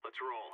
Let's roll.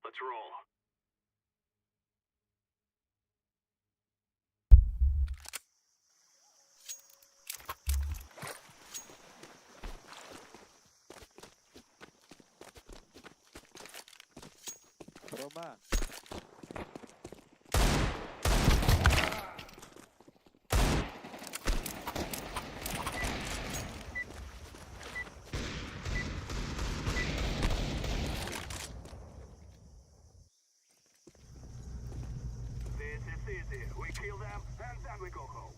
Let's roll. Рома. This is easy. We kill them and then we go home.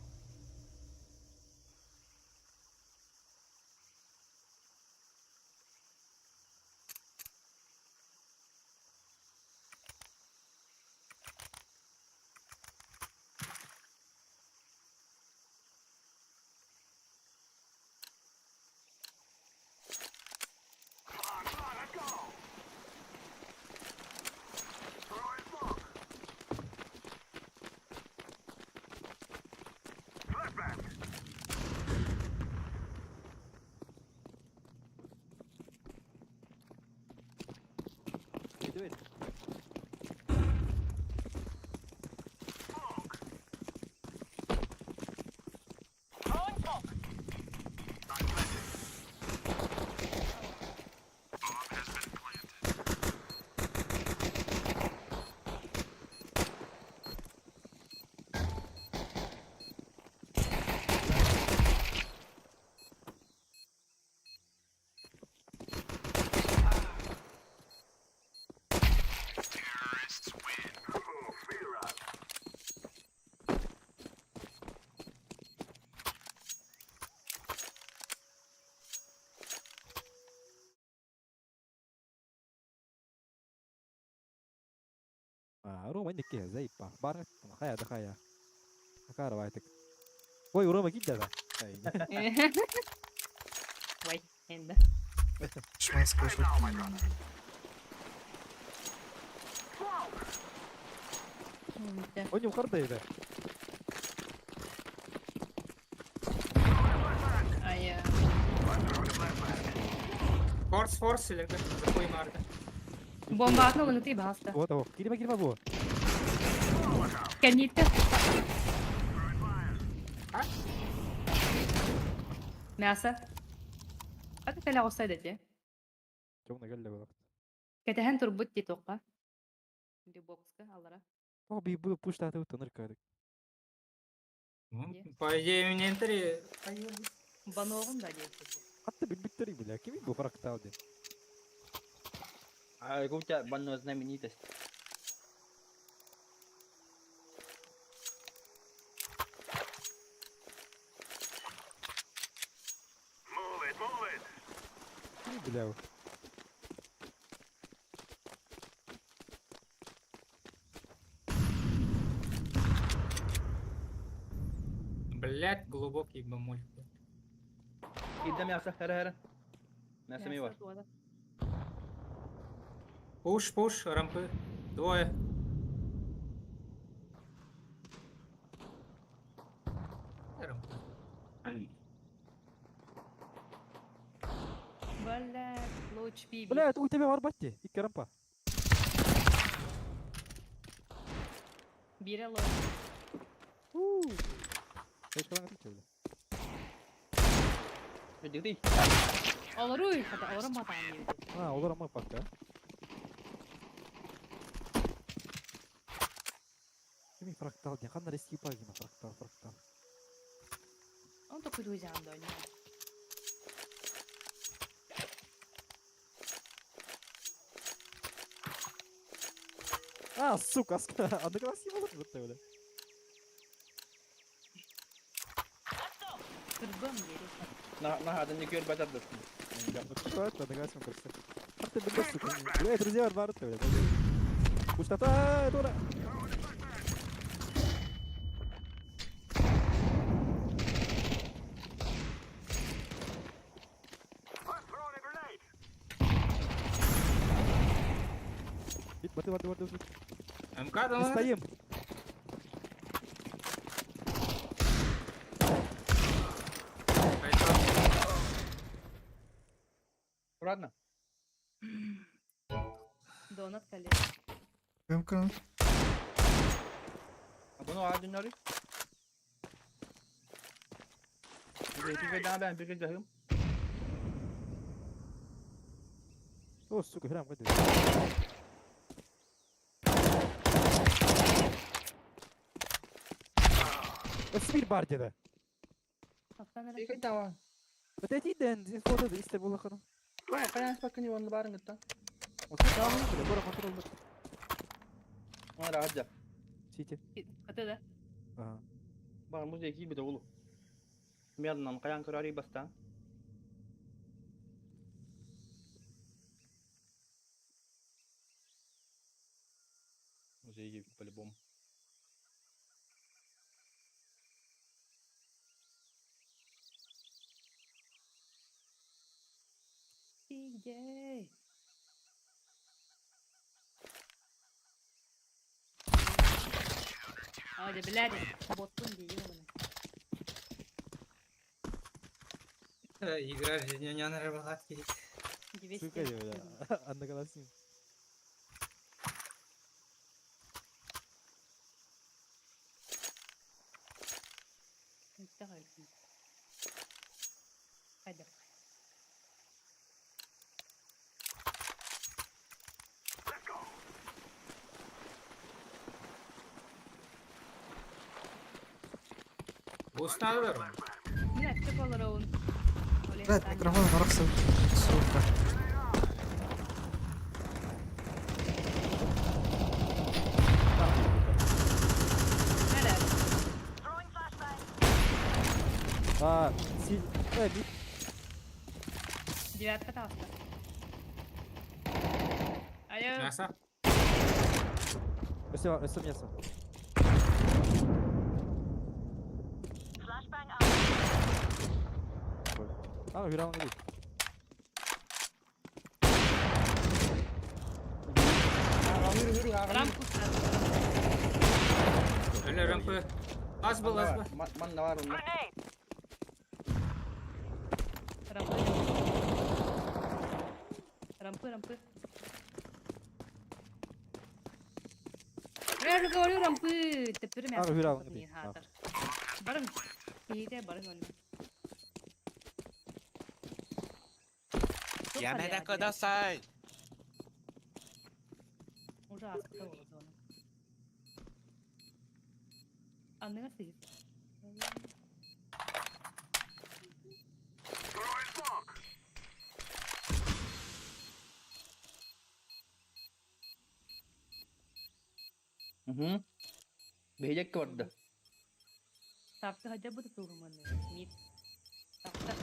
Come on, come on, let's go! Throw in smoke. Рома инникки заипа. Бар хайа да хайа. Акара байтык. Ой, Рома кидде да. Ой, енді. Шманская шутка. Ойнум кардайда. Ая. Форс, форс или как? Закуй марда. Бомба атна улытый баста. Вот того. Кирима кирима бу. Кәнитте. А? Мясо. Аты кәлә осайды де. Темный галля было. Кәтәһән турбут ди тоққа. Ди бокска алара. О, би бу пуштаты утыныр кадык. Ну, по идее, мне три. Баногын да ди. Хатта билбиттери бля. Кими бу фрактал ди. А у тебя банная знаменитость. Move it, move it. Кими бля. Блять, глубокий бамуль. Кидда мясо, хара-хара. Мясо ми бар. Пуш, пуш, рампы. Двое. Рампы. Бля, луч би. Бля, у тебя варбатти. Икки рампа. Бире луч. Точка бля. Дигди. Олоруй, хата олорум батан. А, олар ама пакка. Кими фрактал ди. Ханна рески пагина фрактал, фрактал. Он такой друзьям да, не. А, сука, одноклассник вот вот бля. Турбам бери. На на хадын не көр батар дастын. Что это одноклассник просто. Ты бля, сука. Бля, друзья, бар бля. Пустота, дура. I'm throwing a grenade. Бат, бат, бат, бат. МК, Не да? стоим. Аккуратно. Донат кале. МК. А бұны адын нары. Bir daha ben bir dahım. О, сука, храм, ходи. Спир бар деді. Bir daha. Бәтәтиден, фото да истер болақыны. Каян спакын иванны барын гытта. Осы тағын, бля, бора контрол бит. Ona rahat ja. Сити. Хата да. Ага. Бар музей ки бит оğlu. Мернан каян көрәри бастан. Музей по-любому. Сигей. Ой, блядь, боттун дии оны. Игра жизни не нарабатывает. Сука, бля. Одноклассник. Хайда. Let's go. Буст надо верно? Нет, ты болороун. Блядь, микрофон нарахса. Сука. А, си... Э, ми... Девятка таста. Алло. Мясо? Өссө, өссө мясо. А, үһүрэ алан иди. Рамку сразу. Өлө рампы. Аз был, аз был. Манна бар онно. Рампы. Рампы, рампы. Я же говорю, рампы. Теперь А, мясо. үһүрэ алан иди. Барын. Иде, барын оны. やめてください。 Уже аспыта ол зона. Анныга сыйып. Throwing smoke. Угу. Биһиэккэ барда. Тапты хадя бу тугуманы. Мит. Тапты.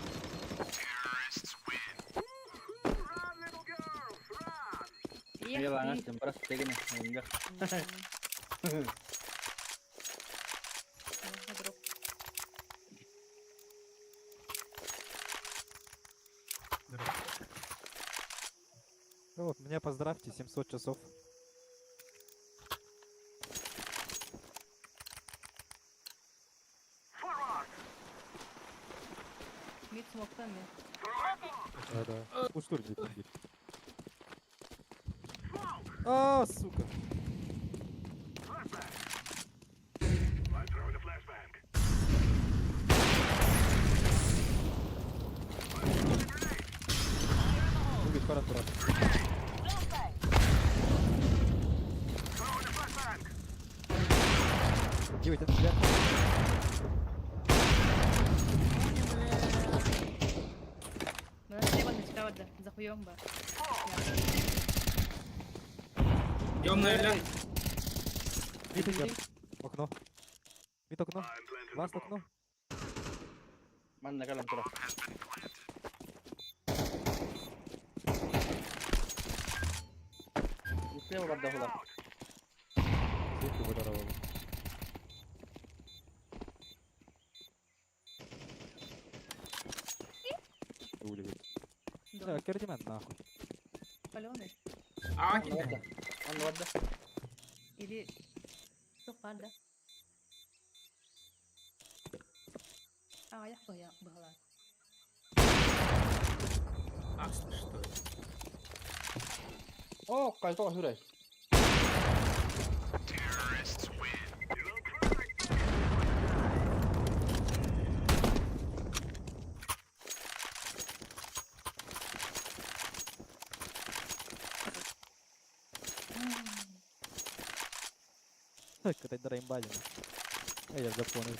Run, little girls, run. Эх, Ялаңаш ты. тем просто тегене. Инде. Дроп. Ну вот, меня поздравьте, 700 часов. Forward. Мит смоктан мен. Да, да. Уштур где бит. А, сука. Flashbang. I'm throwing a flashbang. Убить пора турат. Throwing a flashbang. 9 от тебя. Мына слева начала да. За хуем ба. Темная ля. Мид идет. Окно. Мид окно. I'm planting the Ласт bomb. окно. Манна калам тура. Слева барда хула. Звуки выдоровал. Улит. Да, кердимен нахуй. Паленый. А, Манна барда. Манна барда. Или... Что панда? А, я хуя была. А, что это? О, кайто хүрэй. Катай драимбалина. Я запомнил.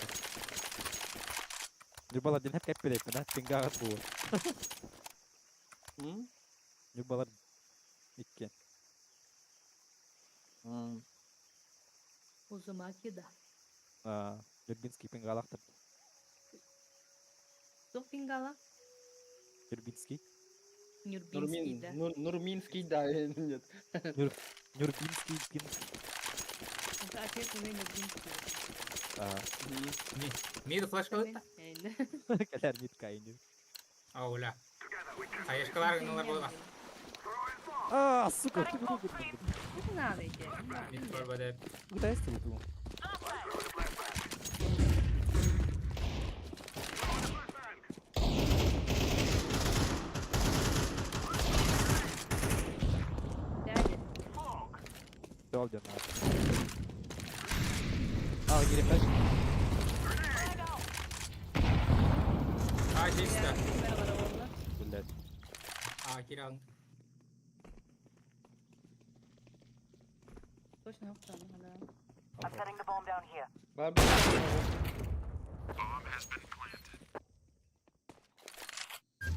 Любала динеп кеппилек, да? Пингагат була. М? Любала икки. М. Узумаки, да. А, Нюрбинский пингалахтар. Что пингала? Нюрбинский. Нюрбинский, Нурмин, да. Нурминский, да, нет. Нюрбинский пинг. Это отец у меня Нюрбинский. А, Мид флешка лытта? Каляр мид кайни. А, уля. Хаешкалар гыналар була. А, сука, ты руку. Не надо идти. Мид барбада. Куда я стою? Дядя. Долден нахуй. А, гири флеш. А, чисто. Блять. А, киран. Точно, да. Бар.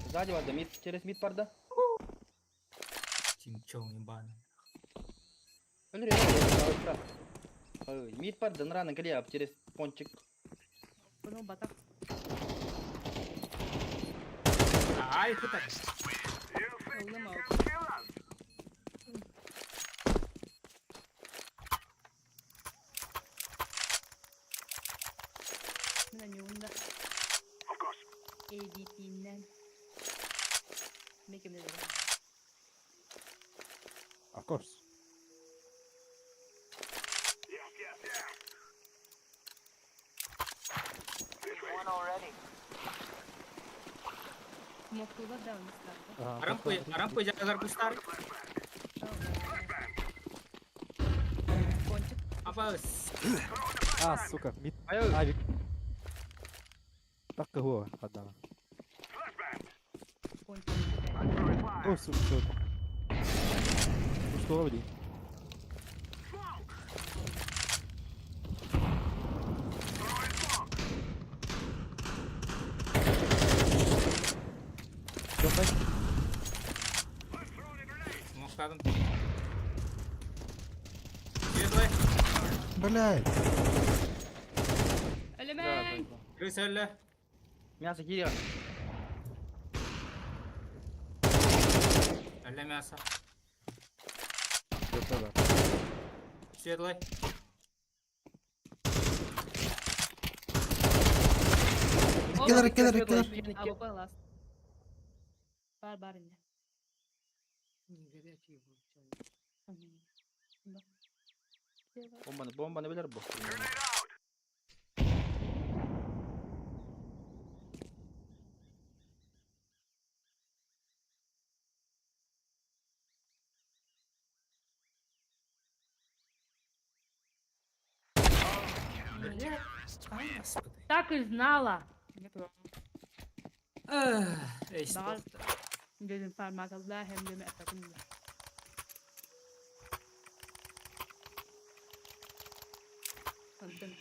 Сзади барда, мид, через мид барда. Чинчон ебаный. Өлөр, өлөр, Мид барда, нраны глеб, через пончик. Понял, батах. Ай, ты так. You think you Улымал. can kill us? Кимнелери. Of course. Yes, yes, yes. Смоктуулар да онустарда. Ага, Арампы, арампы жагар кустар. Кончик. Апас. А, сука, мид. Айыл. Авик. Так кого отдала. Кончик. О, сука, сука. Ну что, блин? Всё, бай. Смоктадым. Светлый. Блядь. Элемент! Крыс өллө. Мясо киирэ. Өллө мясо. Всё, да. Светлый. Иккилер, иккилер, иккилер. А бу ласт. Бар бар инде. Бомбаны, бомбаны билер бу. Бля. Ай, господи. Так и знала. Эй, Баар. Дедим фармакалла hem de me'takum. Антон.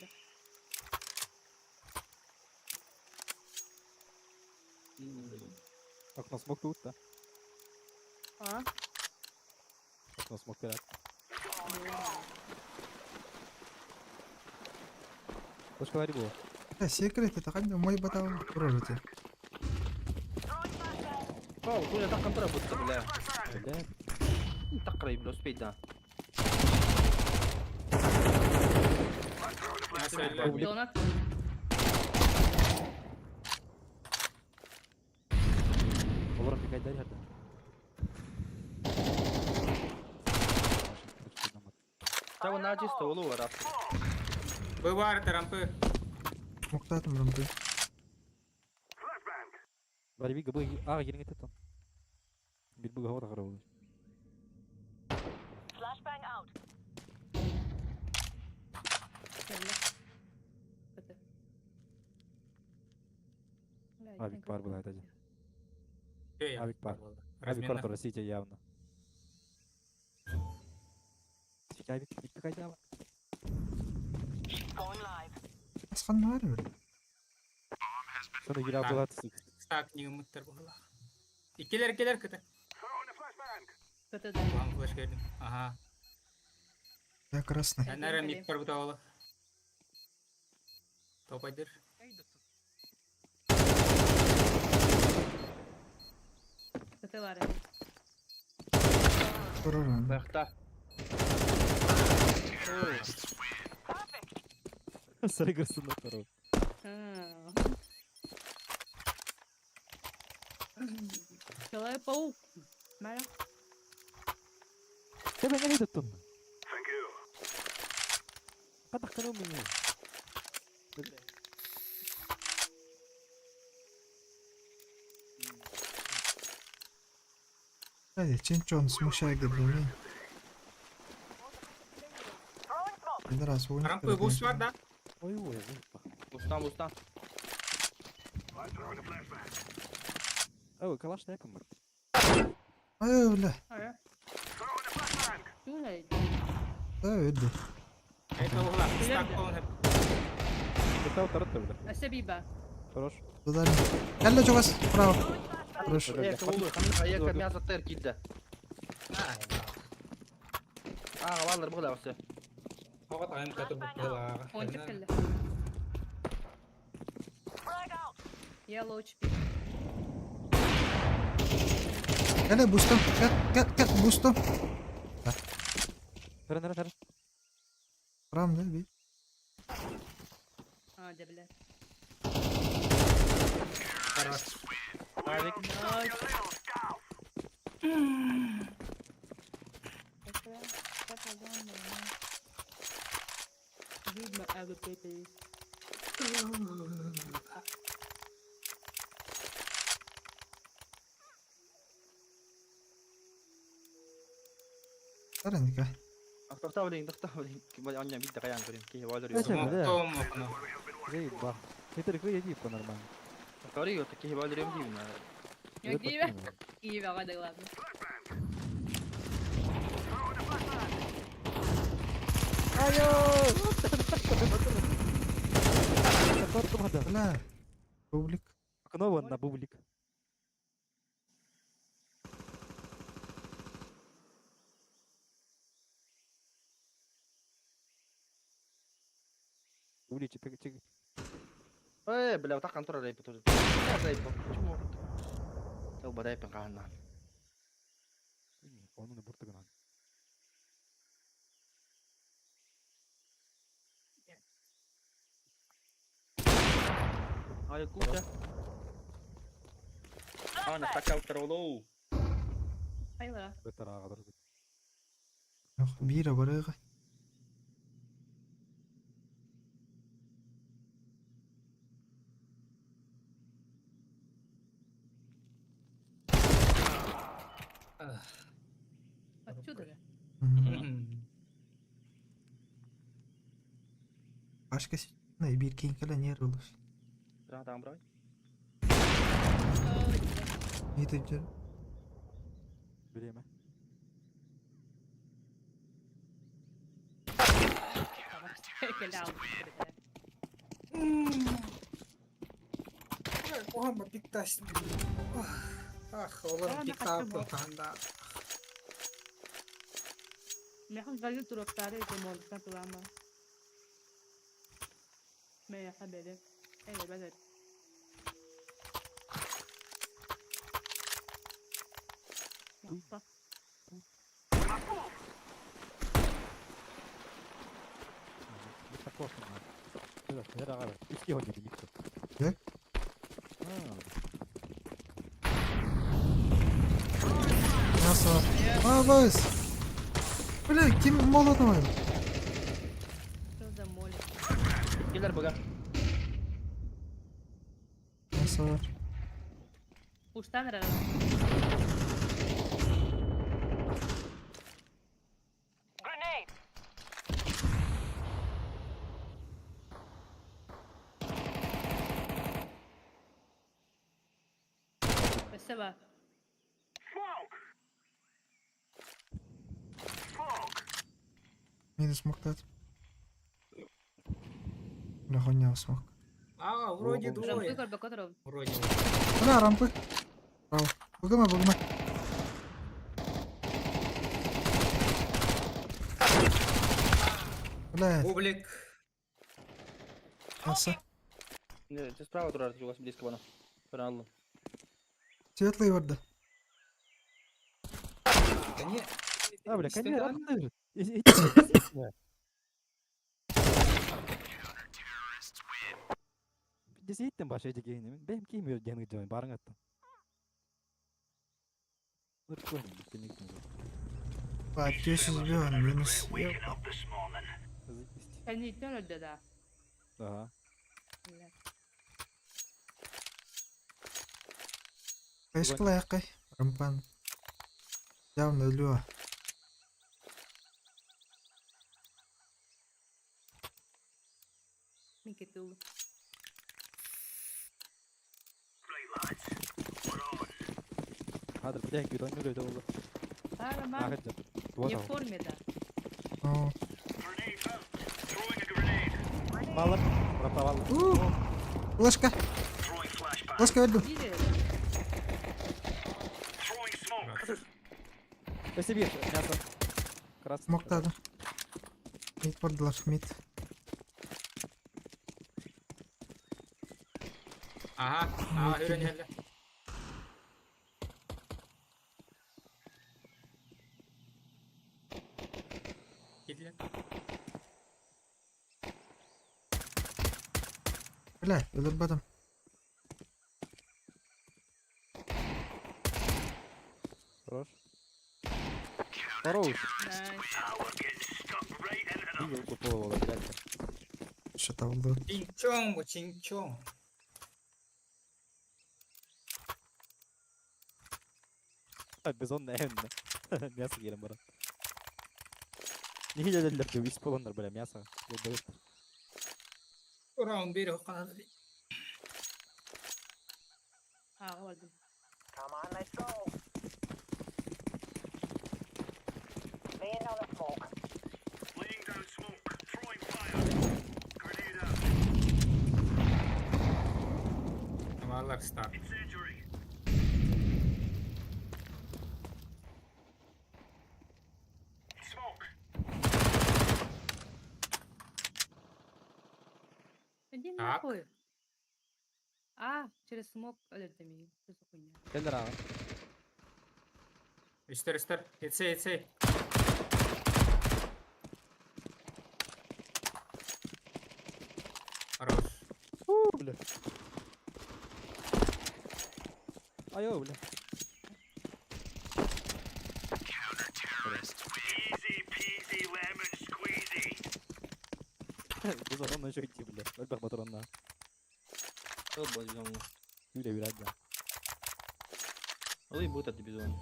Окно смог тут, да? А? Окно смог пират. Точка было. Бля, секрет, это ханна мой батал прожите. О, туя таккан тура бутта бля. Бля, Таккарай бля, успеть да. Мясо өллө. Донат. Олар пикай дали хада. Чего на чисто улу раз. Бывар, тарампы. Муктатым рампы. Барби гыбы а еріңе тетон. Бит буга хавата қарау. Авик бар был это. Эй, Авик бар. Авик Размена. бар Россия явно. Авик пикай дава. Асхан бар бля. Соны гира булат сука. Так, не умыттар була. Иккилер, иккилер кыты. Кыты да. Вам флеш бердим. Ага. Я красный. Әнәрі мид бар бутаула. Топайдыр. Кыты бар. Туруран. Бахта. Сарыгырсын да второго. Человек-паук. Маля. Тебе не видят тут. Thank you. Кадах канал меня. Блядь, чинчон смущай габли. Пидорас, у них Рампы бус бар да? Ой, ой, ой. Устан, устан. I'm throwing a flashbang. Ой, калаш не ком. Ай, бля. Throwing a flashbang. Түнәй. Да, өдді. Это угла. Стак полный. Это второй бля. Асабиба. Хорош. Додали. Кәлле жогас, право. Хорош. Эка улу, ханна эка мясо тер кидде. А, валлар була все. Хогат айым катыр була. Кончик келді. Я лоуч пик. Кәлле бустым. Кәт, кәт, кәт, бустым. Нара, нара, нара. Прам, да, би. А, дебіле. Хорош. Авик. Найс. Видно, АВП. Тараника. Тохтоо билигин, тохтоо билигин. Онньон биирдэ хайаан көрүм. Киһи боолор Зачем, үөрүм. бля? Томохно. Заебал. Это реквизит типа нормально. Көрү өтө киһи боолор үөрүм диибин. Киеве. Киеве, да ладно. Бля. Бублик. Окно вон на бублик. Бублик, чик, чик. Э, бля, так контура рейп тоже. Рейп. Почему? Тыл рейпин хааннаан. Оны на буртыгынан. Ай, куча. Ана, так аутаролоу. Айла. Бетара агадыр. Биир барыга. Отсюда же. Башка на биир кейин кэлэн нер улус. Там брай. Итер. Время. Оһама пиктас. Ах, олар пиктап танда. Мехам звонил туроптары, это молотан тулама. Мэ хабере. Эй, базар. Э? Мясо. А, Вась! Бля, ким молотом? Что за моль? Киллер бага. Мясо. Уштан рара. Спасибо. Минус мактат. Бля, хуйня смог. А, вроде Рампы двое. горбакоторов. Вроде. Бля, рампы. Браво. Бугама, бугама. Бля, Бублик. мясо. Ты справа турар, у вас близко бана. Ферналло. Светлый барда. Да не. А, бля, Истинно. конечно, Деситтен баш эти гейнем. Бэм ким юр денг жой барың аттым. Ба, 200 сбиван, минус. Они да да. Ага. Кайшкала якай. Рампан. Явно өлүө. Микитул. Хадыр бля күйдөн нүрөдө болду. Ара, Ахыт. Не в форме, да. Оо. Балыр, пропавал. Флешка. Флешка өлдүм. Видели? Спасибо, мясо. Красный. Смоктадым. Мид бардылар, мид. Ага, ага, хүрен хәллә. Китле. Бля, өлөрбөдүм. Хорош. Хорош. Nice. Видел тупого, блядь. Что там было? Чинчong бу, чинчong. Бизон наверное. Мясо келем бара. Не келелер деп ис болондар, бля, мясо. Раунд бери канады. А, ладно. Come on, let's go. Laying down a smoke. Laying down smoke. Throwing fire. Grenade out. Валар старт. Incendiary. Smoke. Иди Так. нахуй. А, через смок өлөрдө миигин. Что за хуйня? Келдер ага. Үстер, үстер. Итсей, итсей. Хорош. Фу, бля. Айо, бля. Easy peasy lemon squeezy. Бизон онна еще идти, бля. Өлбөх батыронна. Ылба бизонна. Юля юля. Ылый будет от бизон.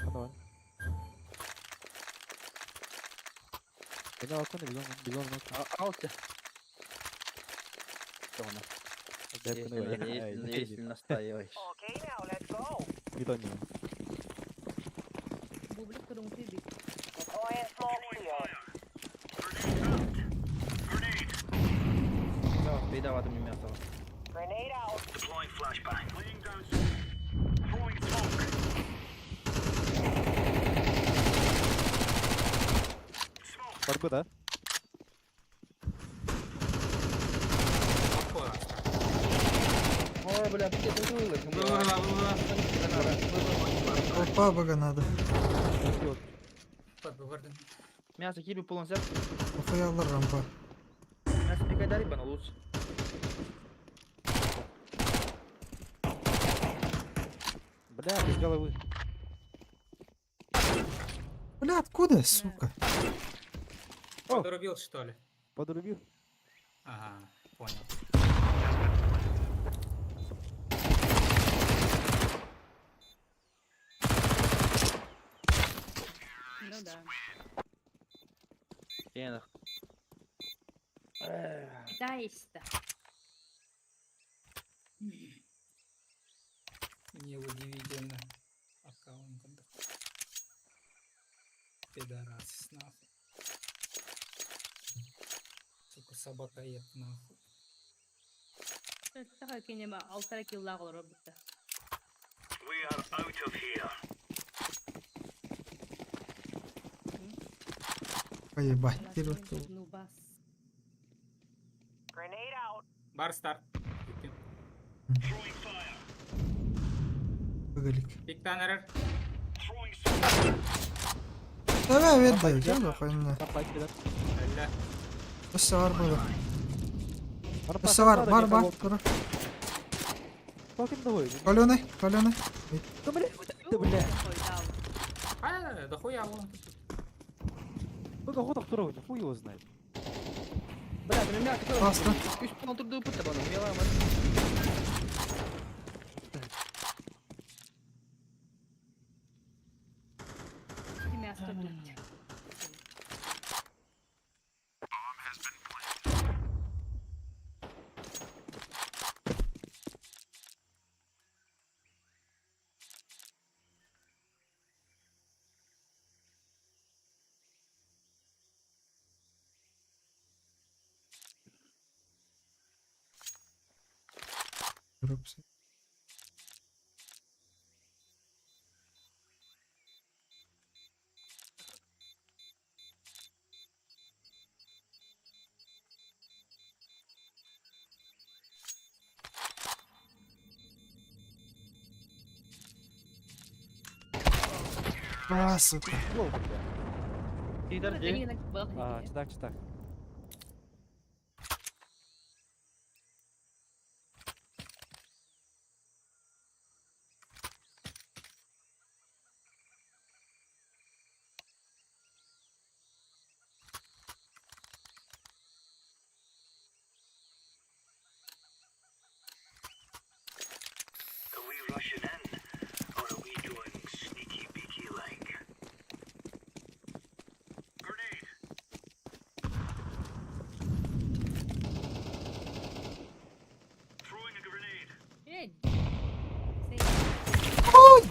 Давай. Бина окон бизон, бизон. Алты. Тона. Если, если настаиваешь. Okay, now let's go. Бизон не. Бублик турумты бит. Deploying smoke shield. Grenade out. Grenade. Передавай мне мясо. Grenade out. Deploying flashbang. Laying down smoke. Throwing smoke. Smoke. Барбы, да? Охуя, старт. О, бля, ты это вылазь. Вылазь, вылазь. Опа, бага надо. Подбывардым. Мясо кирби полон сеп. Охуялар рампа. Мясо пикай дари бана лучше. Бля, без головы. Бля, откуда, сука? О. Подрубил, что ли? Подрубил. Ага, понял. Ну да. Енах. Китайста. Неудивительно. Аккаунт. Пидорас, нахуй. Сука, собака ед, нахуй. Така кинема алтара килла олорор бутта. We are out of here. Поебать. Теперь вот Ну бас. Grenade out. Бар старт. Throwing fire. Выгалик. Пиктанерер. Throwing smoke. Давай, ведай, я хуйня. Папа, кидар. Ля. Өссө бар было. Барба, Өссө бар, бар, бар. Тура. Fucking давай. Каленый, каленый. Да, бля, да, бля. А, да хуя вон. Только ход второй, хуй его знает. Бля, ты меня Классно. Күш полон турду путта бана. Мела, Мясо, блядь. Рупс. А, сука. Лол, бля. Кидар де. А, читак, читак.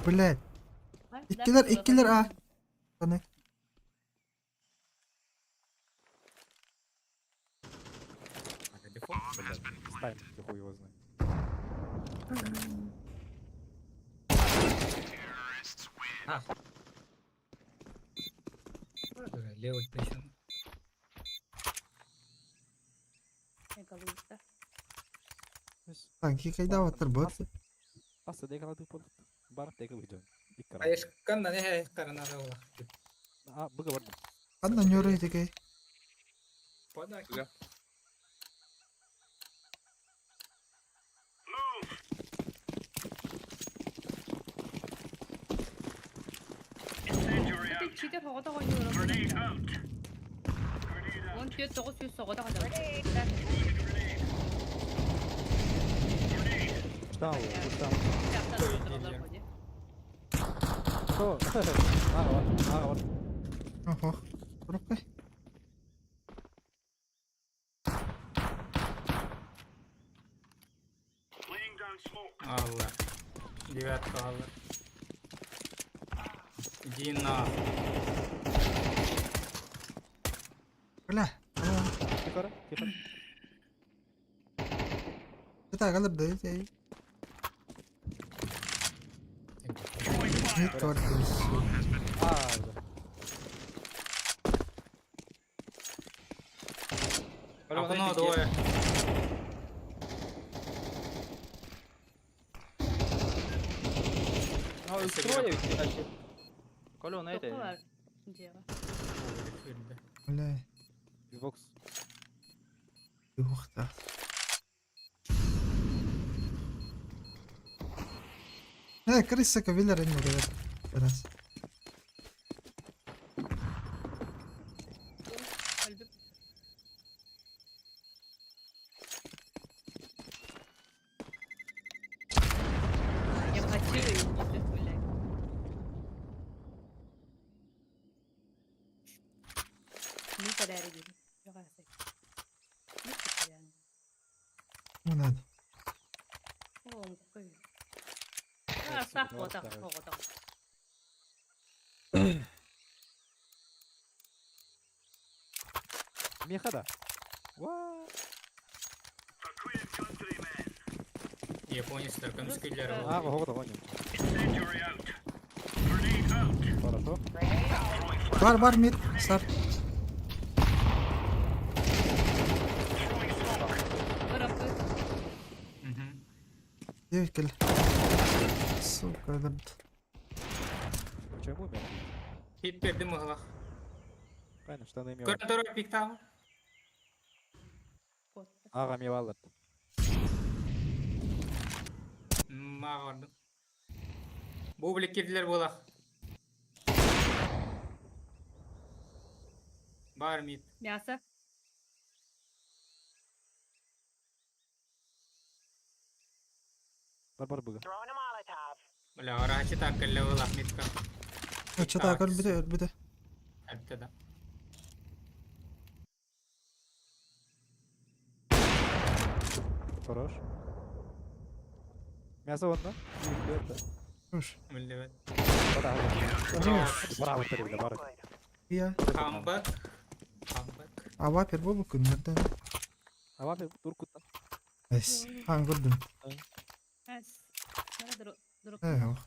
Блядь. Иккилэр, иккилэр А. Пацаны. Блядь, встань, ты хуй его знает. Левый причем. Танки кайда ваттар бот. Аса декала ты пол. Бар тека выйдем. Иккара. Айышкан да не карана да ола. А, быга бар. Ханна нюры дикей. Пода. Incendiary out. Читер хоҕото хойууру. Grenade out. Grenade out. Он түөрт тоҕус сүүс соҕото хотоҕо. Grenade. Grenade. Штау, штау. Что? Ага, вот, ага, вот. Охо. Рукой. Laying down smoke. Алла. Девятка алла. Иди на. Бля. Тихо, тихо. Это галып да ей. Throwing fire. А, да. Окно двое. А, трое ведь, значит. Коля, на это. Бля. Бокс. Ух та. Э, крыса кавилер не говорят. Раз. Я хочу, блядь. Ну, подари. Не надо. Меха да. Ва. For Queen and country, men. Японецтер көмүскүллэр А, ол. вот, вот, Incendiary out. Grenade out. Хорошо. Grenade out. Бар, бар, мид, старт. Throwing smoke. Мгм. Девять килл. Сука, этот. Почему умер? Хит бердим ыһылах. Правильно, штаны имел. Көрөн турар пиктаҕа. Ага, миваллар. Мага бардым. Бу билек кирдилер буолах. Бар мид. Мясо. Бар бар быга. Throwing a Molotov. Бля, арачы так кэллэ буолах мидка. Что-то өлбүтэ, өлбүтэ. Әлбитэ да. Хорош. Мясо вон, да? Уж. Миллибет. Хорош. Браво, бля, бар. Я. Камбэк. Камбэк. Ава первого күннәрдән. А вам турку там. Эс. Хан көрдүм. Э, ох.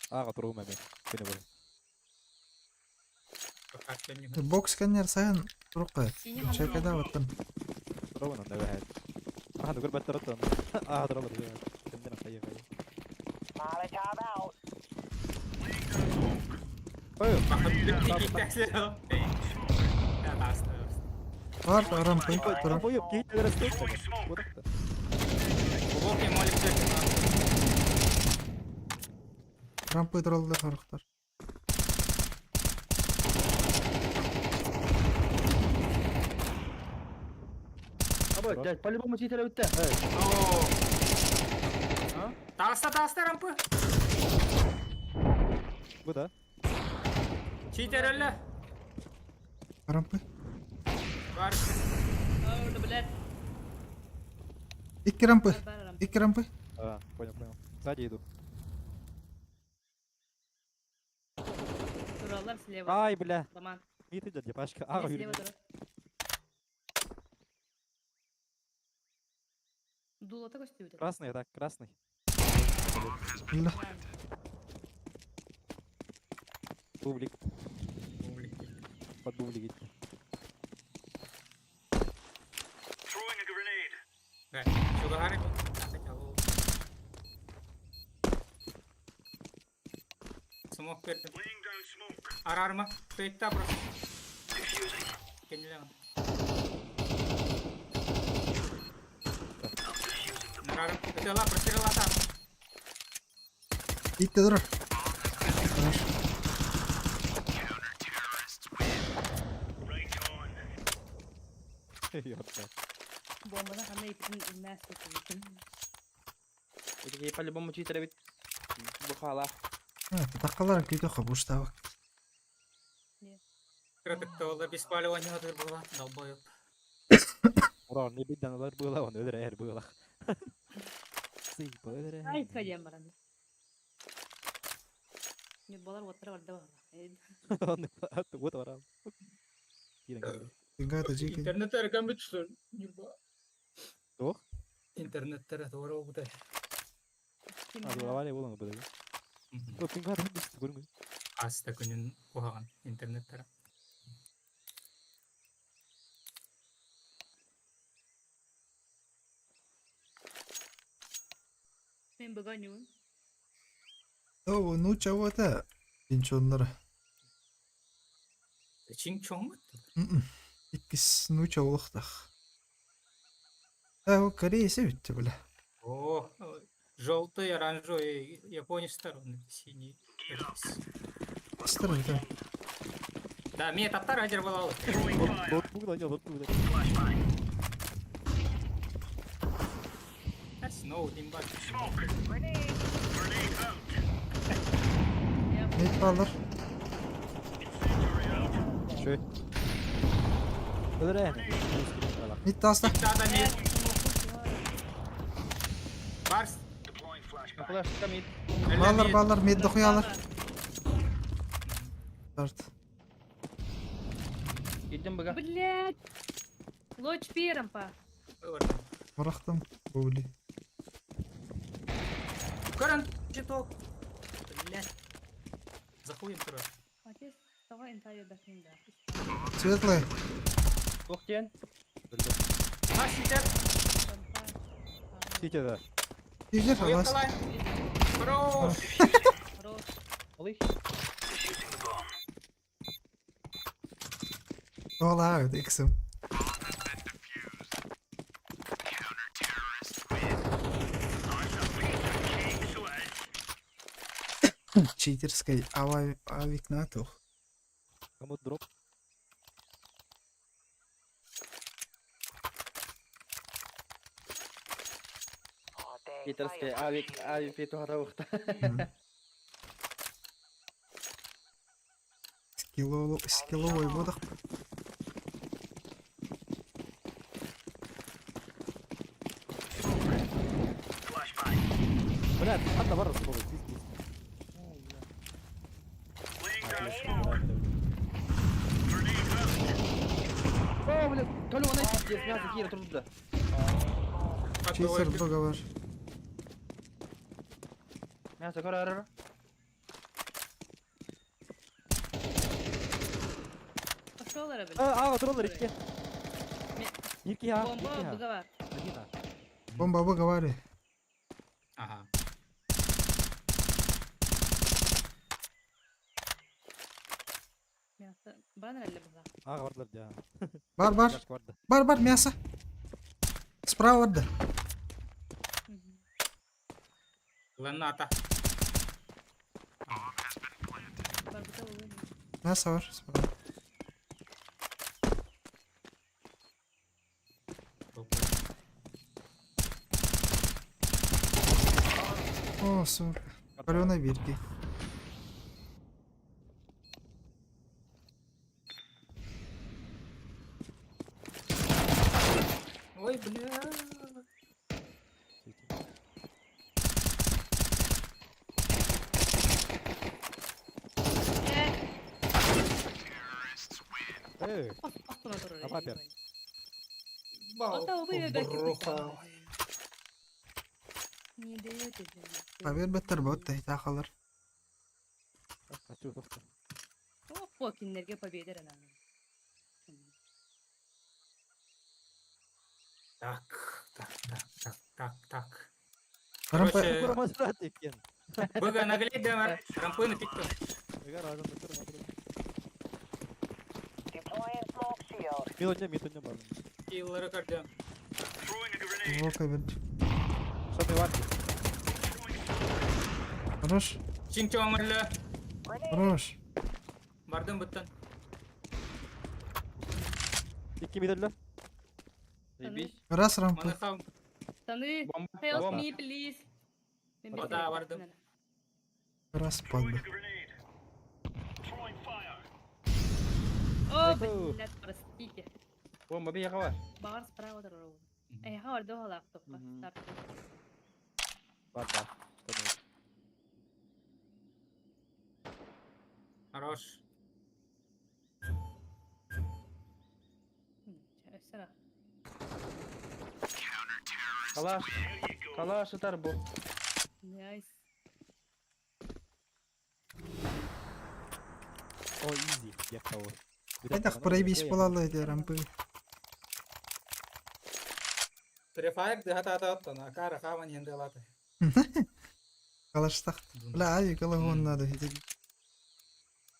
Ага, туру маме. Күнө бу. Бокс кэннер сайын турукка. Чайкада баттым. Туру вон, давай. Ага, дугар баттар там. Ага, туру бар. Кимден хайы хайы. Molotov out. Ой, Бар рампы, турам. ой, кейт растет. Вот это. Рампы туралды характар. Абы, дядь, по-любому читер өттө. Таҕыста, таҕыста рампы. Бу да. Читер өллө. Рампы. Бар. Блядь. Икки рампы. Бар, бар, рампа. Икки рампы. А, понял, понял. Сзади иду. Тураллар слева. Ай, бля. Роман. Мид идет, депашка. А, Слева юрий. турар. Дулата көстүбүт. Красный, так, красный. Бля. Бублик, Бублик. под бублик идти. Throwing a grenade. Бля, чугаһар Хотя Смок бердим. Laying down smoke. Арарма. Фейкта просто. Diffusing. Кенделен. Арарым. Өтела, прострела там. Икки турар. Хорош. Right on. Ёпта. Бомбаны ханна ипитин илмәс көтүбүтүн. Ити по-любому читер бит. Бухала. Таққалар күйді қабуштабы. Кратыкта олар бес палево не отыр была. Долбоеб. Ура, не бить даналар было, он өлөр было. Сыйпа өлөр. Ай, кадем баран. Не болар оттыра барда бар. Он вот варам. Кирен кирен. Дингата жеке. Интернеттер компьютер. Туох? Интернеттер туора бута. А, давай болон бу. Туох пингата бис көрүңүз. Аста күнүн кухаган интернеттер. Мен бүгін О, ну чего-то. Пинчоннары. Чин чоң Иккис ну чавлықтақ. Ә, о, Корея бітті, бля. О, желтый, оранжевый, японец он синий. Стар, да. Да, мне татар адер была. Ноутбук да, ноутбук да. Сноу, имба. Grenade out. Мид балар. Шөй. Өлөр. Мид таста. Да, мид. Барс. Deploying flashbang. Флешка мид. Балар, балар, мид дохуялар. Старт. Идем быга. Блять. Лоч пирампа. Бұрақтым. Боули. Каран, читок. Блять. Захуем тура. Отец, давай интайо бәкинда. Светлый. Тух тен. А, сидят. Сити да. Жер, алас. Уехала. Хорош. Хорош. Олый. Ола, иксім. Читерский авик натух. Кому дроп. Читерский авик, авик пету харавухта. Скилловый бодақ. Бля, ханна бар сол, бис бис. Laying down smoke. Grenade out. О, бля, Толю, она пиздец, мясо кира трудно. Читер бага бар. Мясо кора Пошел, блядь. А, а, троллер икки. Икки а. Бомба быга бар. Один а. Бомба бага бар. Ага. Мясо. Баран әллә быга. А, бардылар да. Бар, бар. Яшка барды. Бар, бар, мясо. Справа да. Лената. Бар быта улы. Мясо бар. Справа. О, сука. Палёной бирки. Ой, бля. Хос-хос турар. Апапер. Ата убый бэкки. Не дает это. Побед беттер бот тахалар. Хочу тоқта. О, фокиннерге победа рана. Так, так, так, так, так, так. Рампа Короче, Курамазрат екен. Быга наглей дэмэр, рампы на пикту. Егер азан бітір. Deploying smoke shield. Мид ойна, мид ойна бар. Киллеры көрдüm. Вока бит. Шамай бар. Хорош. Чинг-чоңырлы. Grenade. Хорош. Бардым бұттан. Икки мид өлі. Заебись. Раз рампа. Маны хам. Таны, Бомба. help Бомба. me, please. Мен О, бет- да, бардым. Раз падла. О, Айху. блядь, простите. Бомба бей бар. Бағар справа тұрар. Эй, хавар дохалақ тоққа. Мгм. Старт. Бар, бар. Шамай. Хорош. Өссена. Калаш. Калаш атар бу. Найс. О, изи. Ехал. Айдах проебись болалы де рампы. Префайр дыхата аттан, акара хаман енді алаты. Калаштах. Бля, авик алагон надо.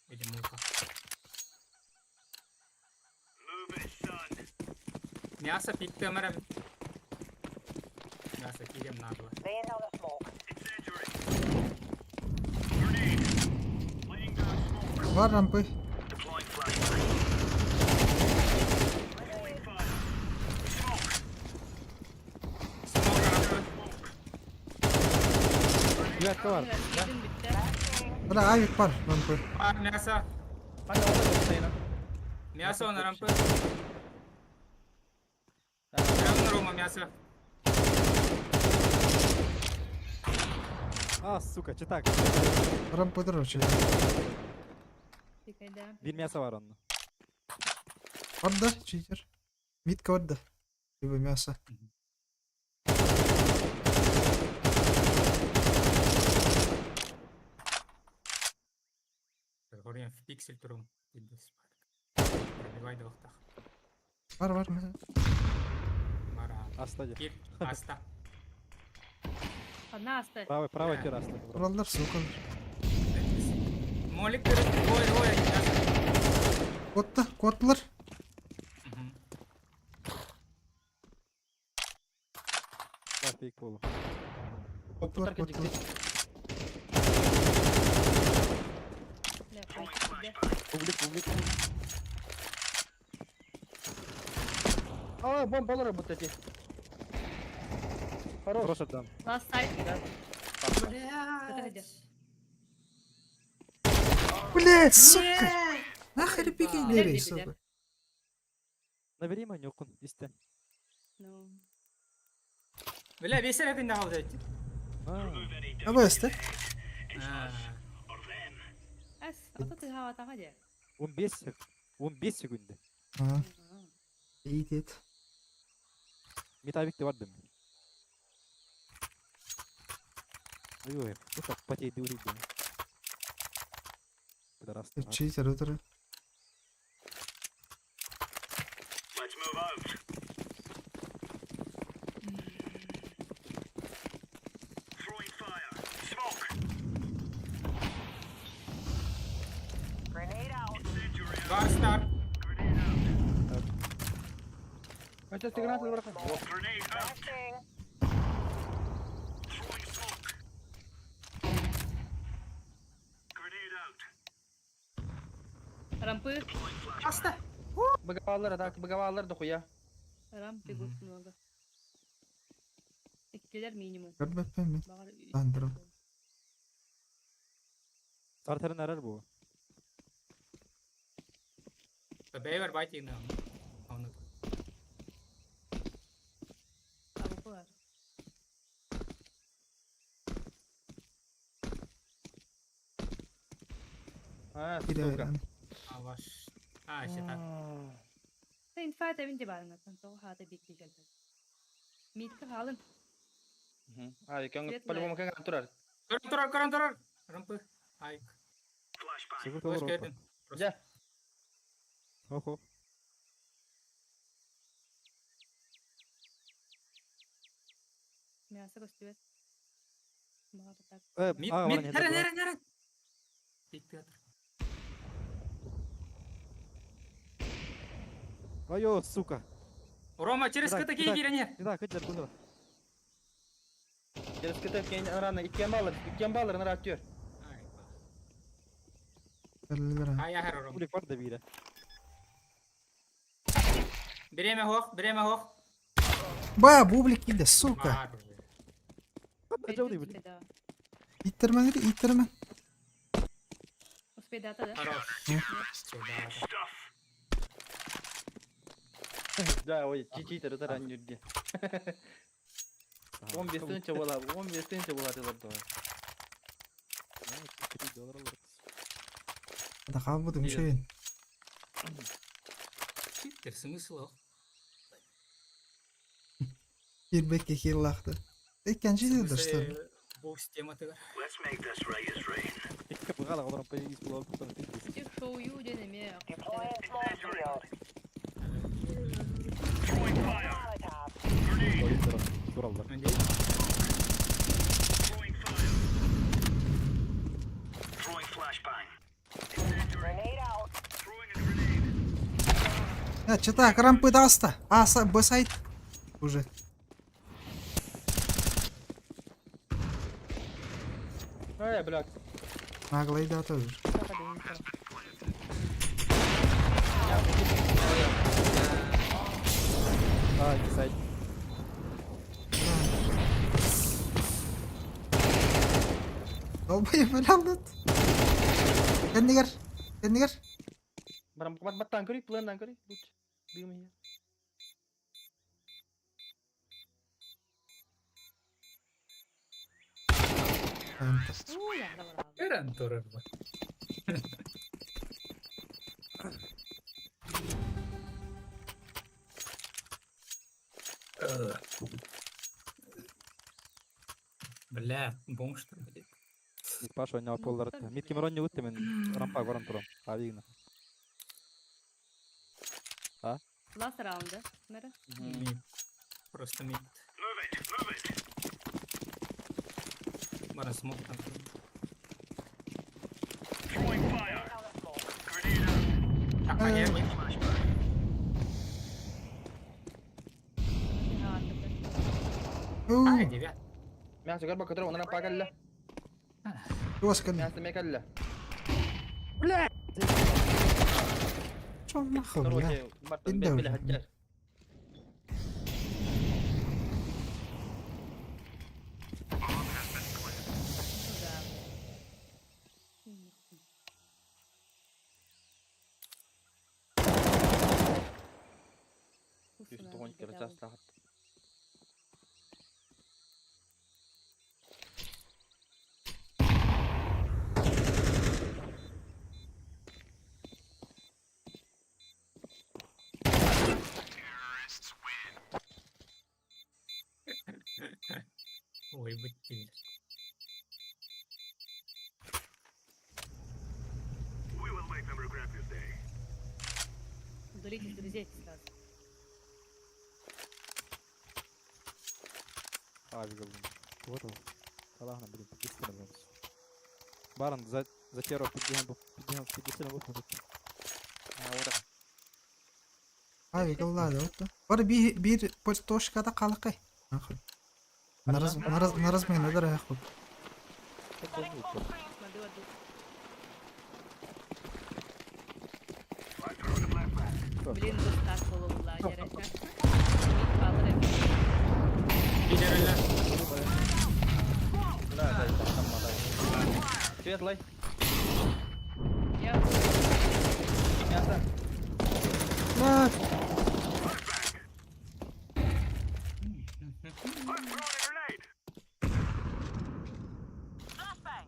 Видимо, муха. Мясо пикті мәрем. Мясо кидем нагло. Laying down the smoke. Бар рампы. Смок рампы. Девятка бар. Бітті. Бля, авик бар рампы. А, мясо. Ана олар стоит. Мясо на рампы. Прямо на Рома мясо. А, сука, читак. Рампы дрочи. Тикайда. Bir мясо бар онны. Барда, читер. Митка барда. Либо мясо. Говорим в пиксель турум. Пробивай двухтах. Бар бар мясо. Мара. Аста де. Кир, аста. Ана асты. Правый, правый кер аста. Уралдар сука. Молик кіріп, ой, ой, мясо. Котта, котлар. Мгм. Бар, пик болу. Котлар, котлар. Бля, простите. Публик, публик. А, бомба олар работает. Хорош. Хорош отдам. Last side. Блядь. Блять, сука. Нахер пики дери, сука. Набери манюкун, исте. Ну. Бля, весь рәтен дә алды. А, Абасты. Әс, ата тыға атаға де. 15 15 секунды. А, идет. Метавик те бар дым. Ой, это потей дурит. Пидорас. Читер, утро. Grenade out. Бар стар. Это ты гранату брака. Flashbang. Рампы. Аста. Быгавалар атак, быгавалар дохуя. Рампы гуд много. Иккилер минимум. Көрбөппүн мен. Бағар Тандырым. Сартерин арар бу. Бәйбер бай тигән. Аны. Абы бар. А, Кире сука. берем. Аваш. А, считай. Инфа эбин дебарыңаттан тоҕо хаата бикки кэлбэт. Митка хаалын. А, кәң Светлая. по-любому кәң турар. Көрөн турар, көрөн турар. Рампы. Айк. Секунд Қош олар келдің. Жа. Охо. Мясо көстүбэт. Баҕар так. Мид, А, мид, нәрі, нәрі, нәрі. Бик театр. Айо, сука. Рома, через Кидай, КТ кидай. кире Да, кыджар куда? Через КТ кәң рана иккен балыр, иккен балыр нара atıyor. Кэллилэр. Ай, ахыр, Рома. Пулик бар да бире. Береме хоқ, береме хоқ. Ба, бублик киирдэ, сука. Бар. Жауды блин. Иттермен кири, иттермен. Успейдата да? Хорош. Да, ой, читер таран жүрді. 15 тынча бола, 15 тынча бола дилер да. Да хаалбытым үчүгэй. Читер, смысл ох. Киирбэккэ кииллаахты. Иккенчи дедер, что ли? Бұл система тыгар. Let's make this right is rain. Икки быгала олар появились была потом. Тик шоу ден эме. Deploying smoke shield. Throwing fire. Molotov. Grenade. Туралдар. Менде. Throwing fire. Throwing flashbang. Grenade out. Throwing a grenade. А, чита, рампы даста. А, Б сайт. Уже. Ай, бля. Наглайдата уже. А, не сайт. Долбоеб өлөлдөт. Кэннигэр. Кэннигэр. Барам бат баттан көрүй, пландан көрүй. Луч. Дым я. Уу, яхра бар. Көрөн турар бұл. Бля, бомж там, блядь. Паша не поллар. Митки мирон не утты мен рампа баран турам. А видно. Last round. Мера. Мид. Просто мид. Move it. Move it. Бара смок там. Throwing fire. Grenade out. Так, понятно. Flashbang. Ай, девят. Мясо горба, которого на пагалла. Туос кэллэ. Мясо мекалла. Чё нахуй, бля? Короче, баттан Инде бе уже. хаджар. Жүз тоғын кері жастағат. Ой, быть We will make them regret this day. Удалите друзей сразу. А, видел. Вот он. Ладно, блин, подписки на Баран, за за террор подбегаем, подбегаем, подбегаем, Ай, кыллаады, отто. Бар бир бир точкада калакай. Нахуй. Нараз нараз нараз мен надар аяк. Смотри, вот I throw the flashbang. Блин, bu start болула жарайт. Балыр. Лидерлер. Да, да, там модай. Светлый. Я Мясо. Бля, I'm throwing a grenade. Flashbang.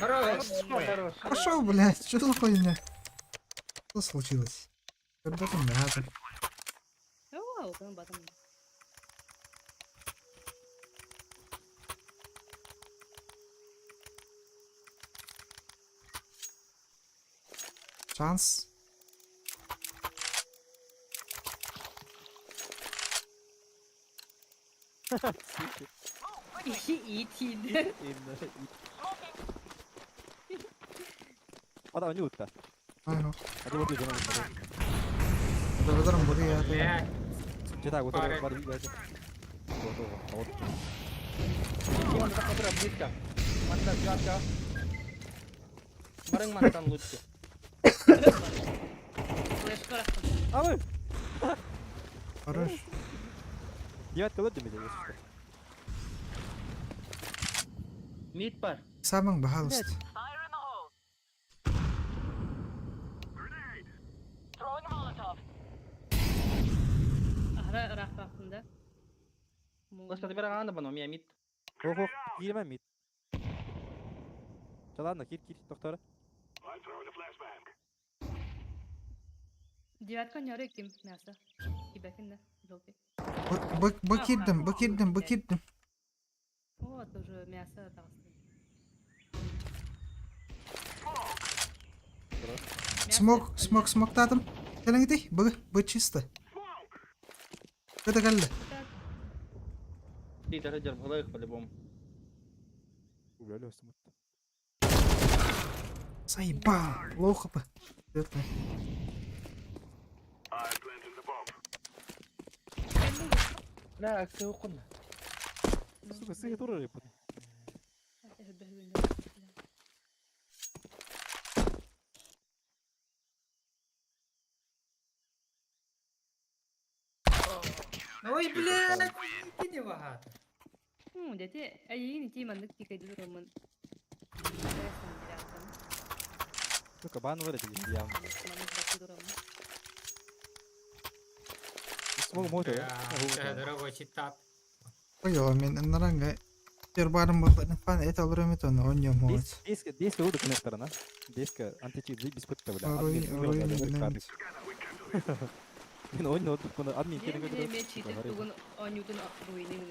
Хорош! Хорош. Пошел, блядь, что за хуйня? Что случилось? Когда там надо? Оо, отон батым. Шанс. Иитиидэ. Именно. Ада они утта. Ага. Ада вот идем. Благодарим, буду я. Блядь. Читай, вот Пары. это бар видите. Вот, вот, вот. Мантан которая близко. Мантан девятка. Барың мантан лучше. Флешка А вы? Хорош. Девятка лодди меня, если что. Мид пар. Самың бахалыст. Ахра рахпахында. Флешка забирай анда бано, меня мид. Ох, ох, кирме мид. Да ладно, кир, кир, доктора. I'm throwing a flashbang. Девятка няры ким мясо. Кибекинде. Желтый. Бакирдим, бакирдим, бакирдим. Вот уже мясо толстый. Смок, смок, смок тадым. Кэлэҥитий, бу, бу чисто. Это кэллэ. Ты даже держал их по-любому. Убрали смут. Заебал, плохо бы. Это. I'm planting the bomb. Бля, акция укунна. Сука, сыгы туры репут. Ой, блядь, ти не багато. Ну, дети, а я не тим, андык тикайды роман. Сука, бан вырыли, я. Смог мото, я. Дорогой читат. Ой, мен наранга. Тэр барым болдын фан эт алыр өмөт оны оньом вот. Диска, диска буду коннектора, на? Диска античит заебись пытта, бля. Руин, Админ, руин, бля, динамит. Мин ойн от куна админ Мен кирен мен читер тугун онютун руинин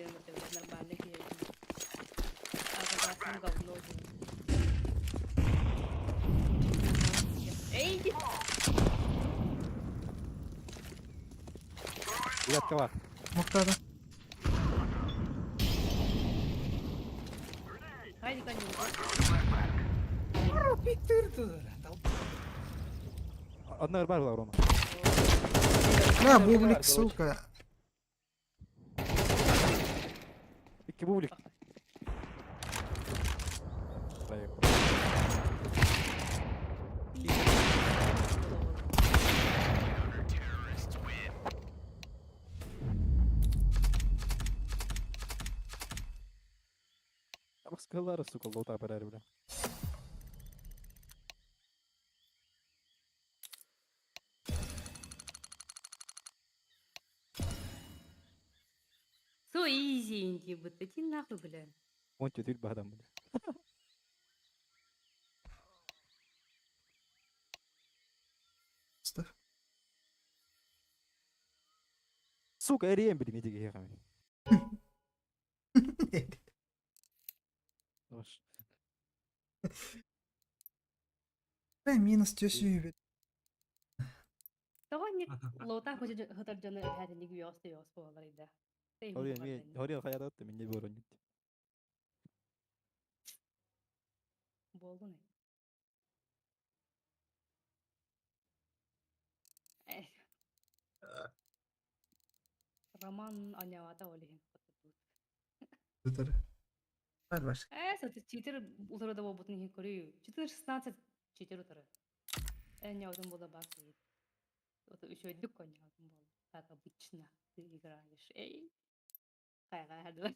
нормально хе. А говно. Эй, Девятка бар. Муктада. хайди конюк. Одна бар была, Рома. Бля, бублик, сука. Икки бублик. Поехал. Абаскалары, сука, лота апарар, бля. So easy инди бут. Иди нахуй, бля. Он тебе тюль бадам, бля. Что? Сука, РМ, бля, медиги хехами. Бля, минус төсүй. Того не лота хочет хотар жана хәтә ник ясты яс булалар иде. Хориан, мен, Хориан хаят атты, мен не бөрөн. Болду не. Эх. Роман анявата олихин. Бар баш. Э, саты читер утыры да бутын хин көрү. 14-16 читер утыры. Э, няудын бола бак. Вот еще дүк няудын бола. Как обычно ты играешь. Эй. Кайга хадва.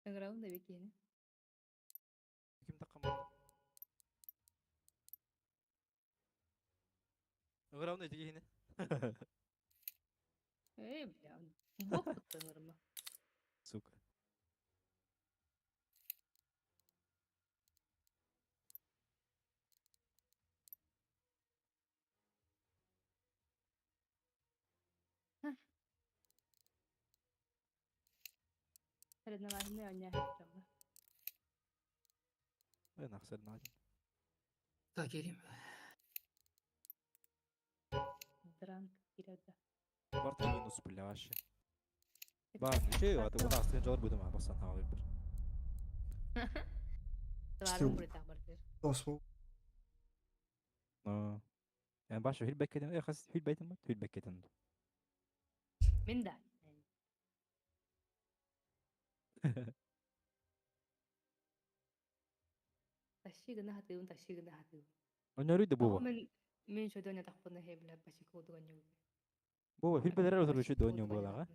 Играл на викине. Ким таккан болды? Главное, дегені. Эй, бля. Бок туттыңырма. Сука. Соревновательный оонньооччулар. Ынах соревновательный. Так, киирим. Дранк киирэрдэ. Барта минус бля вообще. Бар, ничего, а ты у нас тренажер будем, а просто на выбор. Товарым буритах бартыр. Досвол. Ну, yani başka hülbekketin, e has hülbeytin mi? Hülbekketin. Мин да. Тащи гына хатыыбын, тащи гына хатыыбын. Өнөрүйдü Тоҕо бу. мин мин шөдөн ятахпына хебилэ пачикуудуган ньугу. Бу hülbelere oturuşu dönüyor bu ha.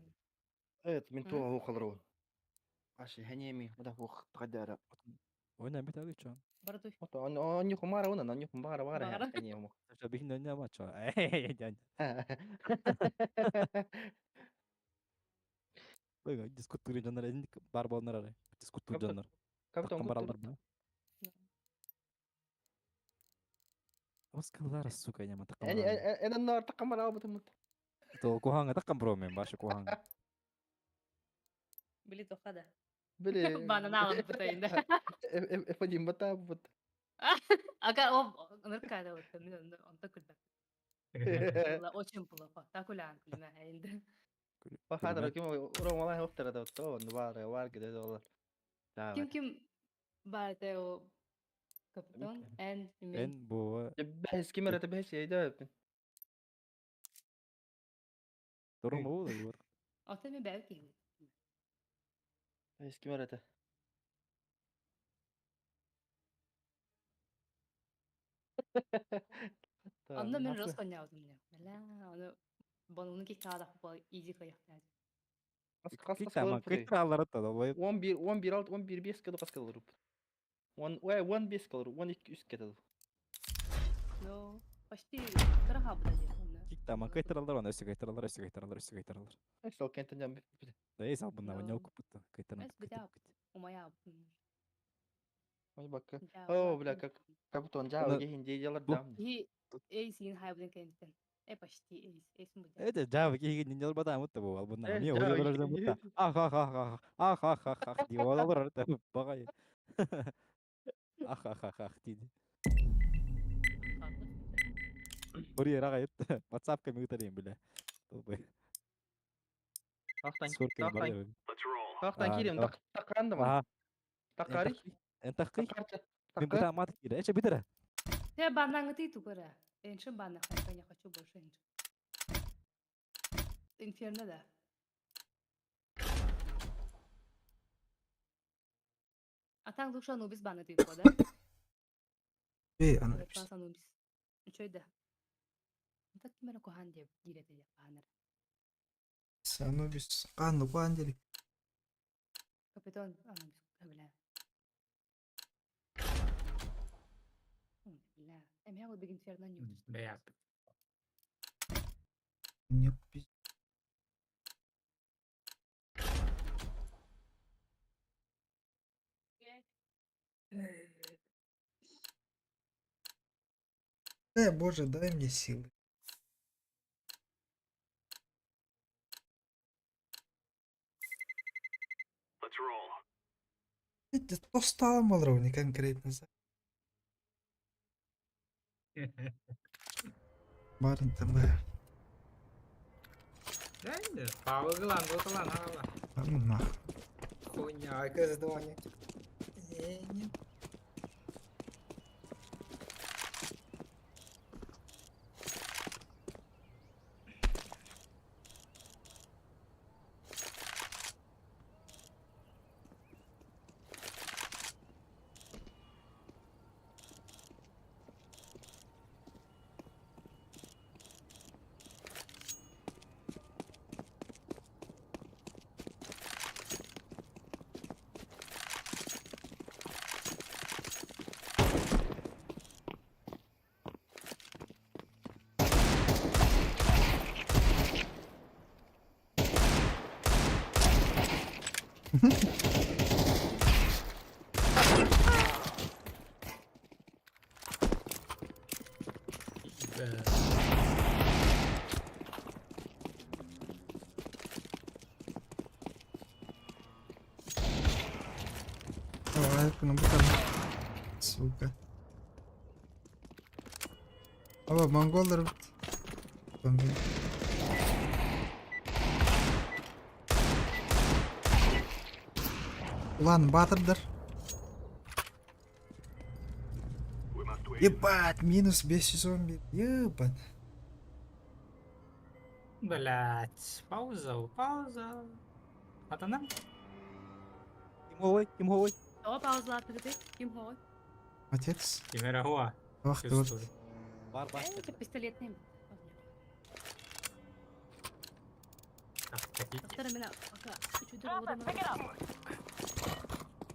Evet, min М? туға оқылыр ол. Ашы, хәнеми, ода оқ тағадара. Oynan bir tane çan. Бары туй. Ото, аньюху мара онан, аньюху мара бара Баҕара. хәнеми. Bihin önüne maç var. Yani böyle diskuttur canlar elini barbonlar aray. Diskuttur Kaptan, canlar. Капитан Takım күттүр. barallar da. Oskalar сука яма takım Әне, barallar. әне нар таққан бара албытым. То куханга takım bro men başı куханга. Били тоха да. Биле. Банана алып бутайында. Эфадим бата бут. Ага, о, ныркада вот, мен онто күлбәт. Было очень плохо. Так улян күлмә инде. Бахадыр ким урон оқтара да то, бар, бар кеде олар. Ким ким бар те о капитан эн мен. En bu Бәс ким әрәтә бәс яйда. durum bu da bu. Ата мен бәү ким. Бәс ким әрәтә. Анда мен рос коньяудым не. Бля, аны бануны ки када бу изи каяктан. Tamam, kıtralar da da. 11 11 6 11 5 кило кас кило 1 ой 1 5 кило 12 3 кило. Ну, почти кыраха бу да. Tamam, kıtralar onu üstü kıtralar üstü kıtralar üstü kıtralar. Сол кентен Neyse bundan No. ne okup kıtralar. Эс битә умая. Ой бакка. О, бля, как как будто он жаа гехин дейделер да. И эйсин хайбын кентен. Э почти эйс, эйсин бу. Это Java ki ninja bada mutta bu al bundan. Eh, Niye Java oraya ki- varacağım mutta. Ah ah ah ah ah ah ah ah diye oralar orada bagay. Ah ah ah ah dedi. Oraya ragayıp WhatsApp ka mutadayım bile. Толбай. Тақтан Сколько тақтан бар. Let's roll. тақтан А, кирем да. таққанды ма? Aha. Таққари? En takki. Таққарча. Men Таққар. bu mat kire. Eçe bitire. Те банан ты тугара. Эншин бана хайка не хочу больше эншин. Инферно да. А так лучше Анубис бана ты да? Бей, ана. Класс Анубис. Чой да. Так кимера кохан деп дирете деп банар. Анубис. Канды куан дели. Капитан Анубис бля. Бля. Эм я вот биг инферно не Бля. Не купить. Дай, Боже, дай мне силы. Let's roll. Это то стало малровни конкретно. Барын ТБ. Да, инде. Павыгылан, дотылан, ала. А ну нахуй. Хуйня, кыздони. Не, не. Снайпером бутан. Сука. О, монголлар. Улан Батырдар. Ебать, минус 511. Ебать. Блять, пауза, пауза. Атана? Ким головой? Ким головой? Тоҕо паузалаатыгытый? Ким хоҕой? Отец. Кимерахуа. Ох ты вот. Чувствую. Бар, бар. Это пистолетный. Так, хотите?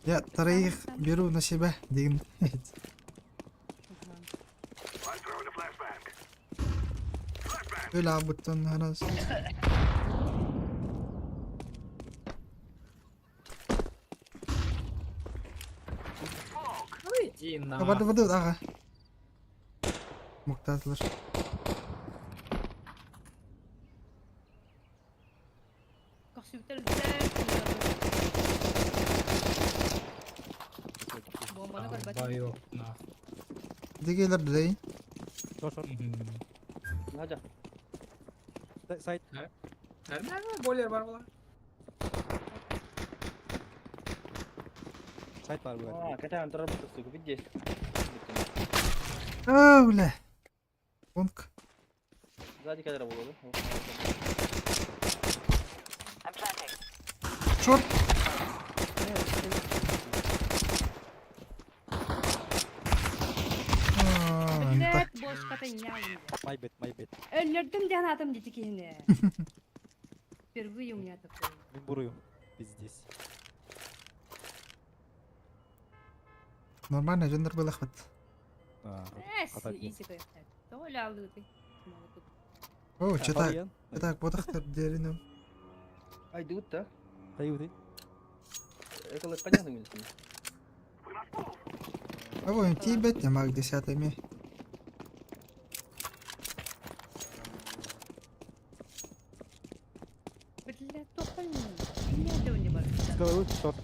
Я троих беру на себя, дигин. Өлө раз. Иди на. Барды барды ага. Муктазлар. Долбоёб, нахуй. Дигелер дей. Шор, шор. Надя. Сайт. Нормально, более бар была. Сайт бар А, была. хотя он работает, сука, видишь? А, бля. Онк. Сзади когда было, да? I'm planting. Шорт. А, не так. Блядь, бошка ты My bad, my bad. Өллөрдүм диэн атым дити киһини. Впервые у меня такое. Мин бурую. Пиздец. Нормально, жендер было хват. Эс, изи кайфтар. Толя алды. О, читай. Так, вот ахтар дерину. Ай, дут, да? Каюты. Это понятно, или Ого, тибет, я маг десятыми. Бля, тоқпай не не бар. Шорт.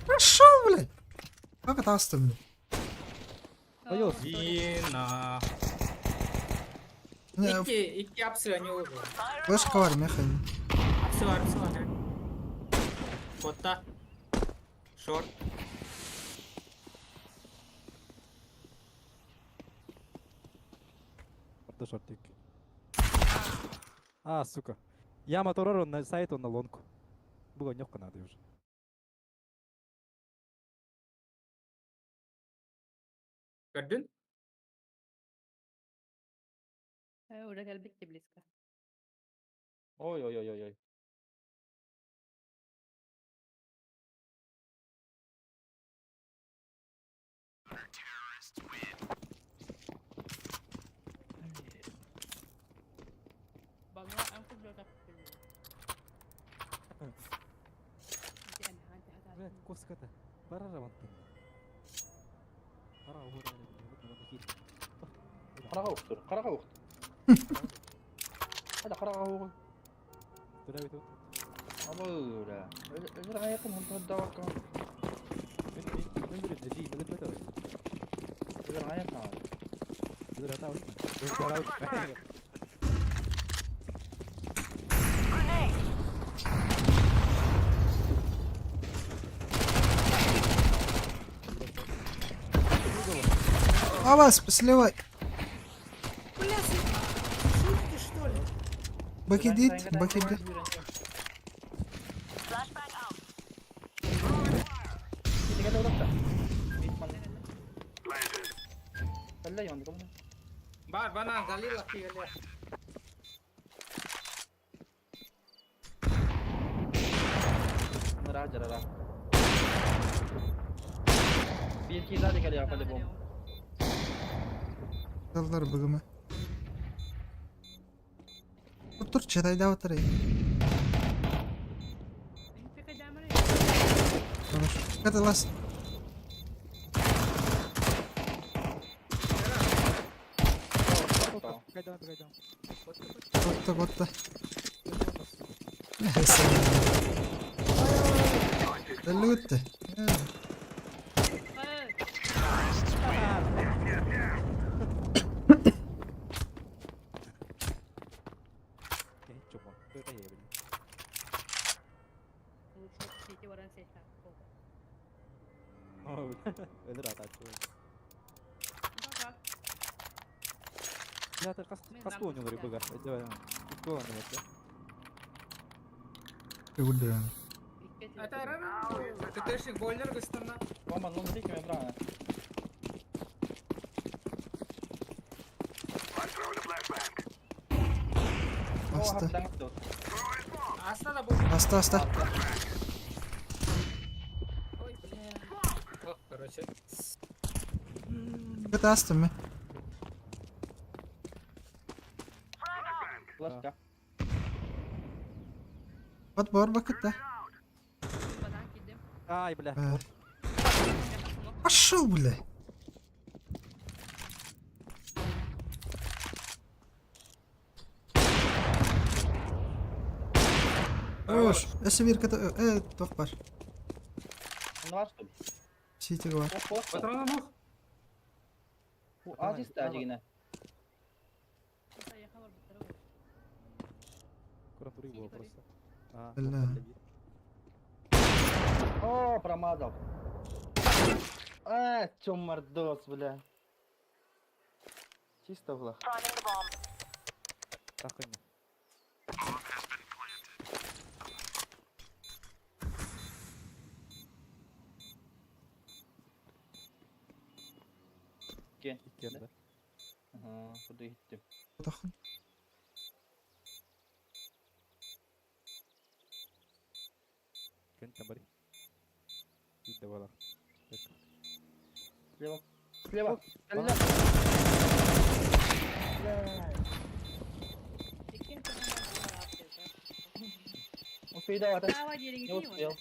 Пошел, блядь. Как это оставлю? Ой, Иди на. Икки, икки апсы они уже. Флешка var меха. Апсы var, апсы var. Котта. Шорт. Орто шортик. А, сука. Я моторор, он на сайт, он на лонку. Было нёвка надо уже. Көрдүн? Уже әлбетте близко. Ой, ой, ой, ой, ой. Блядь, коска-то. Барара вон там. Пора Карага уктур, карага уктур. Hadi карага угу. Туда ведь Абы, Özür yakın hıntı davakka. Мен мен мен мен мен Özür yakın. Özür hata А вас слева. Бля, шутки, что ли? Бакидит, бакидит. Flashbang out. Бар, банан, залила фиолет. Bir iki daha geliyor hadi bom. Dallar bugüme. Тур читай да отырай. Хорошо. Это лас. Готто, готто. Дәллүгүттэ. ТТшник бойлер гыстана. Бомба, ну смотри, правильно. Аста. Аста да бұл. Аста, аста. Ой, бля. Ох, короче. Это аста мы. Флешка. Вот бор бакыт да. Ай, бля. Пошел, бля. Хорош. Эссе бир ката тоқ бар. Он var что ли? Сити бар. Патрона мух. Азиста дегені. Бля. О, промазал. А, чё мордос, бля. Чисто в лох. Priming the bomb. Кен. Ага, куда идти? Тохын. Слева. Слева. Слева. Успей давай, Не успел.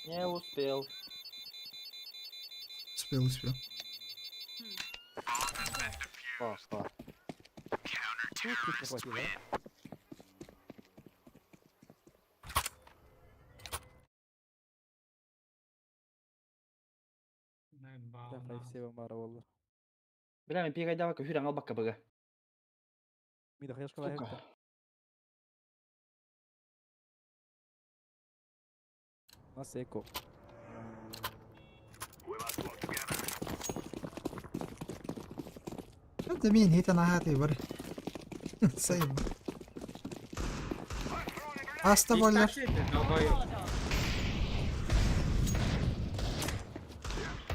Не успел. Успел, успел. Пошла. Бля, мен пигай давай көһүр аңал бакка быга. Сука. Это مين هيت انا هاتي بر. Сайм. Аста бойлер.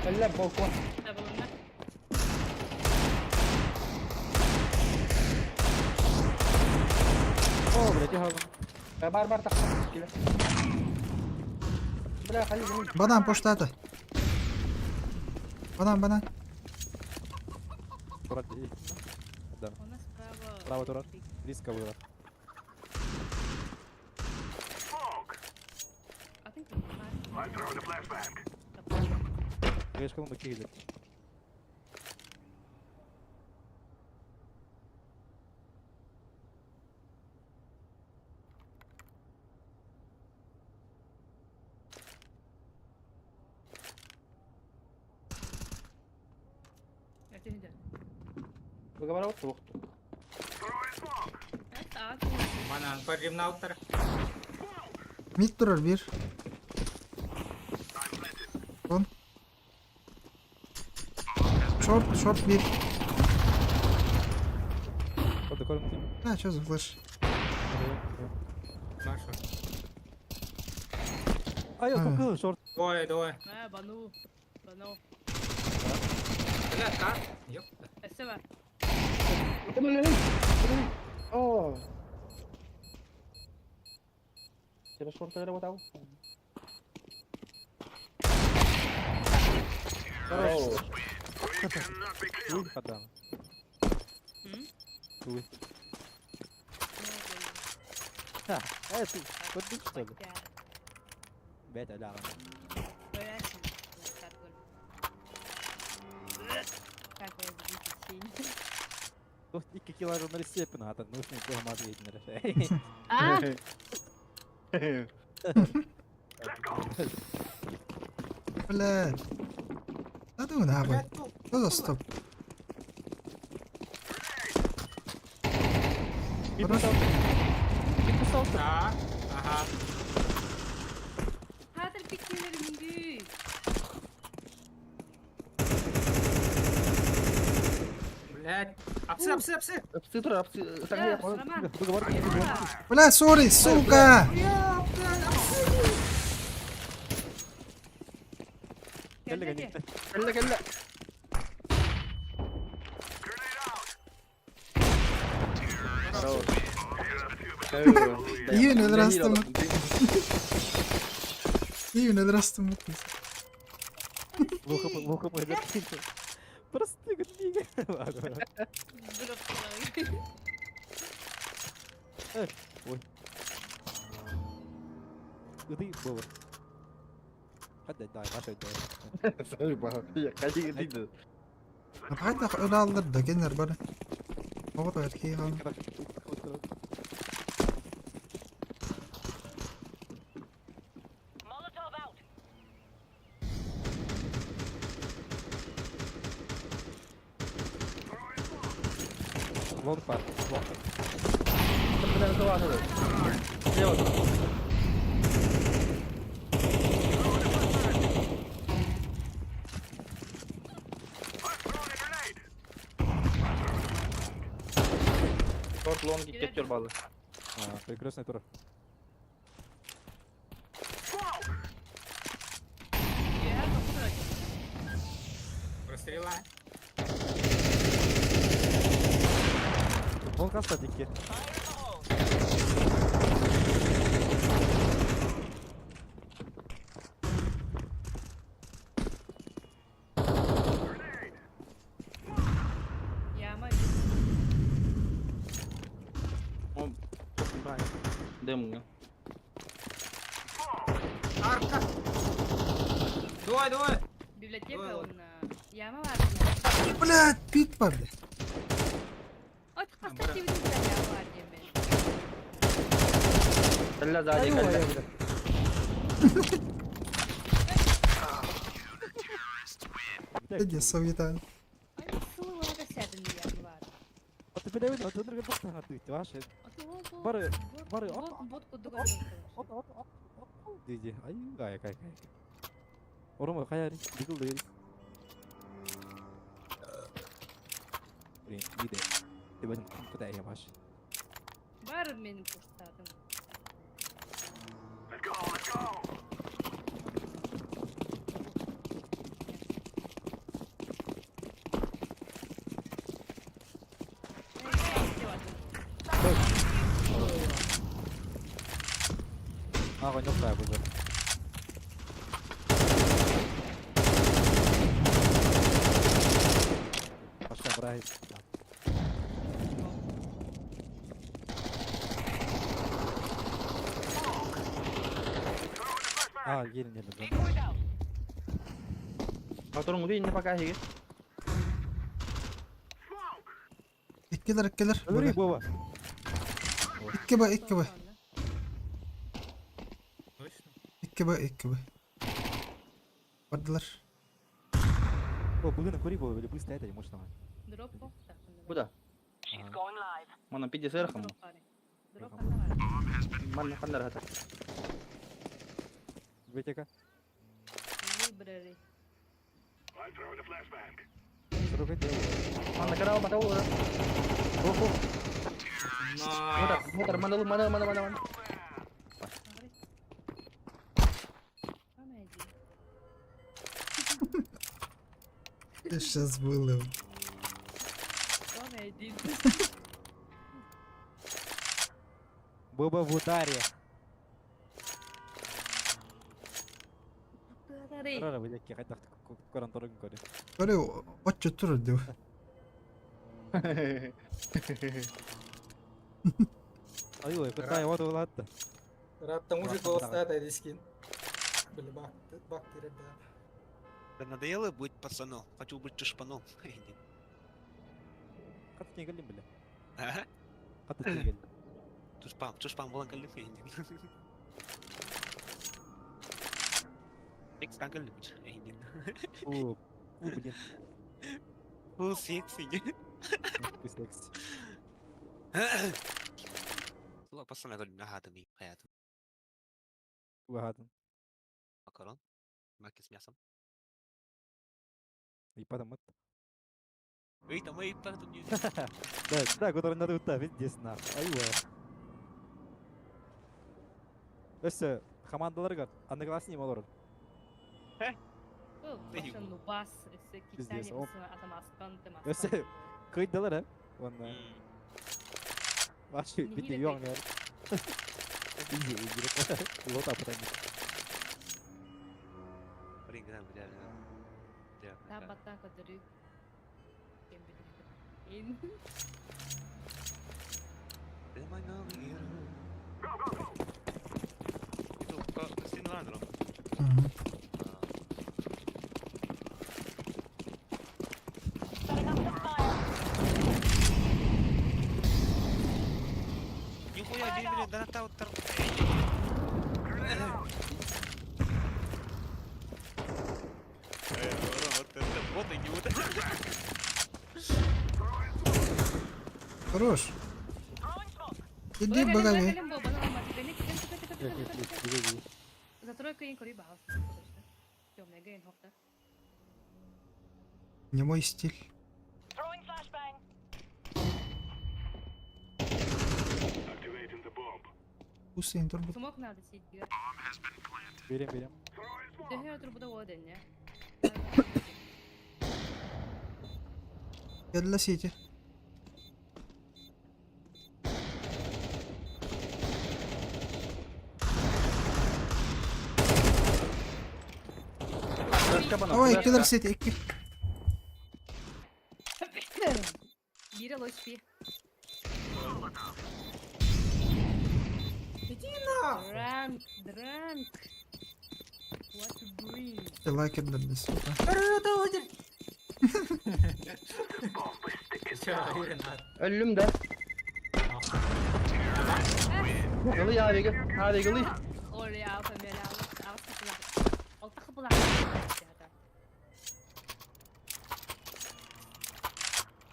Бля, балкон. Бар бар тақса. Келе. Бля, хали жми. Банан поштата. Банан, банан. Быга бар вот тоқты. Банан парримнауттар. Мид турар бир. Он. Шорт, шорт бир. А, что за флеш? Маша. А, Двое, двое. Бану. Бану. Бля, как? Ёпта. Спасибо. О. Тебе шорты работал? Хорош. А! Блядь. Да ну нахуй. Блядь, ну, Что за стоп? Хорош. Да. Ага. Хатыр пикнелер мингүй. Блядь. Апсы, апсы, апсы. Апсы тур, апсы. Э, Роман. Бля, сори, сука! Кэллэ кэнниттэн. Кэллэ, кэллэ. Iyi neler astım. İyi neler astım. Луха луха пойдет. Просто гнига. Ладно. Ой. Ты был. Hadi dai, hadi dai. Хайдах өлө да кенер бары. Оҕото эркии хаалла. Molotov out. Лонг пар. Лонг. Шорт лонги кетер балы. А, Перекрестный тур. Прострела. Лонг аста дикки. Яма. Дым. Арка. Давай, давай. Библиотека Ой, он. Яма бар. Блядь, пит бар. Ой, хаста тебе яма бар деме. Кэллэ сзади, кэллэ. Иди, совета. Ай, сылы да сәдін яма бар. А ты бля, вот ты бахта ты, ваше. Бары, бары, бот, бот кудуга. Оп, оп, оп, оп. Диди. Ай, гай, гай, гай. Оромо, хаяри, дигл дигл. Блин, иди. Ты будем куда я ваш? Бар мен пуштадым. Let's go, let's go. А, он не уже. Пошла, брать. А, еле не да. Decoys out. Моторун удин не пока хиги. Иккилер, иккилер. Өлөрүй, Вова. Икки ба, икки ба. Точно. Икки ба, икки ба. Бардылар. О, бүгін кури был, или быстро это, может, давай. Дроп бохта. Куда? She's going live. Мана пиди сырхам. Дроп бары. Дроп бар. Мана хандар хата. Библиотека. Library. I'm throwing a flashbang. Сорок Мана карау матау. Охо. На. Мотор, мана мана мана мана мана. Ты сейчас было. Буба в ударе. Рара, блядь, хайдах коран торгын көре. Көрө, отчо тур деп. Ай, ой, кытай вот улатты. Ратта мужик Ладно, голос дискин. Бля, бак, бак да. Да надоело быть пацаном. Хочу быть чушпаном. Каты теңгелим бля. А? Каты теңгел. Чушпан, чушпан болан калим. Фу, фу, блин. Фу, секси. Фу, секси. Ладно. Макарон. Маки с мясом. И потом вот. Эй, там, эй, там, не... Да, да, который надо вот везде нахуй. Айва. Өссө командаларга одноклассник олорор. Нубас, Пиздец, оп. Өссө кыйдалар, э? Онна. Вообще, бити йоңер. Иди, иди. Лота потом. Табаттан көтөрүү. Ин. Мгм. Setting up the fire. Нихуя, бей, да та вот Вот это вот и не вот. Хорош. Иди, богами. За тройка ин кори баал. Темный хохта. Не мой стиль. Throwing flashbang. Activating the bomb. Вкусный турбо. Смок надо сидеть. Берем, берем. Төһө турбуда оденне. Кэллэ сити. Флешка банан, Ой, флешка. киллер сити, икки. Бире лошпи. Иди на! Дранк, дранк. What to bring? Ты лайки для сука. Все, уверен, Өллүм да. Ылый авига. Авига ылый. Оля, фамилия, алта Алта хапыла.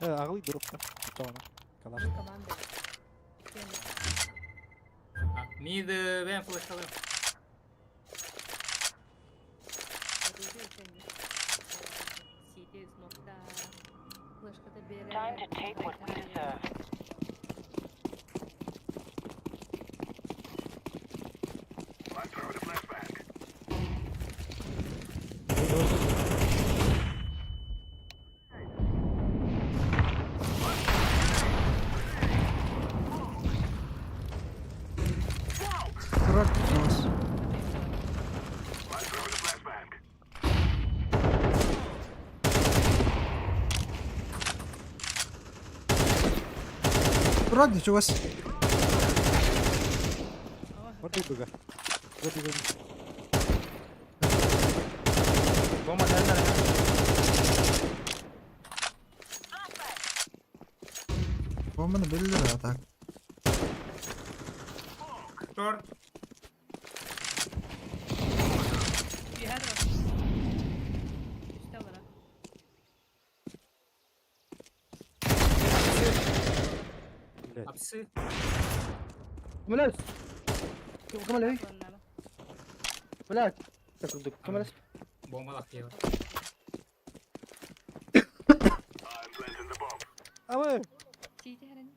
Аглый дурупта. Тавана. Калаш. Команда. Мид, бен флешкалым. Time to take what we deserve. I'm throwing a flashbang. Дурак нос. I'm throwing a flashbang. Дурак, ничего себе. Вот и дуга. Вот и дуга. Bomba nereden? Бомбаны билдер а так. Шорт. Түһэр Үстэ олара. Блядь. Апсы. Блядь. Кім Блядь. Кім Бомба лақтıyor. I'm planting the bomb. Абы! Сити хэрэн.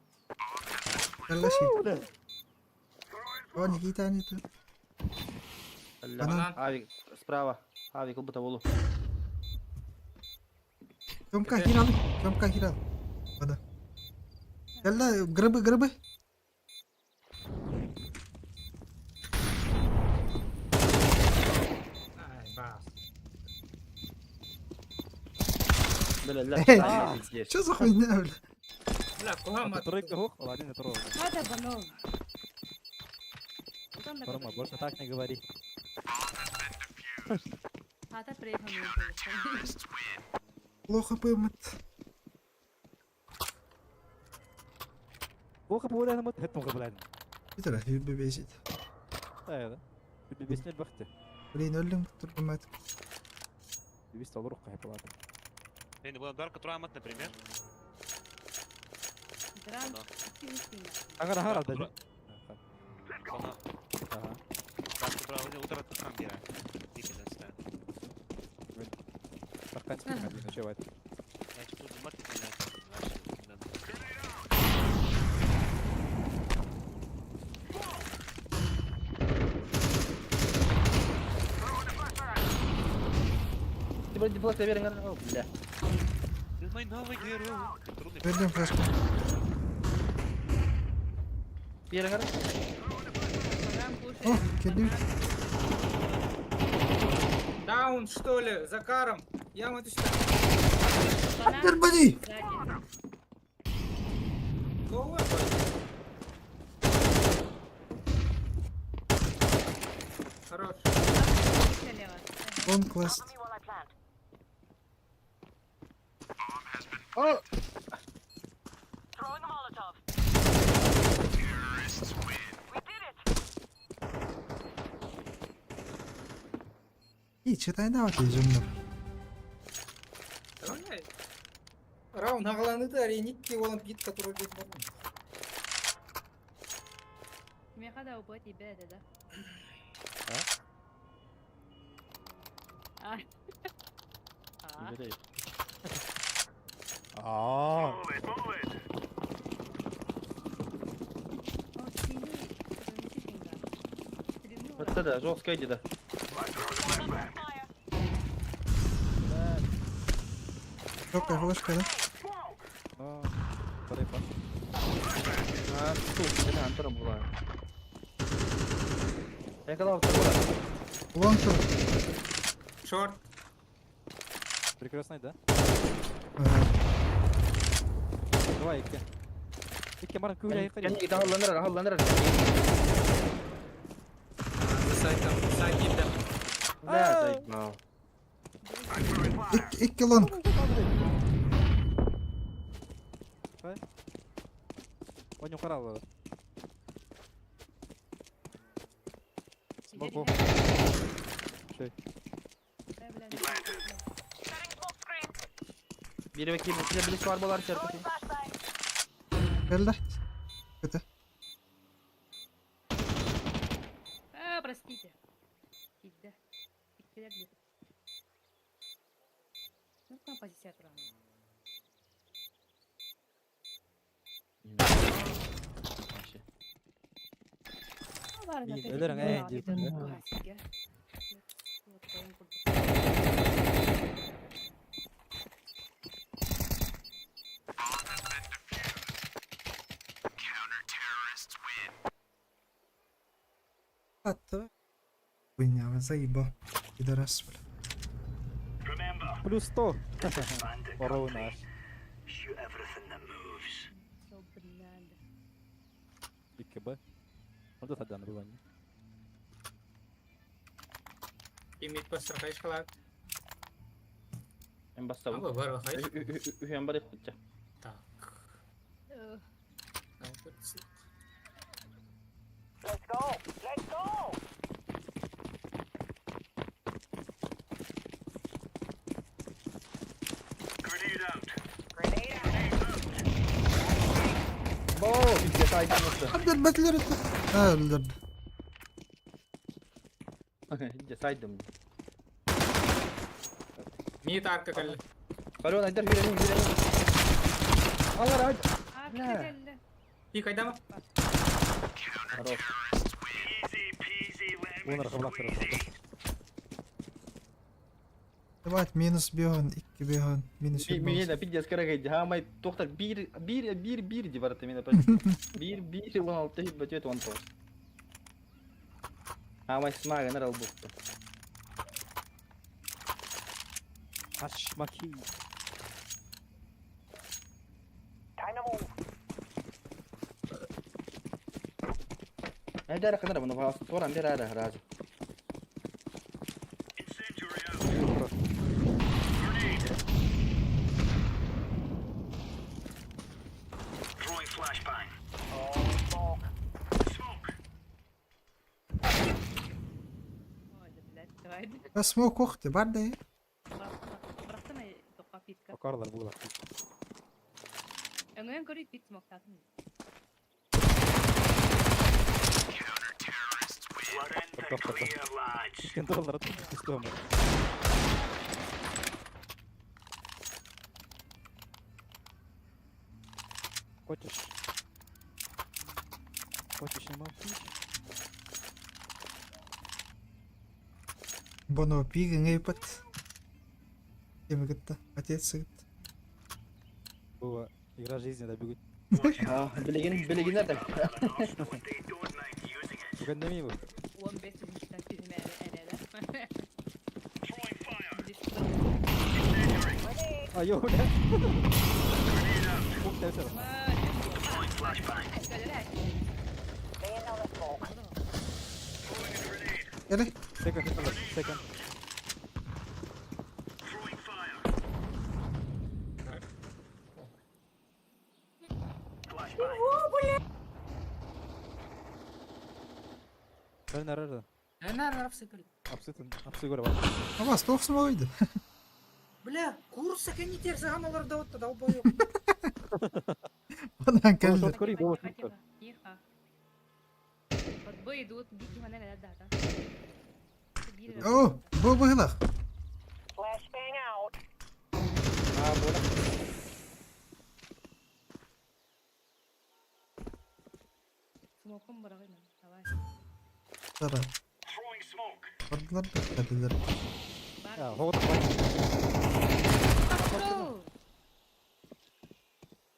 Кэллэ сити. Блядь. О, Никита, не ты. Банан. Авик, справа. Авик, будто волу. Тёмка, хирал. Тёмка, хирал. Вода. Кэллэ, грибы, грибы. Ай, бас. Бля, бля, Эй. здесь. Чё за хуйня, бля? Бля, куха Тройка хух, ладно, не трогай. Хата банол. Рома, больше так не говори. Хата приехал. Плохо поймет. Плохо погуляем, вот это мы гуляем. Питер, бесит. Да, да. Беснет бахты. Блин, öldüm tutturdım. Двести долларов хайпалады. Блин, была дарка турамат, например. Дран Да. 2-3. Ага, ага, даже. Она. Ага. Дарка тура, утро там бира. Таркан спин один, ночевать. Значит, тут мат Ты вроде была верен, о, бля. Ты мой новый герой. Трудный. Verdim flash. Верен, Баран кушает. Oh, кеди. Даун, что ли? За каром. Яма ты сюда. Банан Everybody. сзади. Головой, бля. Хорош. Налево. One quest. Cover me while I plant. О! Throwing a Molotov. We did it. İyi çıtay da diyeceğim. Давай. Раунд аҕаланыыта Реникки уолан пит, который будет нормально. Меха да убыть и беда, да? А? А? Аа. Move it, move it. О, синий. Стрельнула. Вот это жестко иди, да. Set up some fire. Çok flash kadar. Ну, второй флаш. А, тут, бля, Антона була. Я когда второй. Long tur. Шорт. Прекрасный, да? Ee, Давай, Икки. Икки, Марк, куля, Кенни, ахалланыр, ахалланыр. За сайтом. Сайт гидда. Бля, заебал. İki, iki long. Он не украл. Иди, Смогу. иди. Шей. Дай, бля, Setting smoke screen. Biri bakayım, size birisi var bolar Throwing çarpı. flashbang. Geldi. Kötü. А, простите. Иди. Иккилер дии. Ну, там позиция туран. Мин өлөрөҥ ээ диир да. Attı. Хуйня, заебал. Пидорас, бля. Remember, Плюс 100. bandit Порол country. наш. Shoot everything that moves. Икки Б. Вот это да, набивание. И мид пострахаешь халат. En basta А, bu. бар, хайш. Үһен бар иккитче. Так. Let's go. Let's go. Grenade out. Grenade out. Bo, bitti saydın nasıl? Hadi batılır. Ha öldürdü. Bitti saydım. Мид арка кэллэ. Барон айдар хүрен хүрен. Алар айд. Бля. И кайдама? Хорош. Easy peasy lemon Лунар хаблак squeezy. Давай минус бьон, iki бьон, минус Bir бьон. Mine пиздец карагай. Хамай тохтар 1 1 1 1 ди барата мина. 1 1 16 бөтөт 19. Хамай смагынар албукты. Ашмаки. Time to move. Айдар кынар буну бас торан бер ара разы. Incendiary out. Grenade. Throwing flashbang. Smoke. Smoke. Ой, да, блядь, Smoke охты бар да. Бырахтым тоққа питка. Окарлар була. Өңөйөн көрүй пит смоктатын. We're in the clear, lads. Контроллер пустому. Хочешь? Хочешь не молчишь? Боно пигин эйпат. Кем гытта? Отец гытта. Было игра жизни, да бегут. Билигин билигин это. They don't mind using it. Бүгін неме бұл? 15 тыһынчтан түһүмээри эрэлэ. Throwing fire. А, йо, бля. Ух, ты всё. Throwing flashbang. Laying down the smoke. Throwing a grenade. Gel. Second, second. Throwing fire. Flashbang. Nerede? Nerede апсы кіл? Апсытын, апсы көрі бар. Ава, стоқ смойды. Бля, курса кенитер саған олар да отты, долбоёб. Банан келді. Шот көрейік, ол Тихо, шот. тихо, тихо. Вот б идут, бики манера да, да. О, бу быһылах. Flashbang out. А, була. Смоком барагын, давай. Сара. Throwing smoke. Бардылар да келдилер. Бар. А, хоғыт бар. Пошел!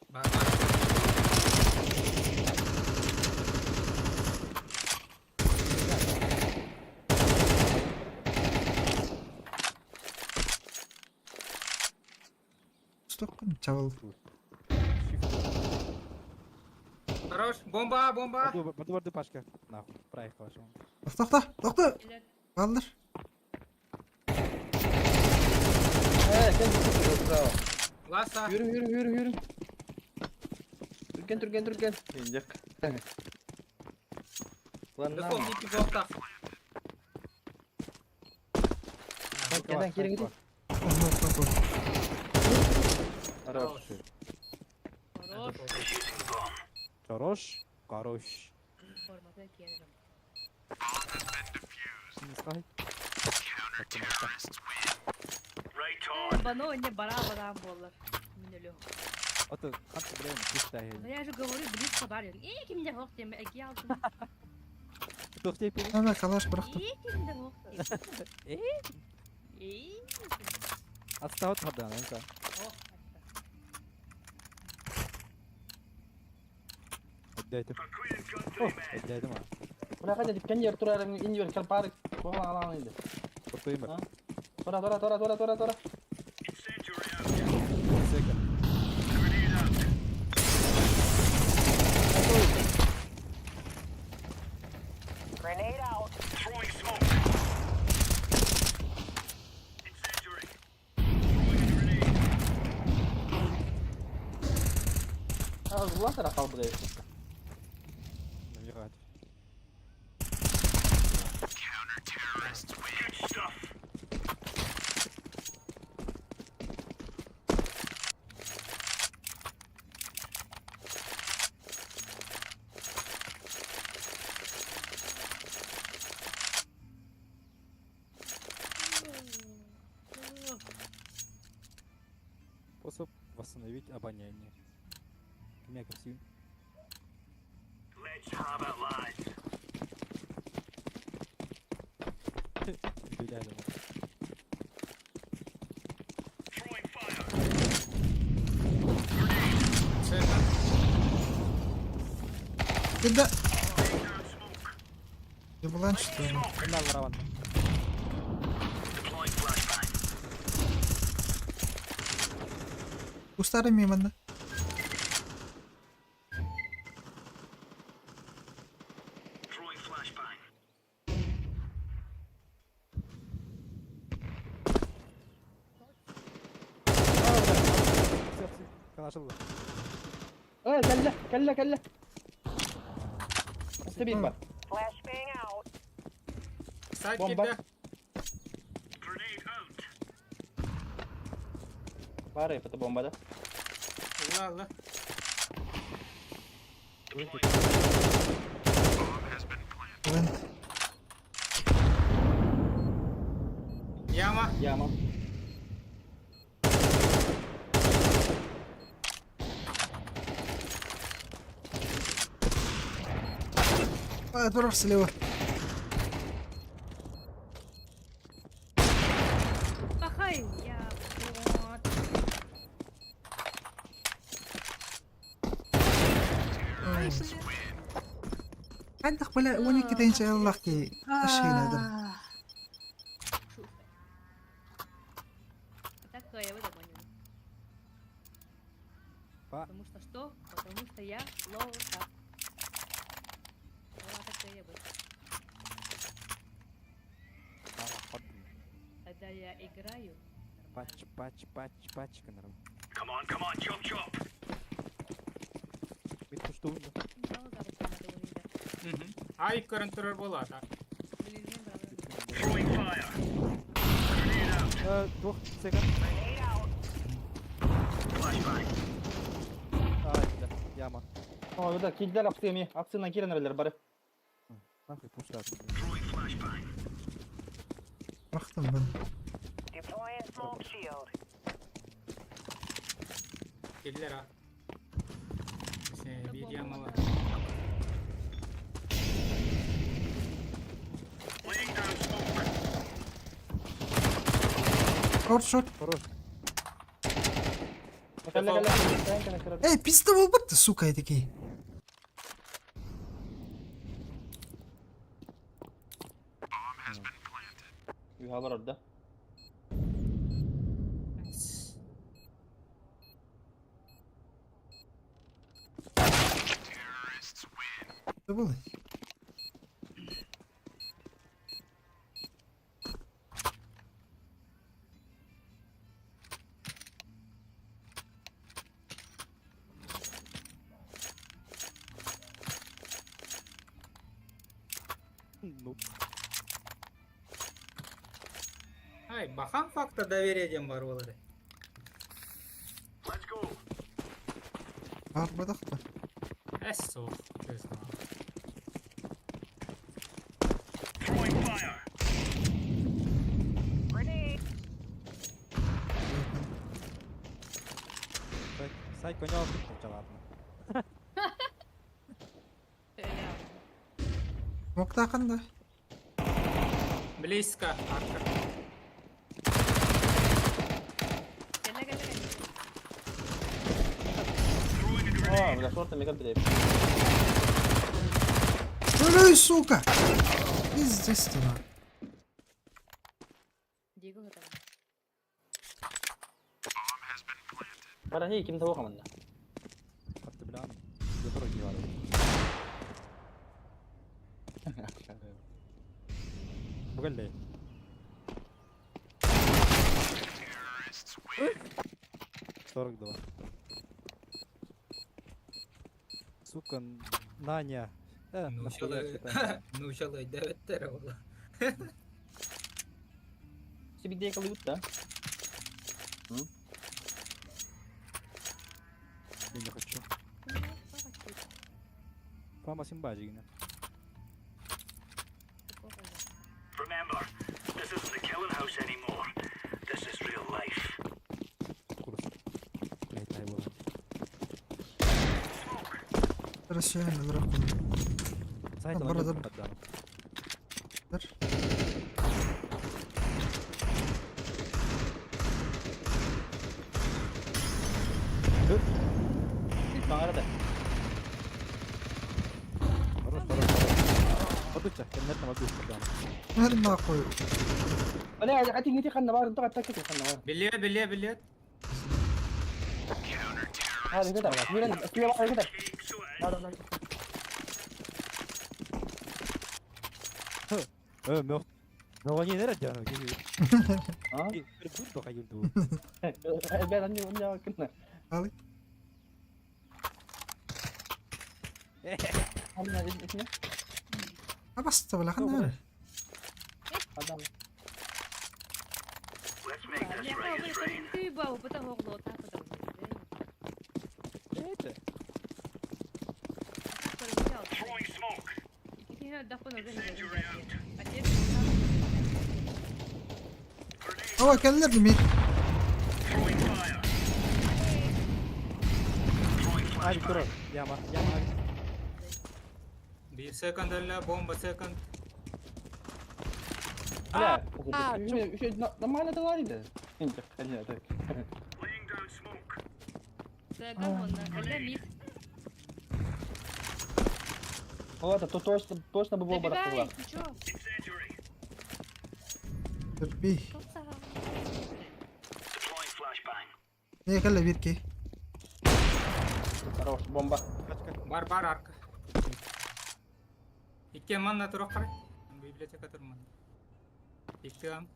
Бар, бар. Стоққын чабыл. Хорош, бомба, бомба. Баду барды пашка. Нахуй, проехал вашего. Тоқта, тоқта. Или Балдыр. Э, кел браво. Ласа. Yürü yürü yürü yürü. Түрген түрген түрген. Инжек. Lan Дефолт икки болта. Кенен кирин гidi. Хорош. Хорош. Хорош, хорош. Формата киерем. Не скай. Right on. Бано не бара барам болар. Минелю. Ото ханты блин, чисто. Да я же говорю, близко барин. Эй, кимде хок тем, эги алдым. Тоқтай пи. Ана калаш бырахтым. Эй, кимде хок тем. Эй. Эй. Отстал от да, ну-ка. Ох, Отдайте. For Queen and country, men. Отдайте ма. Бuna kadar dükkan yer turar iniyor kal park. Boğlan alan indi. Құртайын ба. Ha? Tora tora tora tora tora tora. Incendiary out. Second. Grenade out. Grenade out. Throwing smoke. Incendiary. Throwing a grenade. Ha ulan tara kal buraya. Набирать. Good stuff. Способ восстановить обоняние. Меня красивый. Let's have it, lads. Бля, Throwing fire. Second. Кеде. Laying down smoke. Ебылан что? Мына лараван. Deploying flashbang. Устары миманда. Throwing flashbang. Канашылды. Э, kelle kelle kelle. Tebrik bak. Flashbang out. Сайт Бомба. кирде. Бар это бомба да? Ылла, ылла. Вент. Яма. Яма. А, турар слева. Пахай, я вот. Ай, бля. Хайдах бля 12 тенче аллах ки ашхина А. А так я его понял. Па. Потому что что? Потому что я лота. Лота я бы. Когда я играю, нормально. Пач, пач, пач, пач, канарам. Come on, come on, chop chop. Бит кушту. Ну, да, вот надо у меня. Ай, көрөн турар буолаата. Блин, не брала. Throwing fire. Grenade out. Э, двух секунд. Grenade out. Flashbang. Ай, бля, яма. О, да, килдер апсы эми. Апсынан кирен эрелер бары. Нахуй пуштат. Throwing flashbang. Рахтым бен. Deploying smoke shield. Киллер а. Биир яма бар. Laying down smoke. Шорт, шорт. Хорош. Кэллэ, кэллэ. Кэллэ, кэллэ. Эй, пизда болбат, сука, такие. Юхалар орда. Что было? Ну, Ай, бахан факта доверие диэн бар буолар. Let's go. Бар бадахта. Эс суох. Throwing fire. Grenade. сай коня ладно. Я. Моктакан да. Близко. Арка. Кэллэ, кэллэ, кэллэ. Throwing a grenade. О, бля, шорты мега бля. Эй, сука! Пиздец ты, на. Диего готова. Бара хей, ким того команда. Хатты бля. Дороги вару. Бугаллей. 42. Сука, Наня. Э, нахуя это? Нучалай дэветтер ола. Сибидей калыют, да? Я не хочу. Фама симбаджигна. Remember, this isn't the killing house anymore. This is real life. Курс. Блять, дай было. Хорошо, я на Сайт Бар, он бар. поддам. Баңара да. Хорош, хорош, хорош. Подуча, кеннет на воду поддам. Нахуй. Бля, ати нити ханна бар, инту атака ханна бар. Билет, билет, билет. Хады кета. Мирен, слева бар кета. Да, да, да. Э, мертв. Ну они не радио, А? Буду каюлду. Ребята, они у меня кына. Али. Ханна, итне. А баста, бля, ханна. Адам. Let's make Это. Throwing smoke. Ава келлер mid. Throwing fire. Throwing Авик flashbang. турар. Яма, яма авик. Bir second öyle bomba second. Бля, еще нормально товарищ. Понятно. Laying down smoke. Ладно, то точно, точно бы был бы Добивай, распугал. ты чё? Incendiary. Терпи. Deploying flashbang. Не келлер bir ki. Хорош, бомба. Качка. Бар бар арка. Икки манна турук карай. Библиотека турман. Икки ам.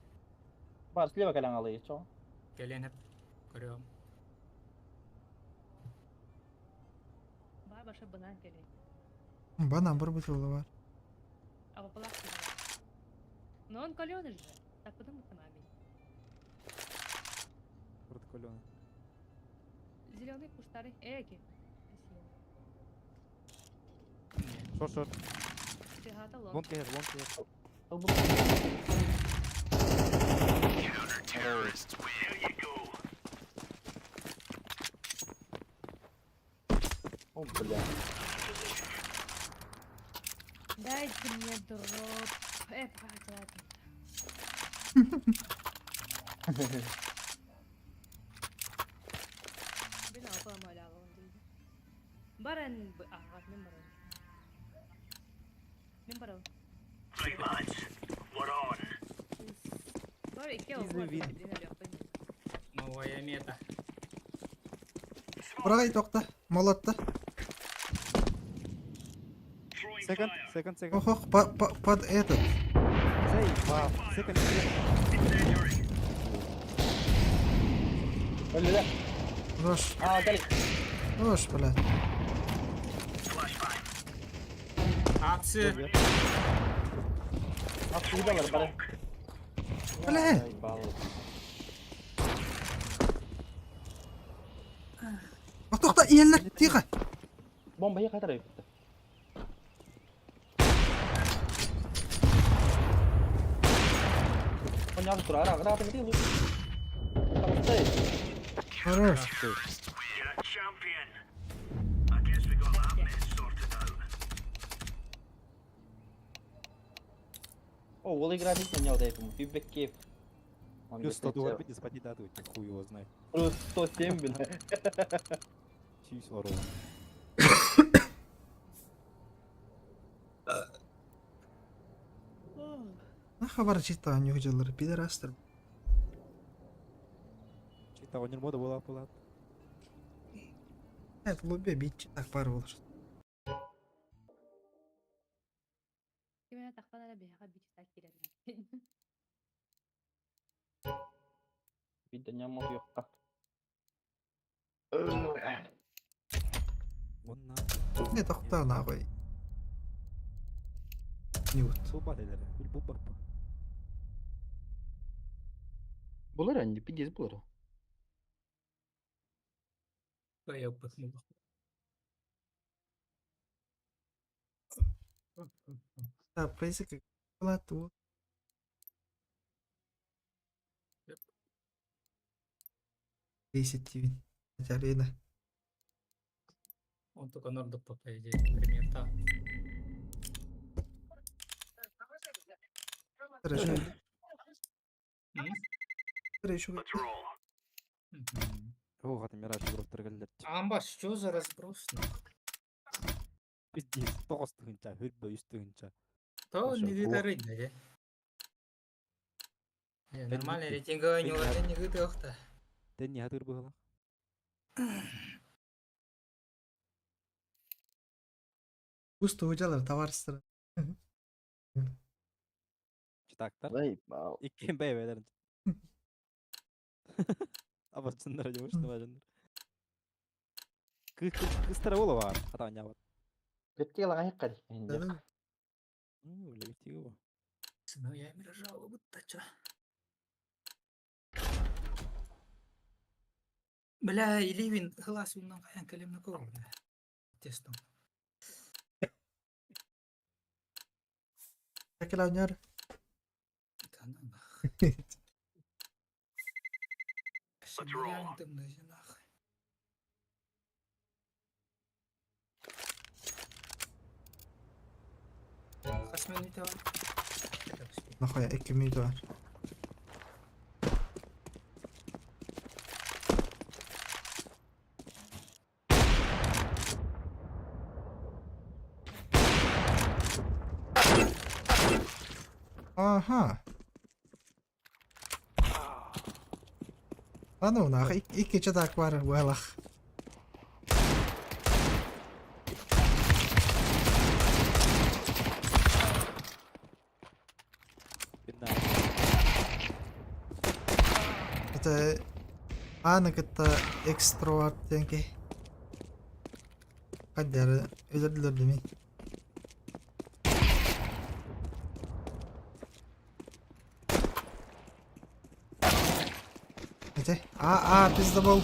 Бар, слева колян алы, чё? Келен hep. Көрөм. Бар баша банан келе. Банан бір бутылы бар. А пополам. Но он калёный же. Так подумай сама. Протоколёный. Зеленый куштары. Эки. Шорт, шорт. Тыгата лонг. Лонг кер, лонг кер. There you go. О, бля. Дайте мне дроп. Блядь, ладно. Блин, а помоляла он дейді. Баран ага, мен баран. Мен баран. Right, lads. We're on. Бар икки Easy оҕо win. Новая мета. Buraya тоқта. Молотта. Throwing Second, fire. second, second. Ох, ох, под этот. Заебал. Second, second. Incendiary. Бля, Хорош. А, дали. Хорош, блядь. Flashbang. Апсы. А, куда бар, бар? Бля. Заебал. Ох, тоқта, иелер, тихо. Бомба, я катараю. Он не тура, ара, ара, ты лучше. Там стоит. Хорош. You're a champion. I guess we got that mess sorted out. О, ол игра не не вот этому. Фидбэк кейф. Плюс 100 долларов не спать дадут, хуй его знает. Плюс 107, блин. Чись ворона. Нахабар чита нюхжалар, пидорастер. Чита онер мода была была. Это лобби бит так пар болар. Кимена тахпана биһиэхэ бичта киирэр. Видно, не мог ёкка. Он на. Не тоқта нахуй. Нют. Суба дедер. Бил бубар. Булар они, пиздец булар. Кайыппыт. Да, basically, была ту. 10 Арена. Он только нордок по идее, пример та. Хорошо. М? Хорошо. Let's roll. Мгм. Ох, это мираж игрок торгаллер. Амба, что за разброс? нахуй? Пиздец, тоғыз тыгынча, хүрбө үс тыгынча. То Слушай, не во. гитары, да? Не, Да нормально, не рейтинговый не Ты не ладно, не гытых-то. Тен не хатыр быгыла. Густо hocalar, товарищтар. Читактар. Заебал. Иккен бәй бәйләрин. Абачыннар жумуш бажыннар. Кыстара бола бар. Хата нябат. Бетке лагай кади. Да, Ну, левитиго. Ну, я миражал, будто чё. Бля, Иливин хылас уунан хайан кэлэмнэ көр, бля. Тестом. Кэлэнер. Да ну нахуй. Реально тымныы нахуй. Хас минута бар? Нахуя 2 минут бар. Ага. А ну нахуй, икки чатак бар буолах. Пинна. Это ааны кытта экстроарт диэн киһи. Хайдары өлөрдүлэр дими. Ити а а пиздабол.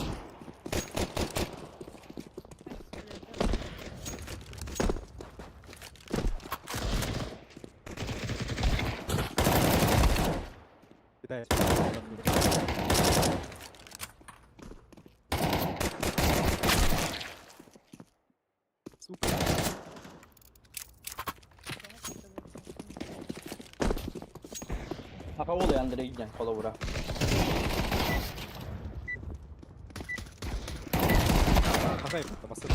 Кидай. Сука. Хака ол Андрей ден холовура. Хахай, тамасы.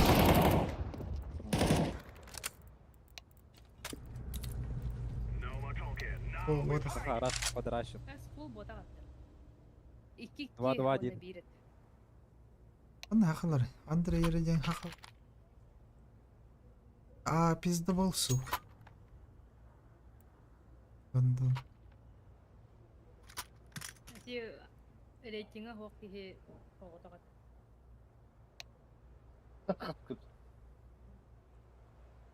No more talking. Now О, вот. Хаха, раз подращен. Скул бота аттар. Икки икки Два, два, уонна один. биир этэ. Анна хахалар. Андрей диэн хахал. А пиздабол сука. Гондон. Ити рейтингэ суох киһи оҕотох этэ.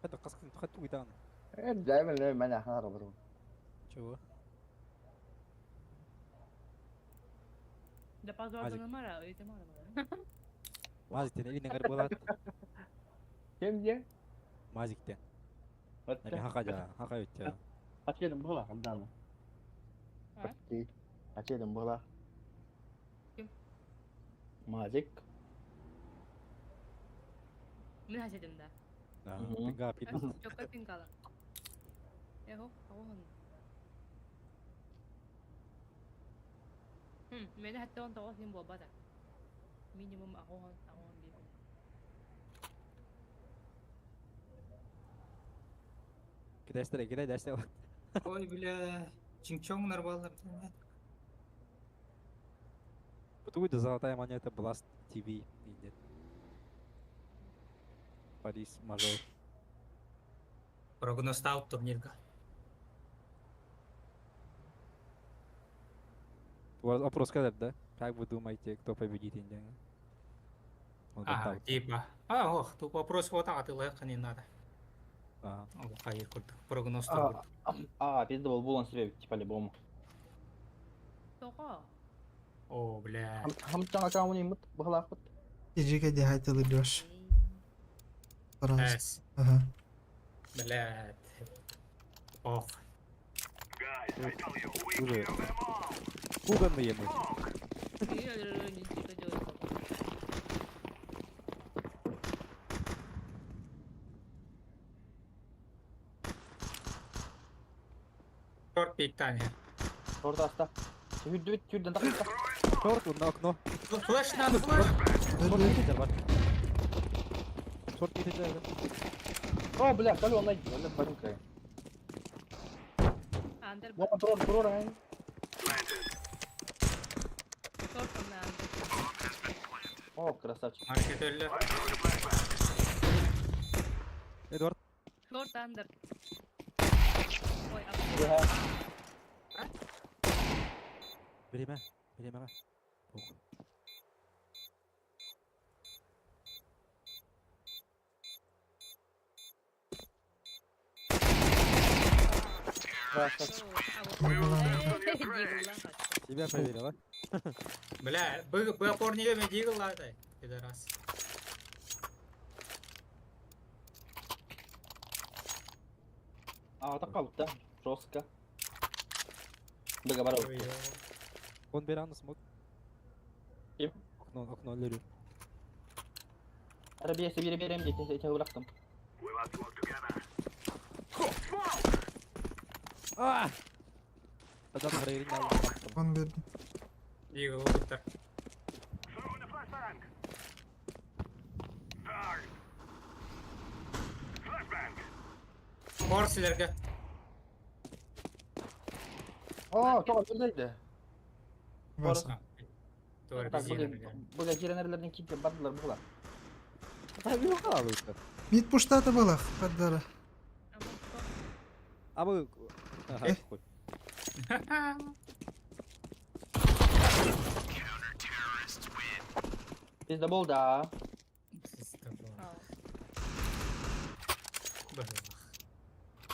Это қасқын хатту гитан. Даймен мен ахар бар. Чего? Да позордунумара, ыйытымара. Мазиктен или нагар болат. Кем де? Мазиктен. Наби хака жа, хака өтчө. Ачедим була хандан. А? Ачедим була. Ким? Мазик. Мин хасетим да. Да, Мгм. пинга пинга. Чокка пинкала. Эхо, оҕоһун. Мени хатта он тоҕо син буолбата. Минимум аҕоһон, аҕоһон биир. Кидай стрей, кидай даште. Ой, бля, Чингчонгнар баллар. Откуда золотая монета Blast TV? Нет. Парис мажор. Прогностаут турнирга. У вас вопрос когда, да? Как вы думаете, кто победит Индию? Он Ага, там. типа. А, ох, тут вопрос вот так, ты лайка не надо. А, Ол хайыр курдук, прогноз А, а, пиздабол булан себе типа любому. Тоҕо? О, бля. Хамчан аккаунт имут бахлахпыт. Ижиге де хайтылы Леш. Таранс. Эс, Ага. блядь. Ох. guys, I tell you, we Уже. kill them all. Пуганные мы. Шорт пиктание. Орда аста. Хүдүт түрден тақта. Шорт на окно. Флэш надо, флэш! Шорт ките бар. Шорт ките жар. О, бля, калю онлайн. Онлайн барынка. Андер Уа, трор, трор, ай. Planted. шорт онна андер. О, красавчик. Маркет өллө. I throw the flashbang. Эдуард, Шорт андер. Ой, а Бля. время. Время. Ох. Красавчик. Тебя Grave. Тебя проверила. Бля, Б, Б опорнига мен дигл лаатай. Пидорас. А, так да. Жестко. Договор. Ой, Он беран смог. Ким? Окно, окно лөрү. Арабия себе берем, дети, я тебя bıraktım. We must work together. А! Адам грейрин алып. Кон бердим. Дигл улуттар. Throwing a flashbang. Bang. Flashbang. Корсилерге. Aa, çok öldüydü. Васа. Doğru Так, biz yine Бага киренерлерден кип бардылар була. Алып. Мид пуштата было, паддара. А вы... Ага, хуй. Бизде болду а.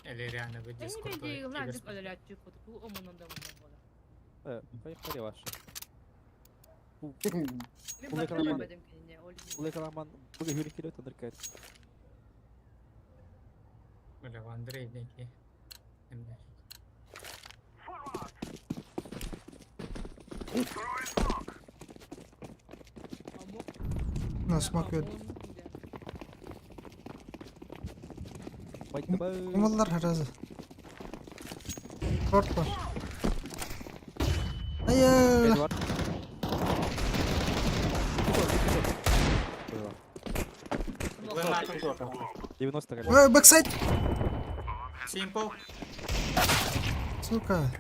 Элериана бы Эми дигл лаа өлөлөчү куту омунун да мунун болар. Поехали ваши. Мен Улай баттан караман. бедим кине, ол. Улай буга хүрү кирет андыркайт. Бля, Андрей неки. Эмне. Forward. Throwing smoke. На смок бердим. Кумаллар разы. Шорт бар. Айы. Эдвард. 90 голев. Ой, бэксайд. Simple. Сука.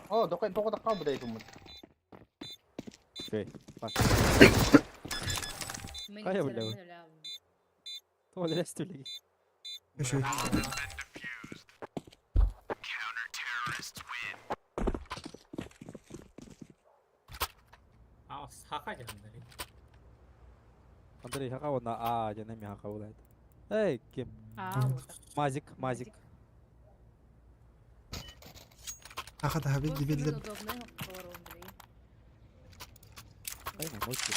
О, докой токо калды дейт умут. Окей. Так. Кая билебин? То лестүлеги. Еще. А, сака Андрей. Андрей хака она а, я неме хака улайт. Эй, кем? А, вот. Мазик, мазик. Ахата хабид дибидлер. Ай, на мойке.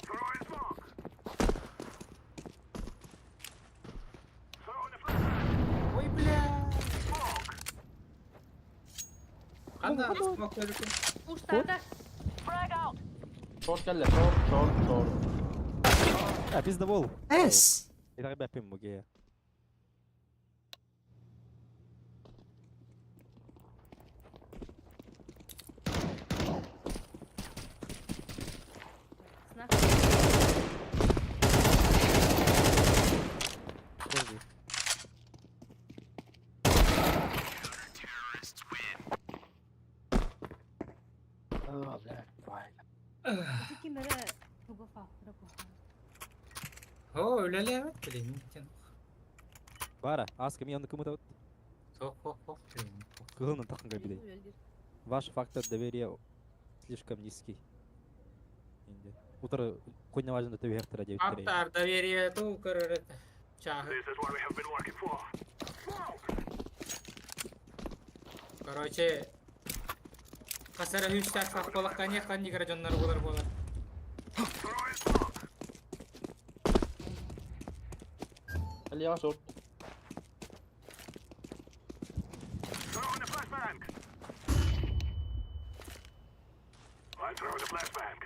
Throwing smoke. Throwing a flashbang. Ой, бля. Канда смок көрүкүн. Уштада. Frag out. Шорт келди, шорт, шорт, шорт. А, пизда бол. Эс. Итак, бэпим муге. Подожди. А, бля, бай. Кимере туга фактора О, үлеле блин. Бара, аска ми онды кымыта. Тох, хох, хох, блин. Кылын тақын габидей. Ваш фактор доверия слишком низкий. Инде. Утро конь важно тебе гектара 9 Фактор доверия ту көрөрөт. Чах. This is what we have been working for. Smoke. Короче, касара хүстәк сак болак кане хан нигер жоннар болар болар. Throwing smoke. Алия шорт. Throwing a flashbang. I'm throwing a flashbang.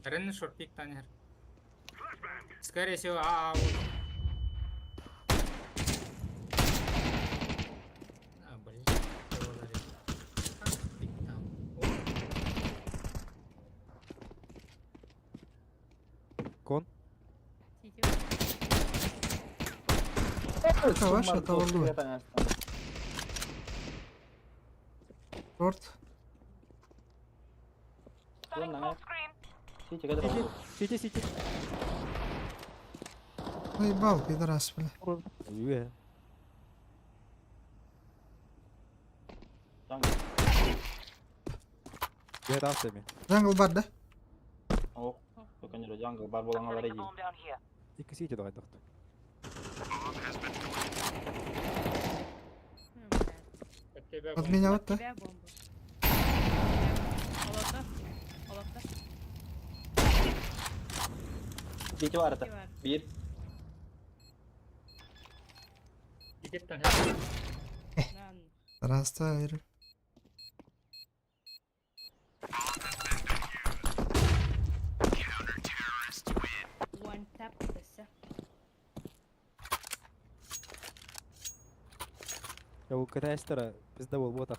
Рен шорт пик танер. Flashbang. Скорее всего, а, а, вот. А, блин, его дарит. Пик там. О, Кон? Это ваш, это валуй. Шорт. Setting smoke screen. Сити, когда болду. Сити, сити. Наебал, пидорас, бля. Юе. Жаңгл. Я дался ми. Джангл бар, да? Көкөнөрө jungle бар болан алар Setting a иди. bomb down here. Икки сити догайдохту. От тебя От бомба. меня вот да. Тебя бомба. Олорда. Олорда. Сити бар это. Бар. Bir. Икеттен. Нан. Здравствуй. One tap дэсэ. Я у китайстера пизда был ботах.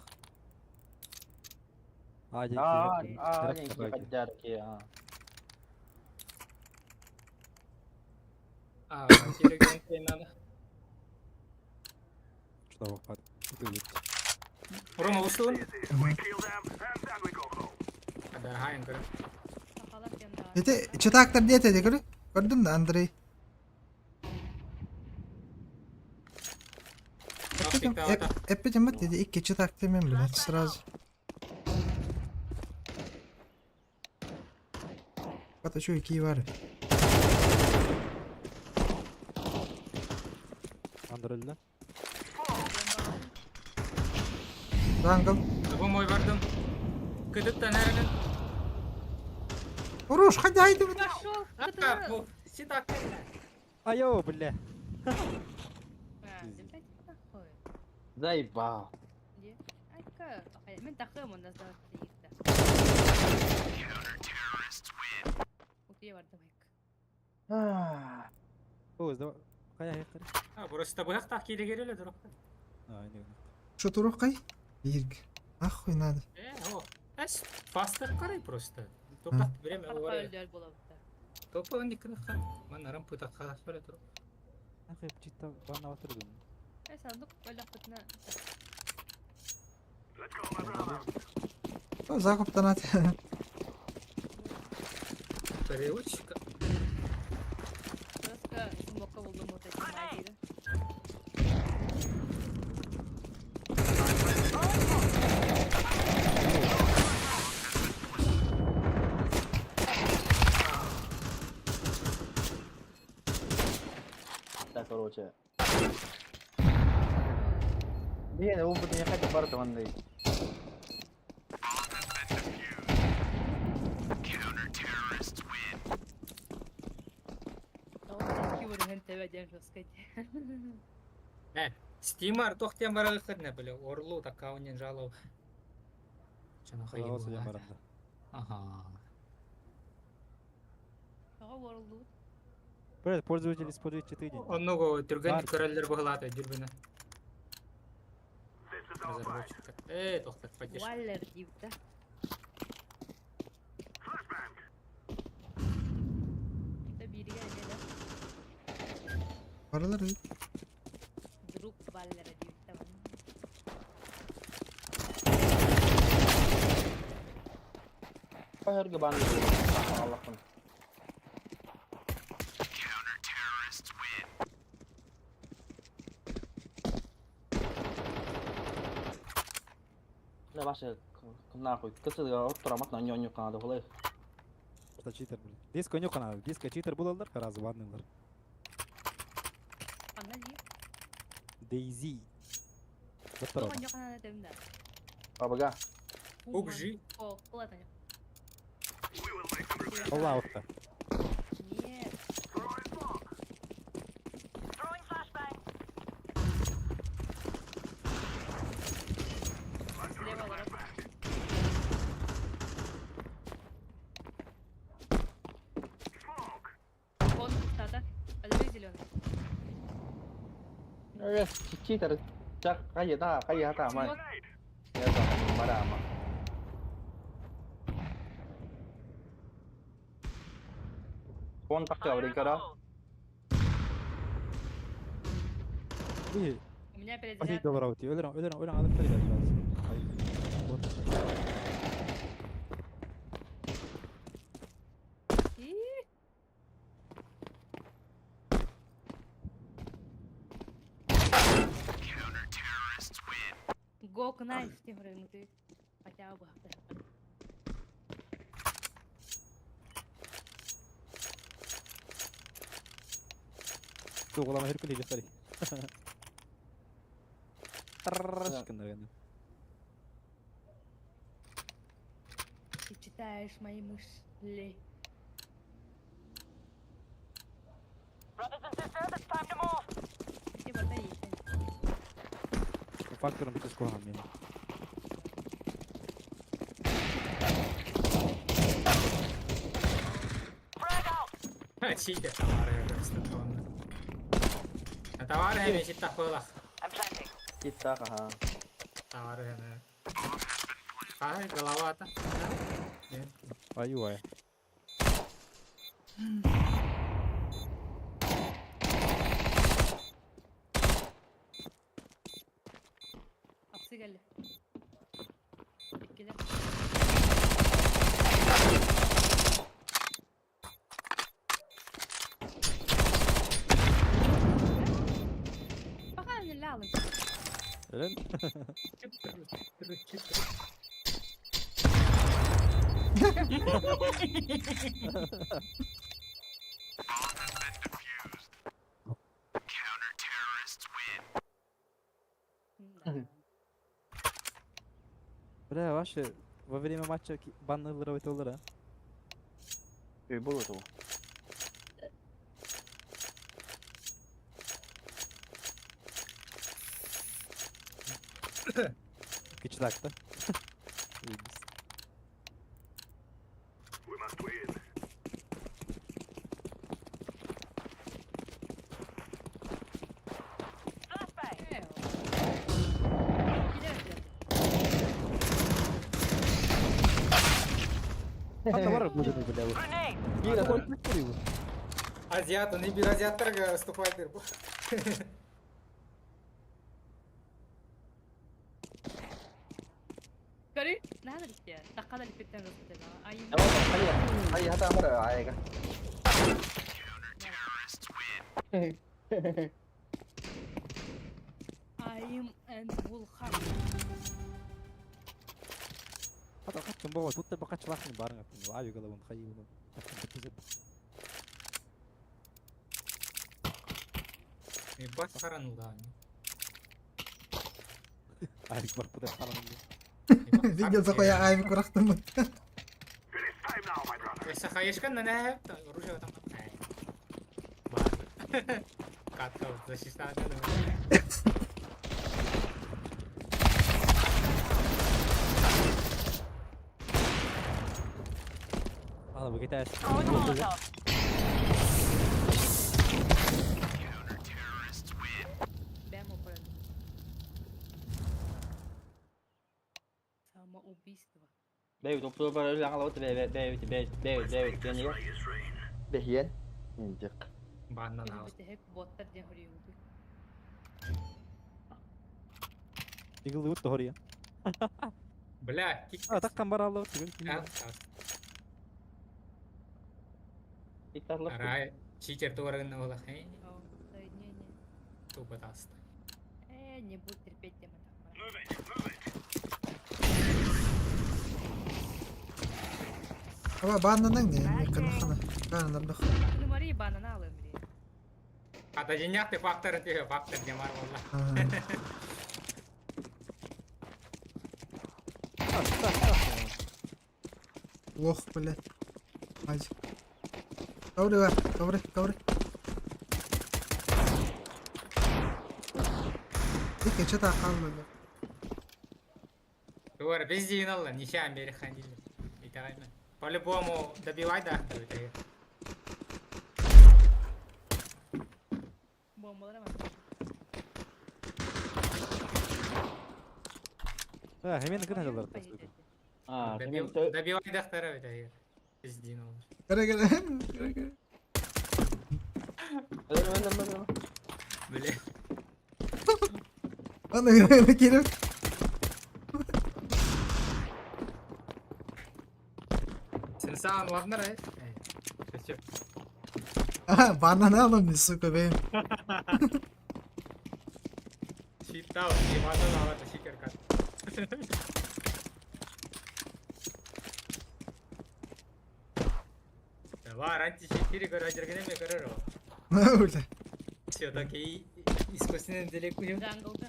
А, день А, а, день поддержки, а. А, телеграм надо. Что там выпад? Рома, устун? We kill them and then we go home. Да, хайын көрө. Сахалар тем да. Эти читактар диэте дегүрү. Көрдүм да Андрей. Эппитим бат dedi икки читак демем блядь сразу. Ката чуй ки бар. Андрелла. Jungle. Бу мой бардым. Кытыттан әрінін. Уруш, хадя haydi. Пошел. А, бу, ситак. Айо, бля. Нахуй. Заебал. Где? Айка. Мен тахым он нас давай Утуя бардым айк. О, сдавай. Кая, кая. А, просто быһак так кире кереле турук. А, не. Что турукай? Бирг. Нахуй надо. Э, о. Эс, пастыр карай просто. Топак время Харка говорит. өлдөр болобута. Топа никны ха. Ман арам путак хас бара турук. Нахуй чита бана отырдым. Э, сандык өлөк бутна. Let's go, my brother. О, закуптан ат. Переводчик. Просто смока болдум вот эти майдири. Так, короче. Блин, опыт не хотя барда ванны. Э, Стимар тохтен бара хырна биле. Орлу такаунен жалау. Чана Жалосы хайы. дем барамда. Ага. Ага, world Блядь, пользователь использует читы день. Онного түрген Бар. көрөллөр бугалата жүрбүнө. This is our fight. Разработчик. Э, тохтат поддержка. Валлер дейбит да. Flashbang. Да бириге эле Баралар. Друг Валлера дейбит да. Хайыргы банды. Аллахым. Да башы нахуй кысыга оттурамат на ньоню канады холай. Просто читер, блядь. Диско не канал. Диско читер булалар, раз ваннылар. Ана ди. Дейзи. Доктор. Тоған жок ана дедим да. Бабага. Угжи. О, кылат ана. We will make them regret. Алла отта. Нет. Throwing smoke. Throwing flashbang. Слева ларап. Smoke. Он кустада. Альбе зеленый. Э, читер. Чак кайда кайда май. Grenade. Я там барама. Фон такты Fire in the аврикара. hole. И У меня Последний перезаряд. доллар аути. Өлөрөн, өлөрөн, өлөрөн алып бер Ай. Вот. И Go knife тем ты. Хотя бы. Тугулама hürkülü gösteri. Таррашкын. Ты читаешь мои мысли. Brothers and sisters, it's time to move. Ты вода есть. Фактором кускогам мен. Frag out. Читер товары просто тонна. Товары хәме читтах қойлақ. I'm planting. Киттах, ага. Товары хәме. Ай, голова та. Нет. Ай-ой. Апсы geldi. Bekle. Bakalım ne alın. Ölen. Читер, читер. Бля, вообще, во время матча баннылар өтөлөр, а. Үй болот ол. Кычлак да. Ужас. We must win. Flashbang. Хата бар бу бля. Grenade. Кирилл. Азиат, он и бир азиаттарға выступает. Көрü. Ne dedik ya? Dakikada lipitten rastgele. Ay. Хай, хата амара айга. I'm and Vulcan. Хата качан боо, тут та бакачлахны барың аттын. Ай головын хайы. Бат қаранылды. Ай бар куда каран. Видео такой авик урахтым. It is time now, my brother. Эсэ хаешкан на нэ оружие там. Бар. Катка защищает. Ана бу кетес. Throwing a Molotov. Ben operatör. Самоубийство. Бэй, топтор бар өлі аңалауды, бэй, бэй, бэй, бэй, бэй, бэй, бэй, Right is rain. Бэхиен. Индик. Баннан Benim алыс. bir de hep botlar diye hırıyordu. Игл ут хория. Бля, кик. А таккан бар алды. Иттарлық. Арай, читер туарыгын олақ. Не, не. Тупо таста. Не буду терпеть тем это. Move it, move it. Аба баннаның не? Мен хана. Баннар бах. Numarayı bana ne alayım diye. Ата жинякты фактор тиhe фактор демар болла. Лох, бля. Мать. Ковры бар, ковры, ковры. Тихо, что-то қалды. Туар без дигин нишан бери хандил. Итагайма. По-любому добивай да. Bombalara bak. А, hemen кына алар. А, Добивай да второй. Без дигин Кіре, кіре, кіре, кіре. Бля. Ана, ана, келіп. Сенсан ладно рай. Все. Ага, банан алым, сука, бейм. Читал, не банан алады читер кат. Бар, анти-читери көрө жергене ме көрөр. Бля. Все, так и искусственный интеллект у него. Джанглга.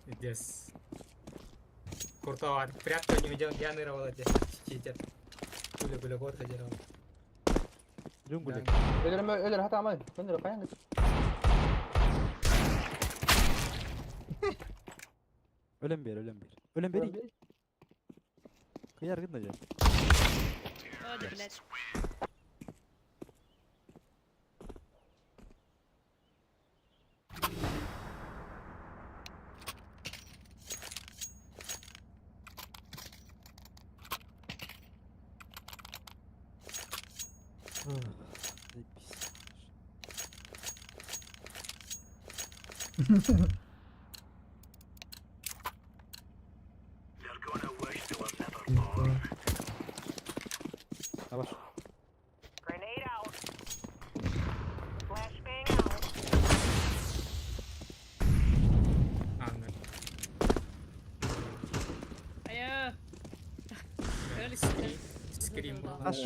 Здесь. Куртова, прятка не видел, я нырывал здесь. Читер. Гуля-гуля горка делал. Джунгли. Өлөр өлөр хата амай. Көндөр каян. Өлөн бер, өлөн бер. Өлөн бери. Кыяр гына же. О, да, блядь. Заебись. They're gonna wish they were never born. Давай. Grenade out. Flashbang out. А, ну. Айа. Скрим был. Аш.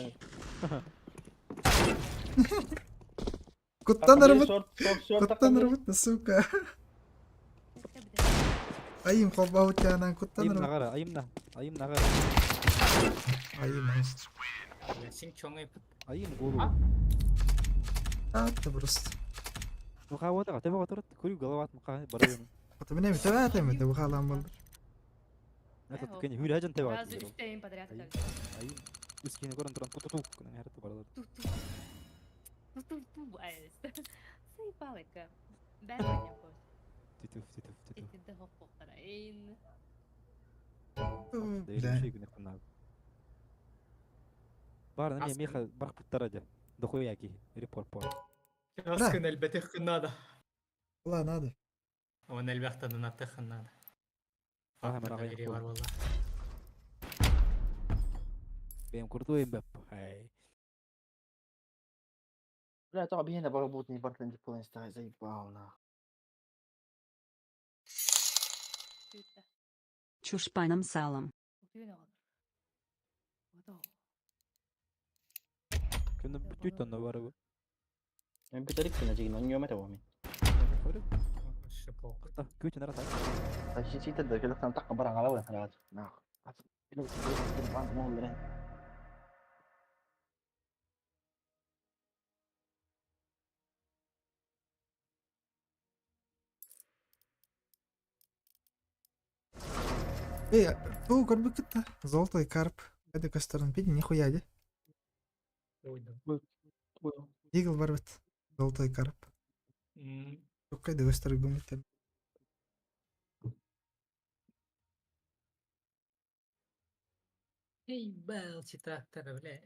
Куттан Куттан рвут, сука. Айым холбау тянан куттан Айым рвут. нагара, айым на. Айым нагара. Айым. Син чоңой Айым голову. А, ты просто. Ну кого-то, ты его турат, курю голова мка барайын. Вот у меня метаватами, это ухалам был. Это кени хүрәжен тебе Сразу үстейін подряд. Айым. как. Айым. Үскени көрөн туран ту-ту-ту күнүн харты баралар. Ту-ту. Ту-ту-ту. Ай, Заебалыка. Бәрі не қой. Титүф, титүф, титүф. Итинде хоп-хоп-қарайын. Бля. Бар, не Аскын. меха барк буттара же. Дохуяки, репорт по. Аскын әлбәтех надо. Ла, надо. Он әлбәхтә донатых надо. Ага, Фактор мына доверия бар қояйын. буолла. Бэм куртуйм бэп. Хай. Бля, тоҕо биһиэнэ барабутни бартын дип буолан заебал нах. Түйтті. Чушпаном салом. Утуйын оғалар. Отау. Күнү бүтүйт онно бары бу. Мен бүтерик кына жигин он мете бу мен. Шипок. Күтүн ара так. Та читер да келектен такка баран ала була. Нах. Эй, туу көрбүккүт да. Золотой карп. Это көстөрүн пиди нихуя де. Ой, Игл бар бит. Золотой карп. М, Көккай да көстөрү көмөттөр. Эй, бал, читактар, бля.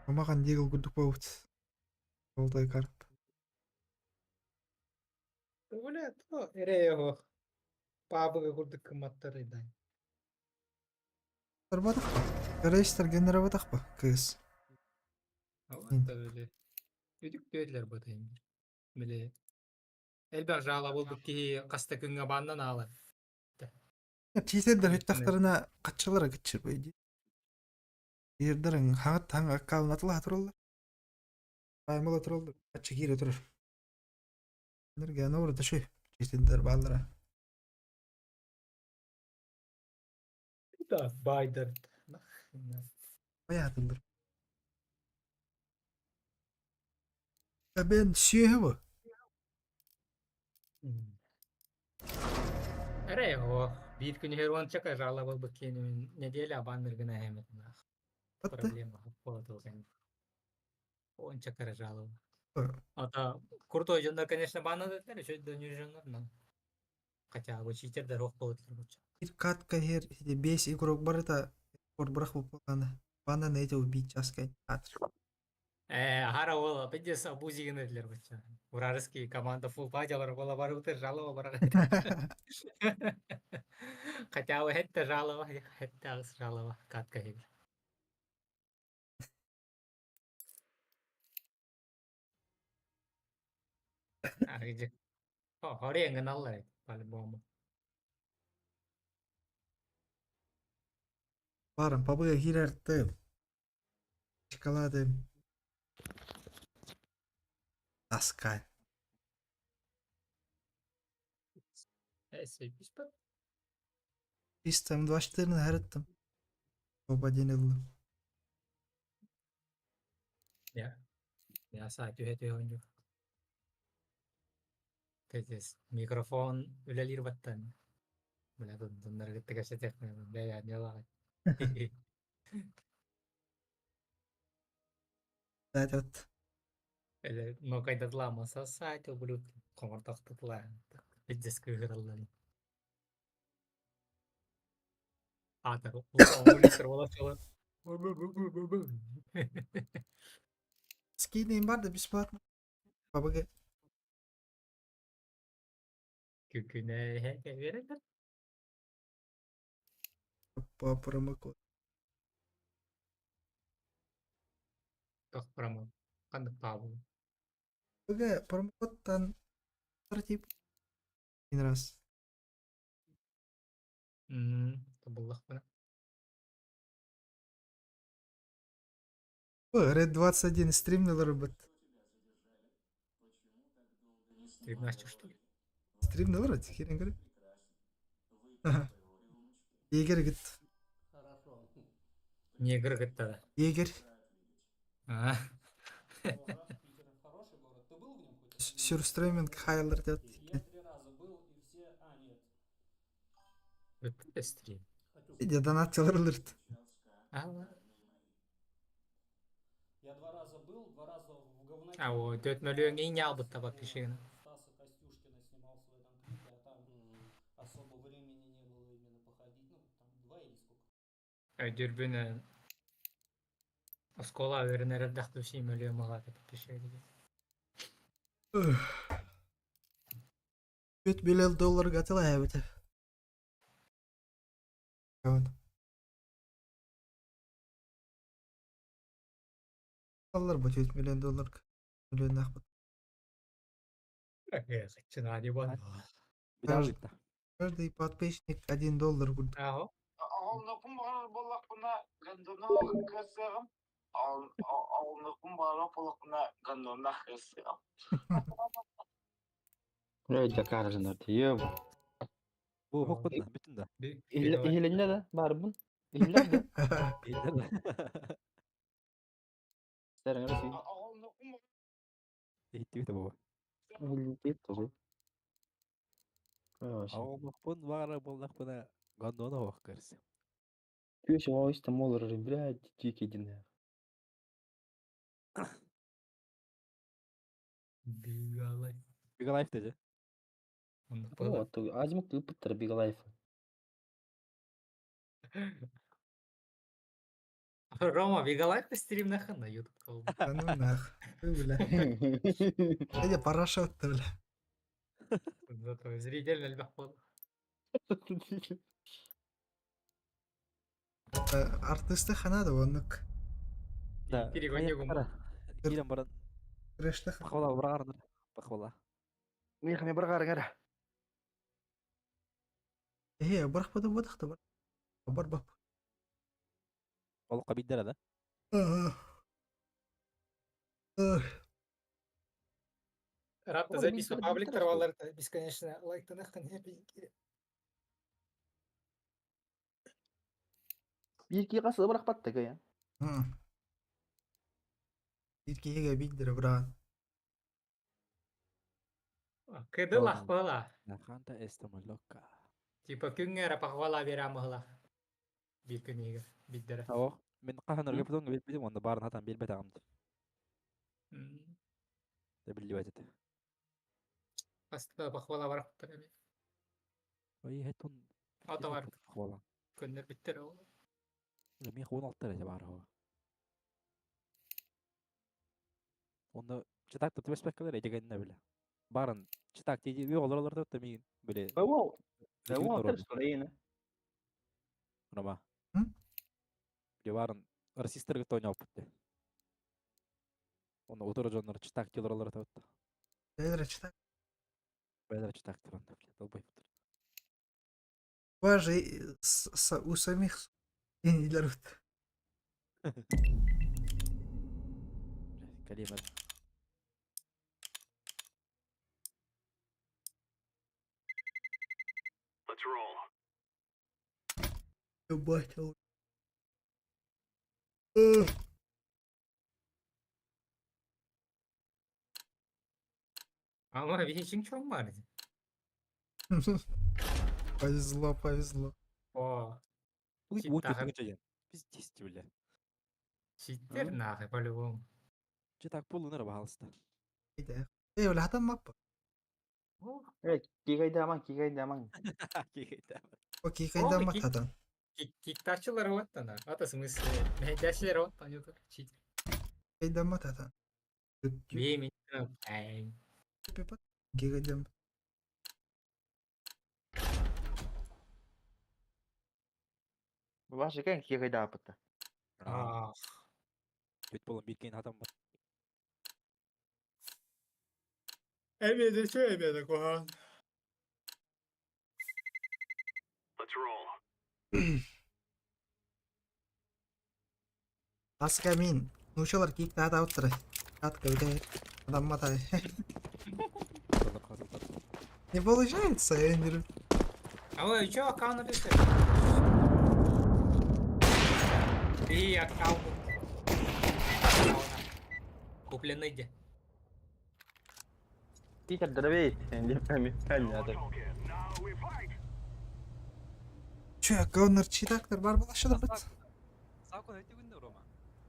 Омаган дигл күрдүк болбут. Золотой карп. Бля, то эре его. Пабыга курдук кыматтар идай. Тарбатакпа. Рейстер генерабатакпа. Кыз. Алла бля. Үдүк дөйлөр бу дейм. Биле. Элбэх жаала болдук ки каста күнгө бандан ала. Читердер хөттактарына каччалара кичир бейди. Ирдерин хаңат таң аккаунт атыла тураллар. Аймала тураллар. Каччы кире турар. Нерге аны орда шүй. Читердер баллара. Да, байдер. Баятылдыр. Бен сүйе бу. Эре его. Бир күн хервон чака жаала болдук ки неделя баннер гына хемет. Атты. Проблема болот. Он чакара жалоба. Э. Ата крутой жондар, конечно, баннадыттар, еще да не жондар, но хотя бы читердер ох болот болчу. Бир катка хер бес игрок бар это спорт брах бупланы. Бана найти убить часкай. Атыр. Хара ола, пиздец, абузигин эдилер болчу. Вражеский команда фул падялар бола бар утыр жалоба бар. Хотя бы хетте жалоба, хетте агыс жалоба, катка хегер. Арыгы. Хорен гыналлар по-любому. Баран пабыга киирэртэ. Шоколады. Таскай. Эсэйбиспэт. Истем 24 харыттым. Оба денеллим. Я. Я саа түһэ-түһэ оонньуур. Тэс микрофон үлэлиир баттан. Бля, дуннары кытта кэпсэтиэх бэйэ ньалаҕай. Этот. Эле нокайдатламаса саайт ублюд хоҥортохтутулаан пиздец кыыһыраллар. Аатар уликтер болачылар. Скидываем бар да бесплатно. ПБГ. Күкүнэ берелер. По промокоду. Тох промо. Ханнык паабыл. ПБГ промокодтан тип. Один раз. Тобуллахпына. Red 21 стримнилер бит. Стримначы, что ли? Стримнилер херен көрө. Егер гит. Негр кытта да. Егер. А. Сюрстриминг хайлар деп. Бүттү стрим. Видео донат чалырылырт. А. А о, 4 миллион иң албытта подписчигін. Өйдүрбүн оскола өрүнэр эрдэх души миллион малата подписчиги. 4 миллион доллар гатыла эбите. Аллар бу 4 миллион доллар. Миллион ахбат. Кычына бар. Каждый, Каждый подписчик 1 доллар будет. Аho. Бу хокпун бүтүн да. Иһиленне да барбын. Иһиллер да. Сәрәңер сүй. Иттибит бу. Иһиллер тоже. Аҕоммуппун баҕара буоллахпына гондону оһох көрсүм. Күөс оҕойста молор, блядь, дикий дин. Бигалай. Бигалайф деді. Вот, азимут ыпыттар Бигалайф. Рома, Бигалайф стрим нахын на YouTube калды. Да ну нах. Ты, бля. Эде парашют, бля. Зато зритель элбэх бол. Артисты ханада оннук. Да. Перегони Кирен баран. Трэшті Пахвала барарныр. Пахвала. Михами бір қарыңар. Э, барах бада бадах бар. Бар бап. Ол кабиддер да. Рапта запись на паблик тарвалар бесконечно лайк нахын хеппи. Бір қасы бірақ батты я. Иркеге биддер брат. Кыды лахпала. Наханта эстама лока. Типа күнгө пахвала берамыла. Бир күнүгө биддere. Ох, мен каханыр көптөн билбедим, онда барын хатан билбет агымды. Да билбет эти. Аста пахвала барак эми. Ой, хетун. Ата бар. Пахвала. Көннөр биттер ол. Мен 16 эрэ бар хо. Онда читак да түбэспэккэлэр эдегенне биле. Барын читак диди үй олоролор да мин биле. Бау. Бау, тер Рома. Биле барын расисттер кытта ойноп бутты. Онда утура дьоннор читак диэлоролор да. Бэйэлэрэ читак. Бэйэлэрэ читак туран, блядь, долбоебтар. Вас же у самих инилер вот. Блядь, Калибр. Let's roll. Ебать. Ugh. Ama bir işin çok var. Повезло, повезло. О, Ой, Чит вот тахар. это Пиздец, бля. Читтер нахуй, по-любому. Че так полунара, пожалуйста. Иде. Эй, бля, там мапа. Э, кигайдаман, кигайдаман. Окей, кайда О, матадан. Киктачылар оттан, ата смысле, мәйдәшилер оттан ютук. Чит. Кайда матадан. Бейми. Ай. Кигайдам. Ваша кэн кигайдапыта. Ах. Бүт болон биркен адам бар. Эмеде чө эмеде кохан. Let's roll. Аска мин. Нучалар кик тата оттыры. Атка үдә. Адам матай. Не получается, я не А вы чё аккаунт написали? И аккаунт. Купленный где? Питер дробей, не пойми, понятно. Now we fight. Че, аккаунтнар читактар бар булашыды бит. Сакон эти күндө Рома.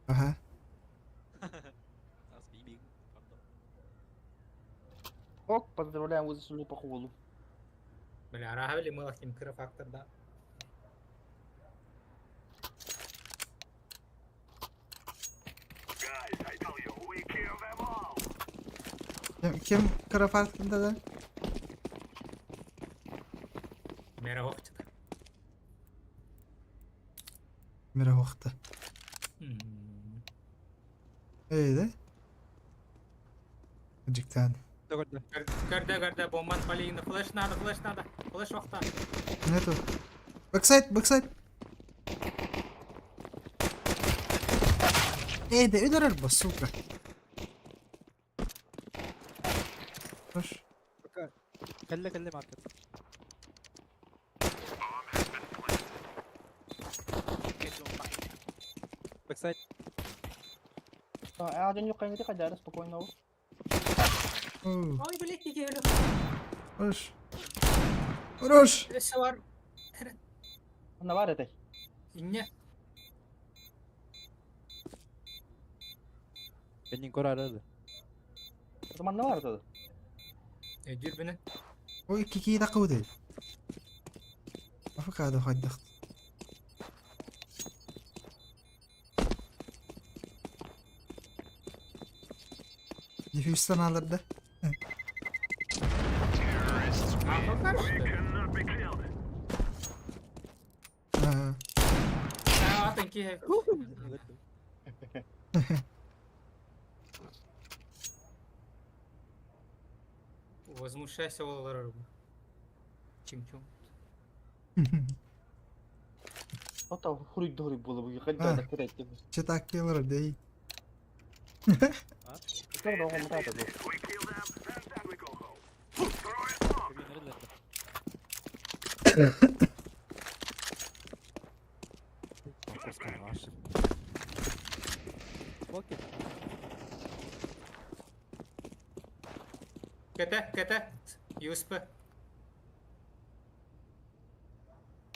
Ага. Ас бибиг. Пардон. Ок, поздравляем, вы засунули по холу. Бля, рахабли мы лахтим кыра фактор, да. Guys, I tell you, we kill them all. Кем, кем карафартында да? Мера охчыта. Мира вакыты. Эй, да? Жиктан. Дөгөрдө. Көрдө, көрдө, бомбан полигонда флеш надо, флеш надо. Флеш вакта. Нету. Бэксайд, бэксайд. Эй, да ударил бы, сука. Хорош. Кэлле кэлле маркет. Бэксайд. А, один юкай не кайдара, спокойно. Оу, Ой, блядь, кигелю. Хорош. Хорош. Өсө бар. На бар этой. Инне. Кенин көрөрдү. Роман на бар это. Өдүр бene. Ой, кики да куды. Афакадо хаддах. Дефьюзтан алырды. А, хорошо. Cannot be killed. А, А, атан ки. Возмущайся олар. Чим-чум. Ото хуруй дорый было бы, кайда да кирет. Че так келер дей. Кто дома мутата был? We kill them, and then we go home. Throw it smoke. Окей. КТ, КТ, ЮСП.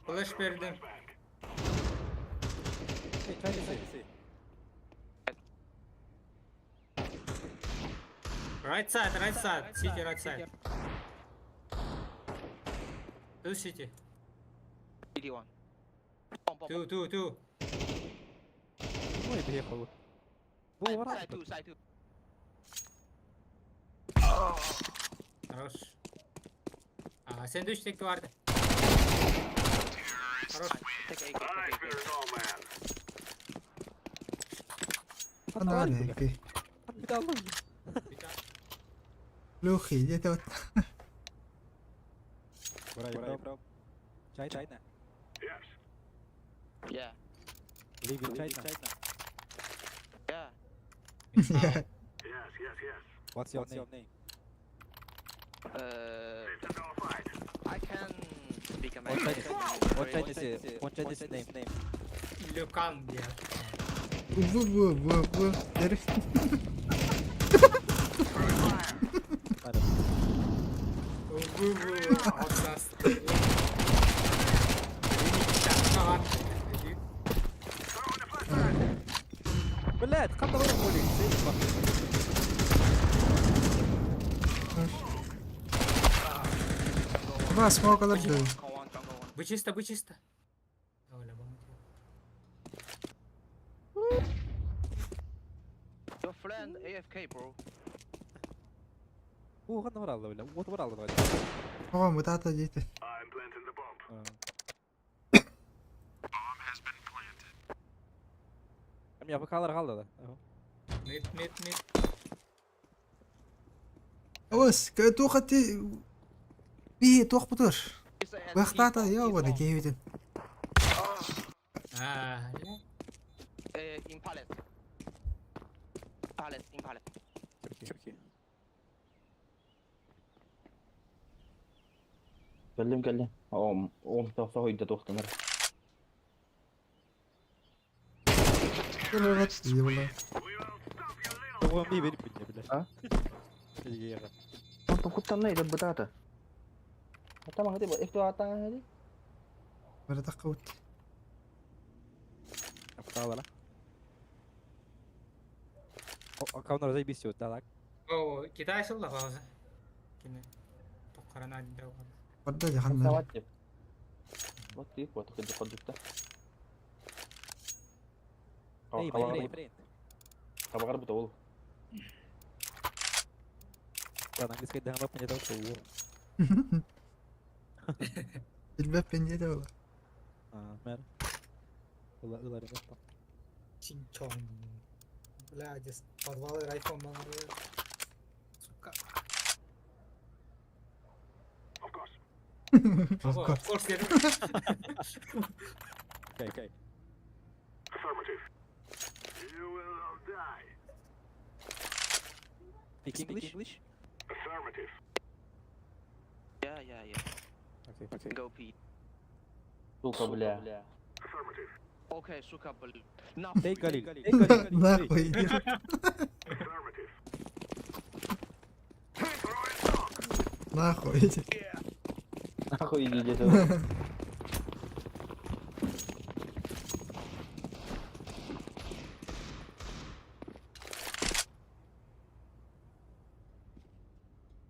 Флеш бердим. Эй, чай, чай, чай. Right side, right side. City, right side. Two city. Two, two, two. Ой, приехал. Был варан. Хорош. А, сэндвич тек vardı. Хорош. I fear no man. Ана бар ки. Bir de Allah'ım. Bir tane. Плюхи, где-то вот. Where are you from? China. Yes. Yeah. Live in China. Yeah. Yeah. Yes, yes, yes. What's your name? It's a no fight. I can speak What Chinese? What Chinese? What Chinese name? Люкан диye. Бу бу бу бу. Дери. Pardon. Bu bu Outlast. Блять, как давай поле? Ба, смок алар дөө. Bu чисто, bu чисто. Öyle bana. Your friend AFK, bro. Уу, ханна баралла бля. Вот баралла бля. Оҕом ытаата диэтэ. I'm planting the bomb. Эм я бакалар қалды да. Mid mid mid. Ос, туохати би туох бутур. It's a Бахтаата яа бада киһибитин. Ah, yeah. In palace. Palace, in palace. Türkiye. Кэллим кэллим. Оом, оом тохто хойда тохтанар. Кырырат дии була. We will stop you little. Туган би берип бля, бля. А? Илге Онтон куттанна иде бытаата. Ата маңа диба эфто атаң хеди. Баратакка ут. Апталара. Аккаунтар заебись вот, да, так. Oh, Китай сылла фаза. Кини. Токкарана дау. Барда жаханна. Сават деп. Вот тип вот кыды кодукта. Эй, блин, блин. Хабар бу ол. Да, на английской дама понятно, что у. Билбэп пенде була. А, мэр. Ыла, ыла, ребята. Чинчон. Бля, здесь подвалы райфон Сука. Of course. Of course dedim. Окей, окей. Affirmative. You will all die. Speak English? Affirmative. Yeah, yeah, yeah. Окей, окей. Go P. Сука, бля. Affirmative. Окей, сука, бля. Take Галиль. Take Галиль. Нахуй иди. Affirmative. Throwing smoke. Нахуй иди. Нахуй иди где-то.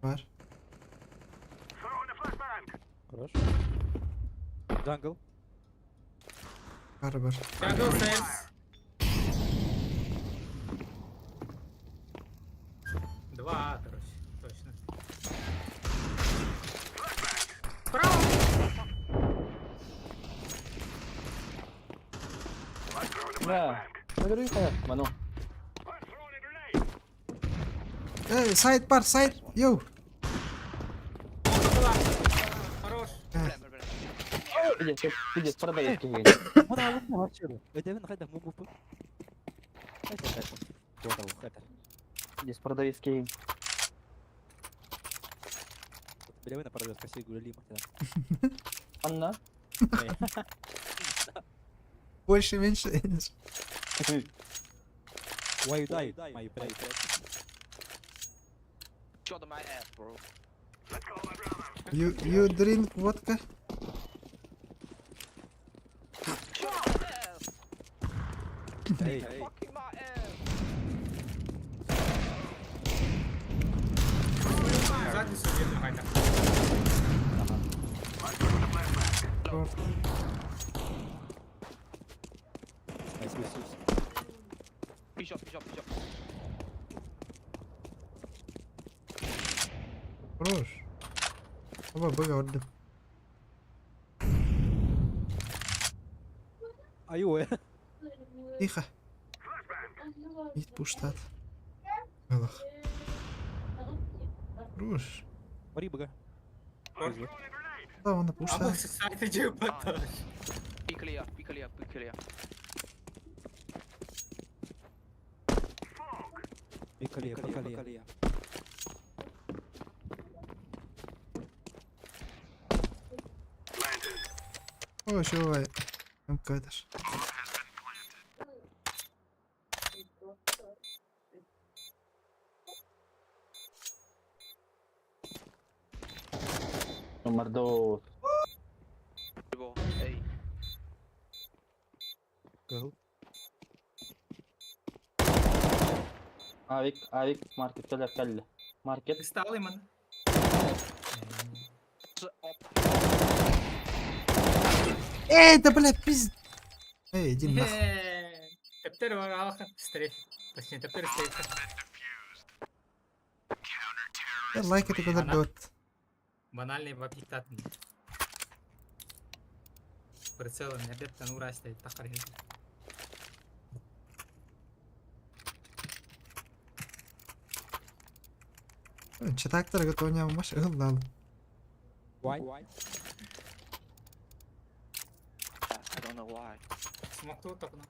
Бар. Throwing a flashbang. Хорош. Jungle. Бар бар. Jungle stairs. Два, короче, точно. Справа! I'm throwing a Бля. flashbang. Набери Ману. I'm throwing a grenade. Эй, сайт бар, сайт. Йоу. Была. Хорош. Иди, иди, продай киһи. Мына алып вообще. Өтебин кайда муму. Кайда кайда. Вот ал, кайда. Здесь продавец киһи. Билебин апарып касе гүлели мактан. Анна. Больше меньше. Why you die, my friend? Shot my ass, bro. Let's go, my brother. You drink водка? Shot my ass. Эй, эй. Fucking my ass. Задницу видно, Хайда. I'm throwing a flashbang. Nice, nice, nice. Bishop, bishop, bishop. Хорош. Оба быга ордым. Аю, э. Тихо. Ит пуштат. Алах. Хорош. Мари БГ. Да, он напушил. А сайты жепата. B clear, B clear, B clear. Бикалия, Бикалия. Ой, чувай. МК-даш. Номер 2. A. Кыл. Авик, авик, маркет кэлэр кэллэ. Маркет. Стал именно. Эй, да бля, пиз... Эй, иди нахуй. Тептер бар алахан стрейф. Точнее, тептер стрейф. Я лайк это когда дот. Банальный вапиктат. Прицелом эрдеттен урастай тахар Читактор готовня маш ыллал. Why? I don't know why. Смокту токно.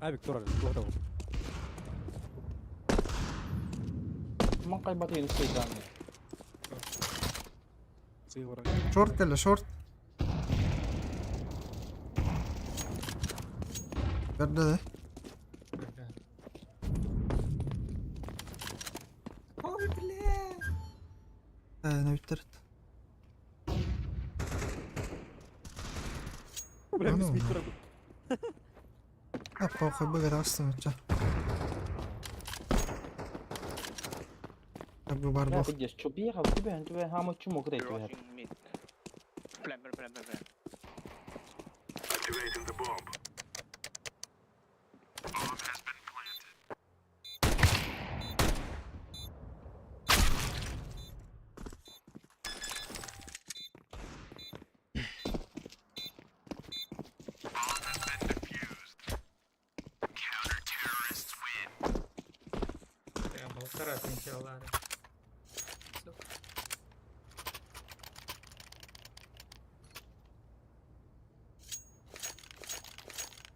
А, Виктор, кто Ман кайбатын стейдан. Шорт кэллэ, шорт. Көрдө да. Ой, бля. Не бүттерет. Бля, Ну, без ну. Виктора. А похуй, быга тастым ча. Так бы бар Я был. видишь, что бегал, тебе, тебе хамы чумок дай тебе. Rushing mid. Plan, plan, plan, plan, plan. Activating the bomb. Я полтора отмечал, Всё.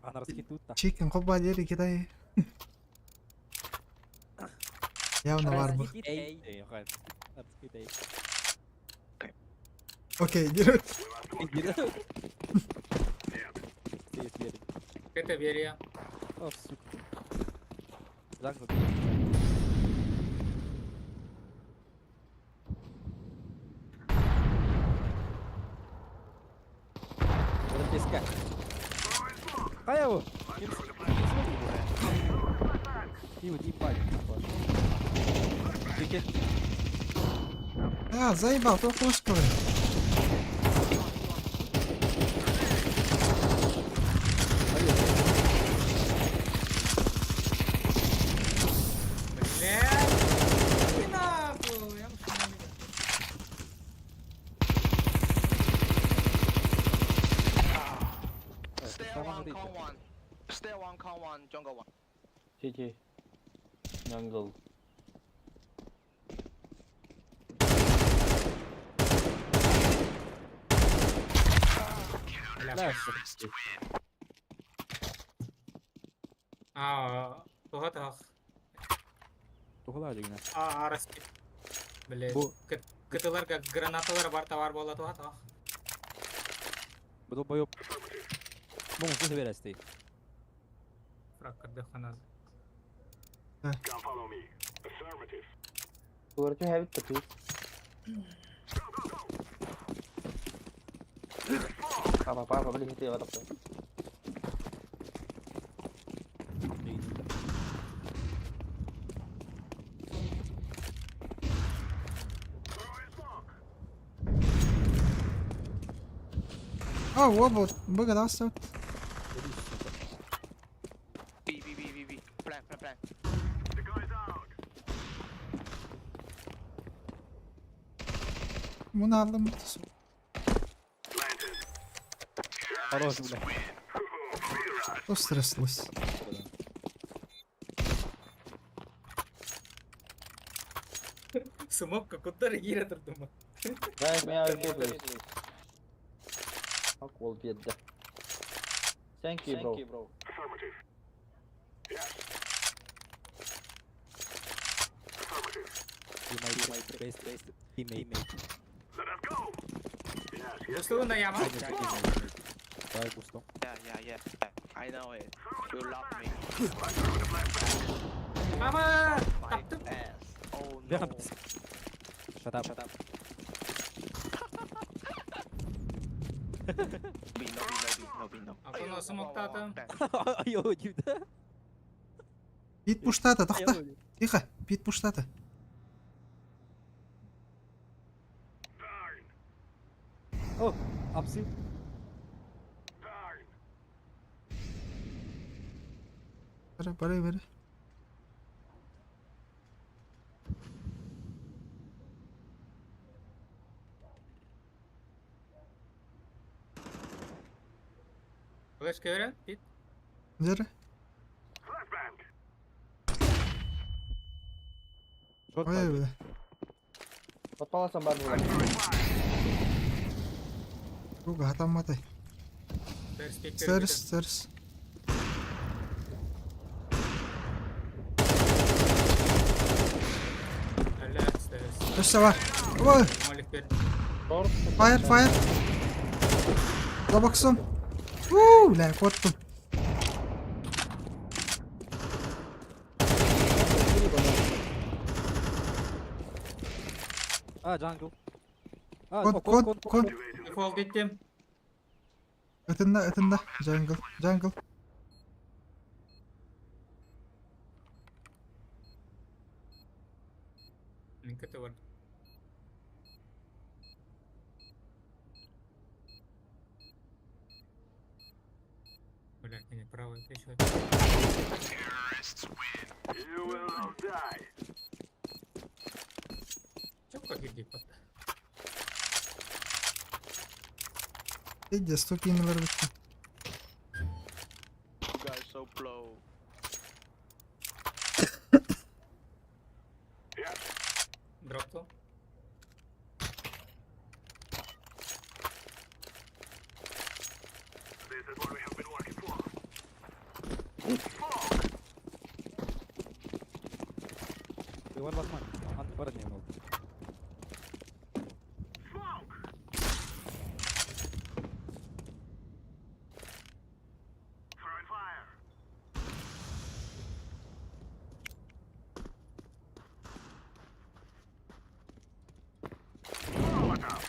А на раскидут-то. Чикен хоба дери кидай. Явно бар был. Эй, эй, Раскид, эй. Окей, дерет. Ты веришь. Это верия. О, сука. Загнут. Вот песка. Хаяву! И вот ебать. Тикет. А, заебал, то флешковый. Бля. Иди нахуй. Я уж не могу. Stair one, con one. Stair one, con one, jungle one. Сити. Jungle. Бля. А, туға тақ. Тугала дегенә. А, раскид. Бля. Бу Кытыларга гранаталар бар товар бола туға тақ. бу долбоёб. Бу мусы берәсти. Фрак кырды ханаз. Come follow me. Affirmative. Говорю, have it, please. Папа, папа, блин, ты вот так. А, оба, быга тастым. B, B, B, B, B. Plan, plan, plan. The guy's out. Муна алдым. Planted. Хорош, бля. Real Что стряслось? Смокка куттар киирэ турдум. Дай меня выпустить. Ок, ол биэрдэ. Thank you, bro. You my best best teammate. Услугу на яма. Давай густо. Yeah, yeah. I know it. You love me. Ама! Таптым. Ass. Oh Бяха no. Shut up. Shut up. B, no, B, no, B, no, B, no. Антон смоктатым. Айо, дивда. Пит пуштата, тохта. Тихо, пит пуштата. О, апсы. Бери, бери, бери. Флешка берен. Бит. Бери. Шорт. Ой, бля. Подпаласам бар буолар. Туга хатамматай. Перспектив. Сэрс, сэрс. Әллә, сэрс. Өссө бар. Ой, Молик бер. фаер, фаер. За боксом. У, бля, куоттум. А, jungle. А, Кон, о, кон, кон. Дефолт еттим. Ытында, ытында. Jungle, jungle. Мин көтө бар. Бля, не правый плечо. You will not die. Чё как иди под? Иди, ступеньлер битти. You guys so blow. Дропту. This is what we have been working for. Ты one last man. Ан бар не был. Smoke! Throwing fire. Molotov.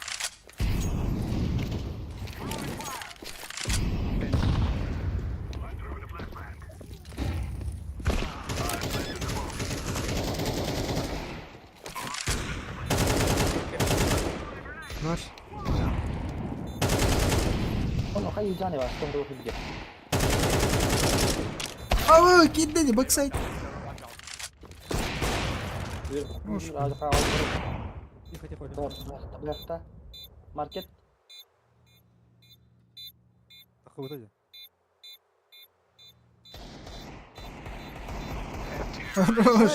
Throwing fire. I'm throwing a flashbang. I'm planting the bomb. Бар. Ону хайы жаны бар, тоңдо билге. Ау, киддени, backside. Ош. Тихо, тихо, тихо. Бляхта. Маркет. Тахы вот эти. Хорош.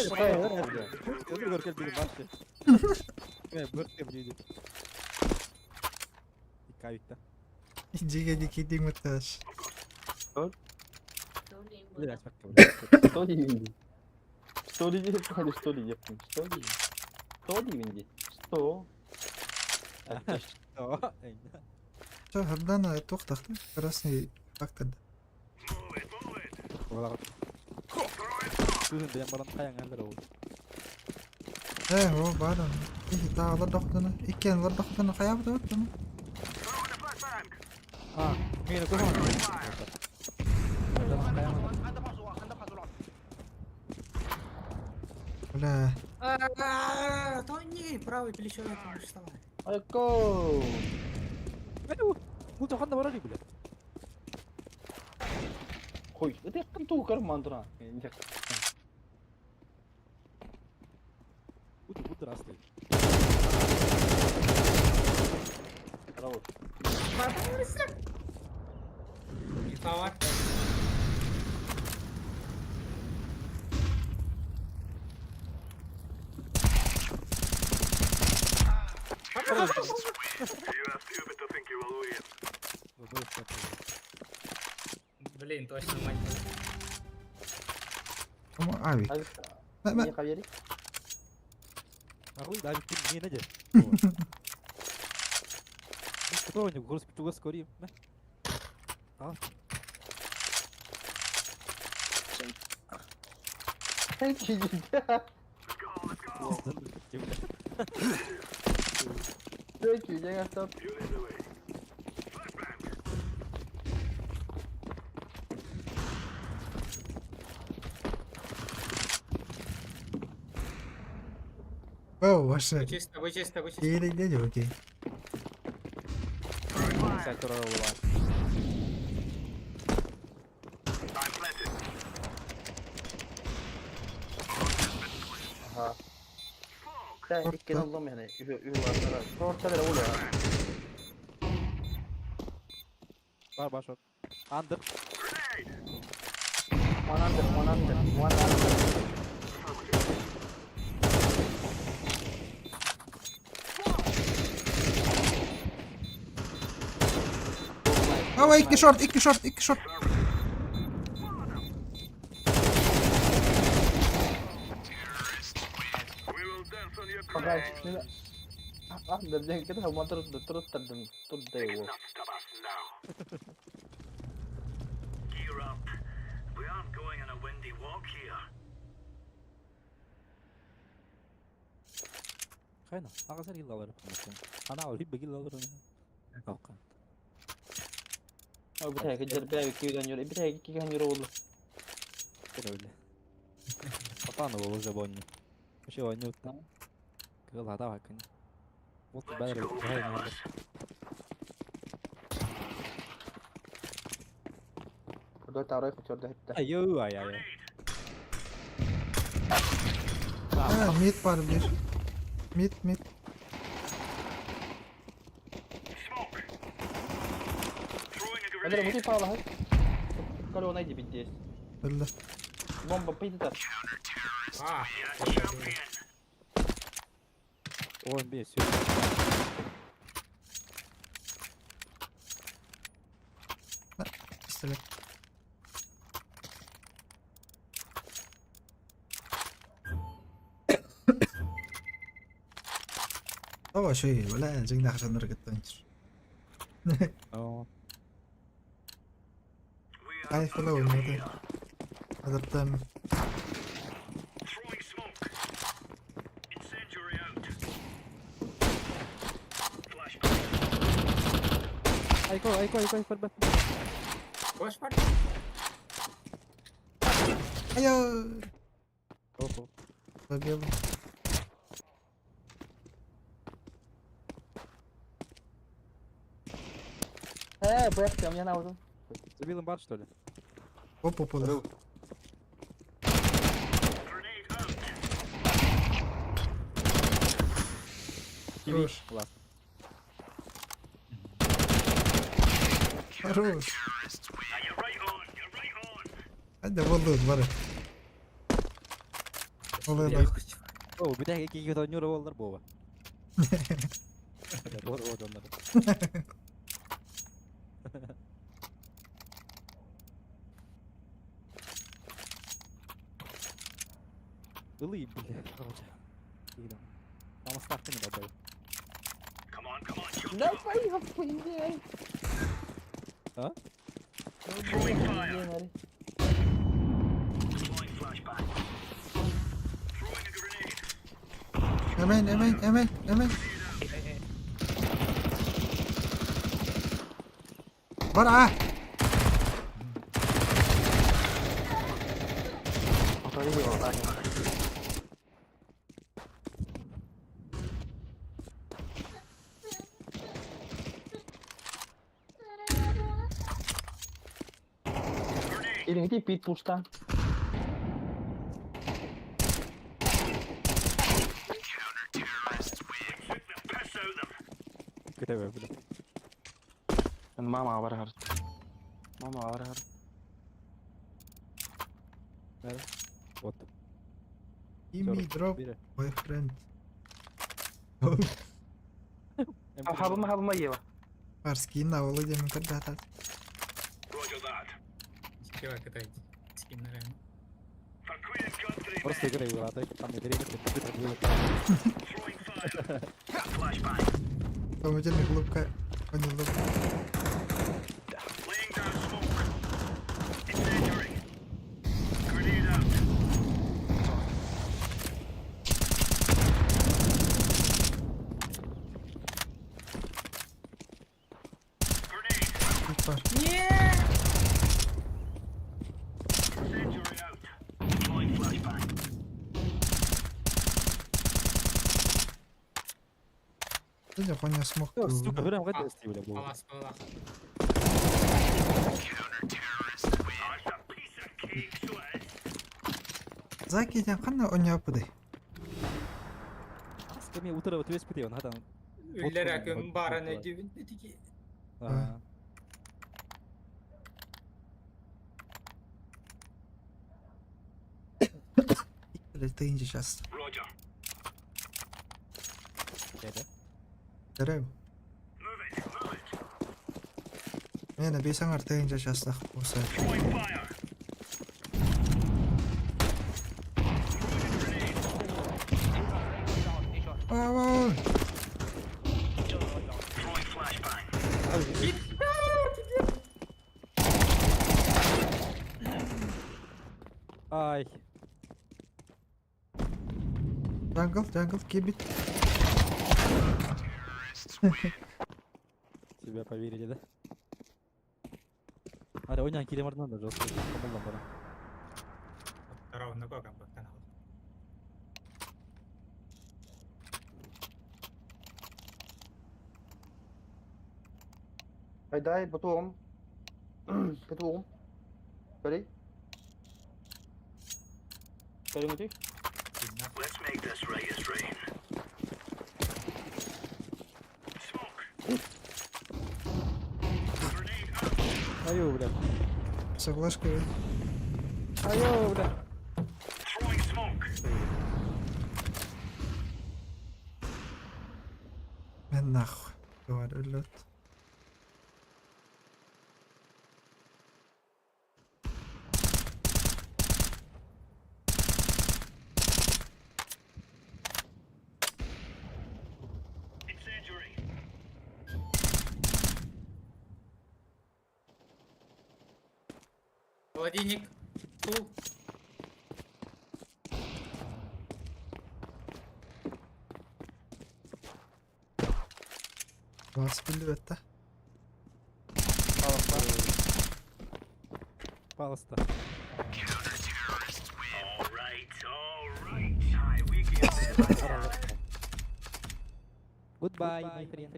Кавикта. Иди, киддиң мытташ. Что деймин? Что деймин? Что деймин? Что деймин? Что деймин? Что? Чё, Хардана туохтахты. Красный фактор. Move it, move it. Э, о, баран. Ихи тағылар доқтыны. Иккен доқтыны. Қая бұды өттіні? Throwing a flashbang. А, мені кухон. Бля. А, Тони, правый плечо это что? Айко! Бу тохан бар бля. Хой, это канту кармандра. Бу бу раслый. Хорош. Инфа бар. You are stupid to think you will win. Блин, точно мать. Ama abi. Abi, Ben, ben, niye kaveri? Нахуй, да, не найди. Кто у него туга скори? А? Thank you, llega stop. You lead the way. Flashbang. О, ваше. Вы чисто, вы чисто, вы чисто. Иди, иди, окей. I'm planted. Aha. Sen ilk kez oldum yani. Ü ü var. Orta vere oluyor. Бар, бар, short. Under. Grenade. One under, one under, one under. Ama iki short, iki short, iki short. We will dance on your Bak grave. şimdi Under diye kadar ama dur dur dur dur dur Not stop us now. Gear up. We aren't going on a windy walk here. Хайна, ағасар килл алыр. Ана алып бигил алыр. Алкан. Bir tane gıcır bir iki gün bir tane iki gün oldu. Öyle. Папа уже бонни. Вообще вонют. Кыла давай, конечно. Вот Let's бәрі go, fellas. Burada tarih kaçırdı hep de. Ай, ай, ай. Ha, mid var bir. Mid, mid. Smoke. Throwing a Öyle grenade. bu pahalı. Kale ona gibi diye. Öldü. Bomba piydi de. А, Yeah, champion. Ой, бей, все. Пистолет. Ова şey, ولا جينا عشان نرقد تنشر. We are Ay out follow of me. here. هذا التم. Throwing smoke. Incendiary out. Flashbang. Айко, айко, айко, айко, бат. Кош бар? Ayo. Опа. Забил. He bırakıyorum yana vurdum. Забил им бар, что ли? Оп, оп, оп. Grenade out. Хорош. Ладно. Хорош. Now you're right on. You're right on. Hadi oldu var. Oluyor bak. О, бля, какие то нюра болдар бова. Вот, вот он. Ылы, бля, короче. Там ставки не добавил. Come on, come on, chop, Ne chop. yapayım А? Throwing fire. Deploying flashbang. Throwing a grenade. Hemen hemen hemen hemen. Var ha. Elini deyip bir pustan. Took the piss out of them. Кривая, бля. Mama var har. Mama var har. Вот. Give me drop Бери. my friend. Хабыма хабыма ева. Барскин аула диэн көрдөтөр. Чего катаете? Скиннерами. Просто играй, а то там не время, ты будет. Помидорная голубка. Понял. Бар. Я понял, смог. Сука, вырам қайда істей бля бұл. Палас была. Заки ден қандай ойнап бұдай? Мен утыра өтіп өспіде, оны хадан. Үллер әкім баран өдебін өтіге. Тыйынчы сейчас. Дәрәу. Мен бесаңар тыйынчы частақ болса. Ау, Ай. Jungle, jungle, кибит. Тебя поверили, да? Аре, ойнан келем артынан да жестко. Комолдан бара. Тарауында көкән бөктен алды. Айдай, бутуом. Бутуом. Бери. Бери мути. Аю, бля. Соглашка. Аю, бля. Мен нахуй. Говорю, лед. Холодильник. Стул. Бас біліп етті. Паласта. Goodbye, my friend.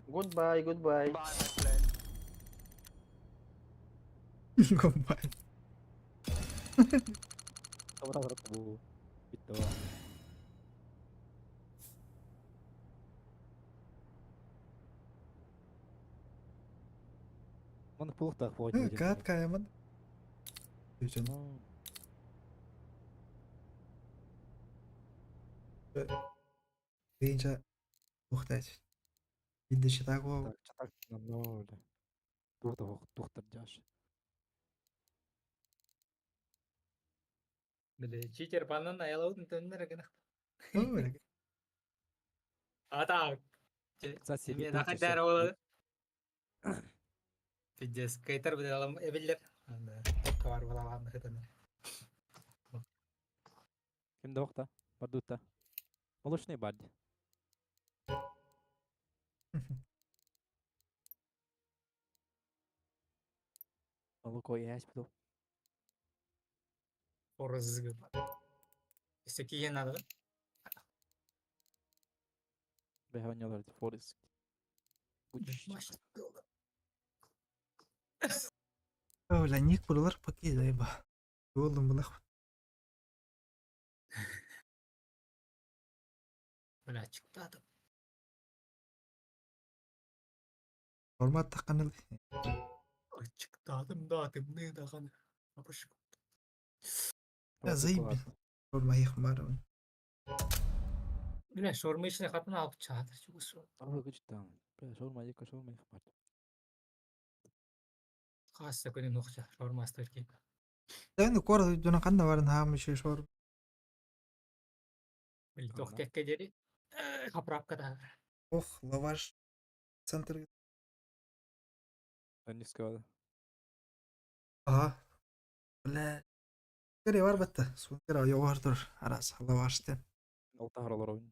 Goodbye, goodbye. Goodbye. Добра бу. Битті. Маны пулықтақ болады. Кат каямын. Үчен. Тыйынча ухтать. Инде читаго. Так, чатак на бля. Тухта тухтар жаш. Биле, читер банан аялаудын төннөр гына. Ата. Мен ахадар болады. Пиздец, кайтар биле алам эбиллер. Анда топка бар бола алам хытын. Кимде оқта? Бардутта. Молочный барди. Молоко ясь буду. Орызгы. Өстө киген надо. Бехонялар Форест. Бля, ник булар паки зайба. Болдым булах. Бля, чыкты атып. Формат таққаныл. Чыктадым да, тымны даган. Апыш. Зайб. Форма их барым. Бля, шаурмичный хатын алып чаатыр чугус. Ага, кычтан. Бля, шаурма жекке шаурма их бар. Хасса күнүн ухча шаурма астыр ки. Дәні кор дүйдіні қанда барын хамы шей шор. Били Ага. тохтекке дери. Хаправка да. Ох, лаваш. Центр. Не сказала. Ага. Бля. Кере бар бітті. Сунгера йоғар тұр. Арас, лаваш тен. Ол тахар ойын.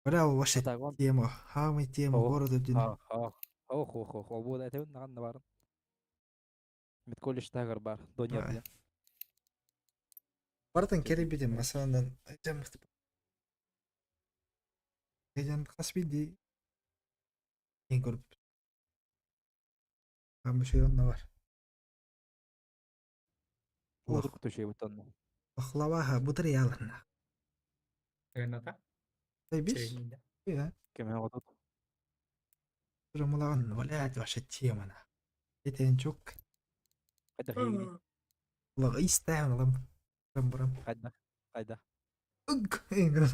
Бля, ол вообще Так, вон. тема. Хамы тема О, город дүдіні. Ха, ха. Ох, ох, ох. Ол буде әтеуін наған да барын. Медколледж тагыр бар. Донер Ай. диэн. Бартын кере біден, масаландан. Эжен қас биди. Ең көріп. Хамы шей онна бар. Ол Ох, төшей бұттан. ох, лаваха, бұтыр ялын. Гената. Биш? Черенинде. Я. Кеме отут. Жамылаған, блядь, вообще тема на. Этен чук. Қайда хейгини? Лага истәм лам. Рам брам. Қайда? Қайда? Уг. Инграм.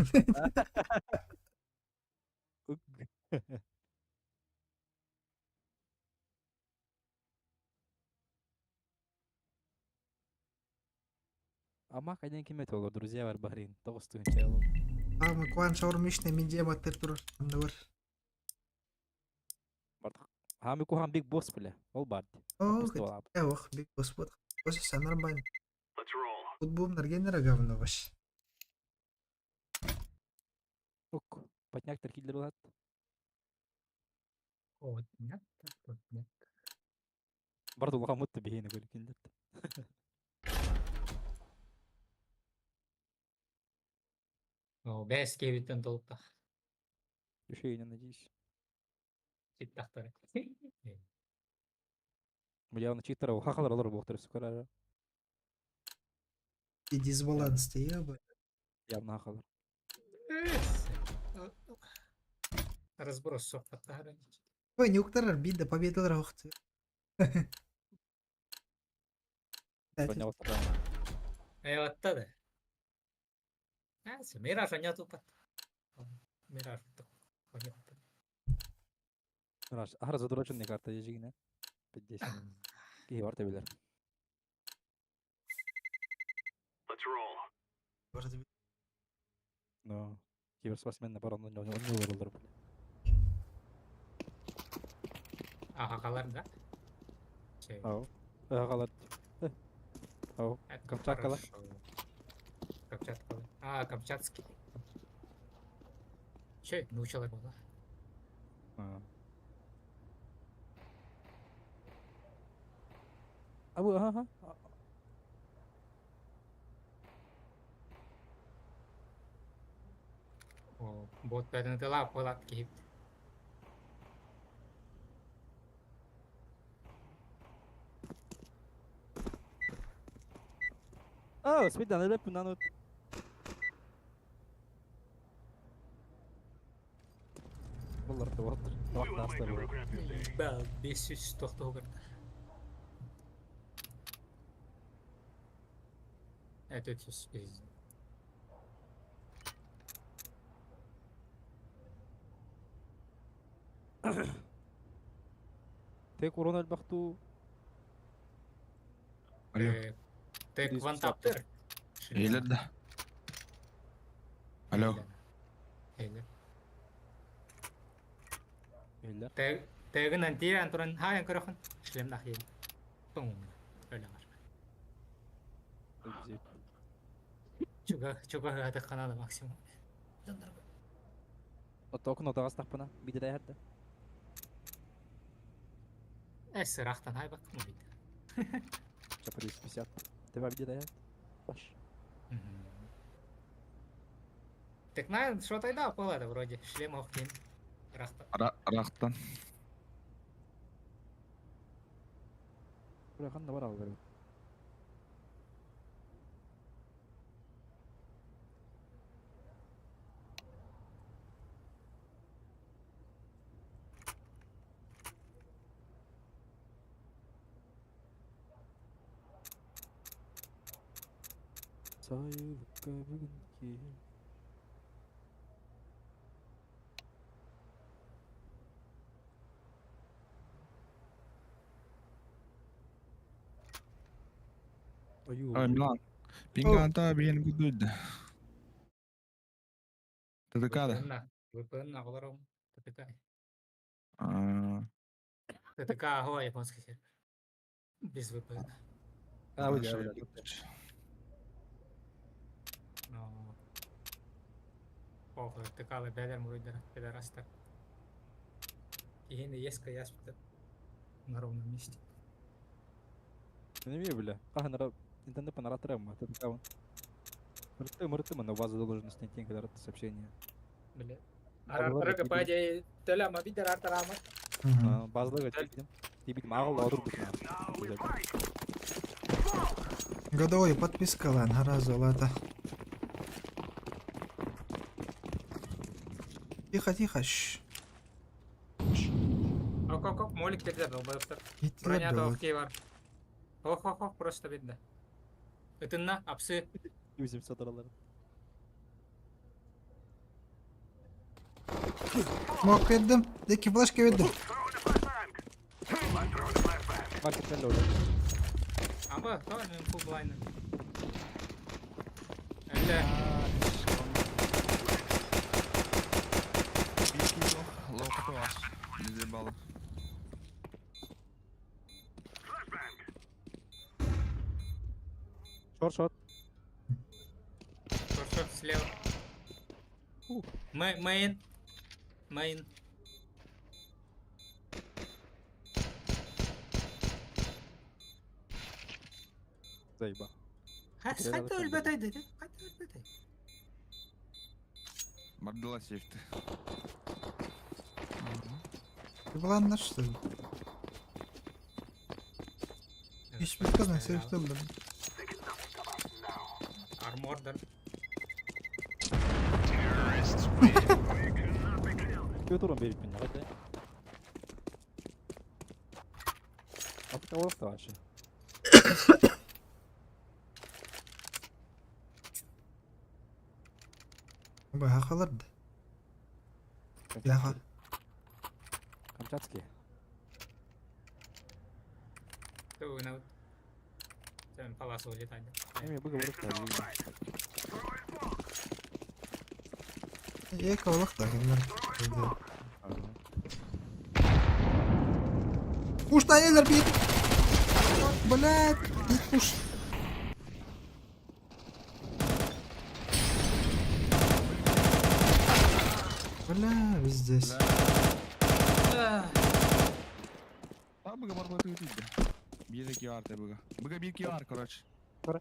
Уг. Ама қайдан кеме толы, друзья бар барин. Тоғыз түгінші ол. Ама куан шаурмишне мен жем аттыр тур. Анда бар. Бардық. Хами кухан биг босс бля. Ол бар. О, Пусто алап. ох, биг босс бот. Босс все нормально. Let's roll. Футбол наргенера говно вообще. Ук. Патняктар киллер болады. Вот, нет, вот, нет. Барды улахан мутты бейіні көліккендер. О, бәс кебиттен толуп та. Үшейіне надеюсь. Читтахтар. Бля, оны читтара хахалар олар боқтыр сүкөр И дисбаланс те еба. Явно хахалар. Разброс соқпаттар. Ой, не уктарар бидда победалар охты. Эватта да. Әсі, мираж аня тупат. Мираж туп. Мираж, ахара задроченный карта ежигине. 50. Кихи бар тебелер. Let's roll. Но киберспортсмен бар оны не олар бля. Аха қалар да. Ау. Агалар. Ау. Камчаткалар. Камчаткалар. А, камчатский. Че, научалар бола. Абу, аха. О, бот бәдін тылап болат кейіп. А, спидан элеп нанут. Булар туаттыр. We will make them regret this day. Бәл, 500 тоқтау кірді. Это 400. Тек урон элбахту. Алло. Тек вантаптыр. Эйлер да. Алло. Эйлер. Эйлер. Тегин антир антуран хаян көрөхөн шлем нахин. Пум. Өлөөр. Чуга чуга гата канада максимум. Отокун отагас тахпана. Бидеде херде. Эс рахтан хай бак мубит. Чапа 250. Тебя бидеде херде. Баш. Так на что тогда полада вроде шлем охкин. Рахтан. Рахтан. Бля, ханна бар алыр. Сайылыкка бүгүнки. Ою. Ой, Милан. Пинганта биһиэн кудуйда. ТТК да. VPN оҕолорум ТТК. А, ТТК аһо японский сервер. Без VPN. А, вы хорошо, да, я да. Но... Ох, ТТК бэлэр муруйдара, пидорастар. Киһини еска яспыта на ровном месте. Не имею, бля. Каханара интернет панаратрема. ТТК он. Мырты, мырты, мы на базу должностной тень, когда сообщение. Бля. Базалар Арарга тибит. паде төлөмө бидер артарама. Мгм. Базаларга тибитим. Тибитим агыл одур бутна. Годовой подписка лан, харазу лата. Тихо, тихо, шш. Ок, ок, ок, молик терде долбоёбтор. Гитлер Броня да окей бар. Ох, ох, ох, просто видно. Ытынна, апсы. 800 долларов. Мок бердим. Деки флешка бердим. Маркет эле Амба, то мен фул блайны. Эле, Bir kilo лоу var. Bize balık. Шорт, шорт. шорт, шорт слева. Мейн. Мейн. Заеба. Хас, хайта өлбөтөй деди. Хайта өлбөтөй. Бардыла сейфти. План что ли? Hiçbir kadar сейфте булдым. Армордер. Көтөрөн берип мен кайда. Апта олох вообще. Бу хакаларды. Яха. Камчатский. Ты на Сен паласы улетать. Эми буга болуп Эки олох да кимдер. Пуш на бит. Блядь, не пуш. Бля, везде. Та быга бар быга өтүйді. Bir iki var te bıga. Bıga bir iki var короче. Бар.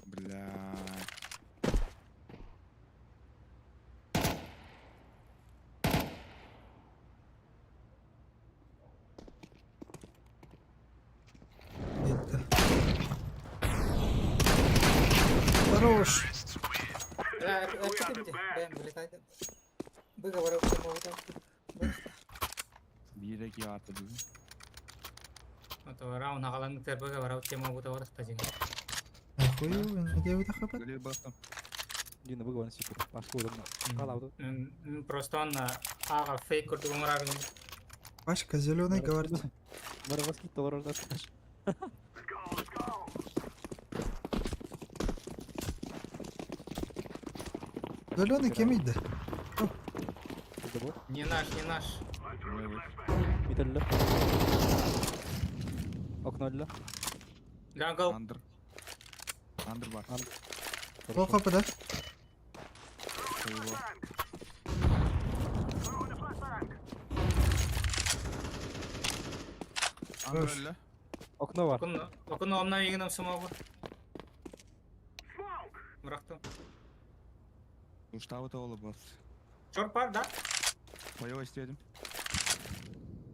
Бля. Кетти. Хорош. Бля, это где? Бэм, вылетает. Выговор там. Bir iki var te bıga. Ото раунд агалан тербеге барау тема бута бар стажин. Охуй, где вы тахапат? Гөлер бастым. Дина буга ван супер. Башка удобно. Калауды. Просто он ага фейк куртук оңорар. Пашка зеленый говорит. Барабаски доллар ордат. Зеленый кем иди? Не наш, не наш. Мителле. Окно эле. Джангл. Андр. Андр бар. Ол капыда. Его. Андр Хорош. эле. Окно бар. Окун, окун омна егинем сумагу. Бырактым. Уштабы тоолу бас. Чор бар да? Боевой истедим.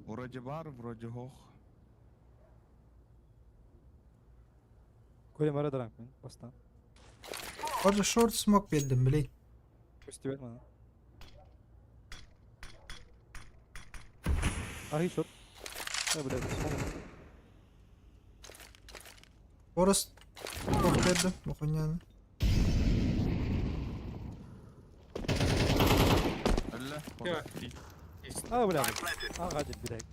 Вроде бар, вроде хох. Көрем ара дранк мен бастан. Orada short smoke бердим, блядь. Көстүбен мана. Арый шот. Э, бля, смог. Орыс smoke бердим, охуенно. Эле. Всё. А, бля. А, гадит, блядь.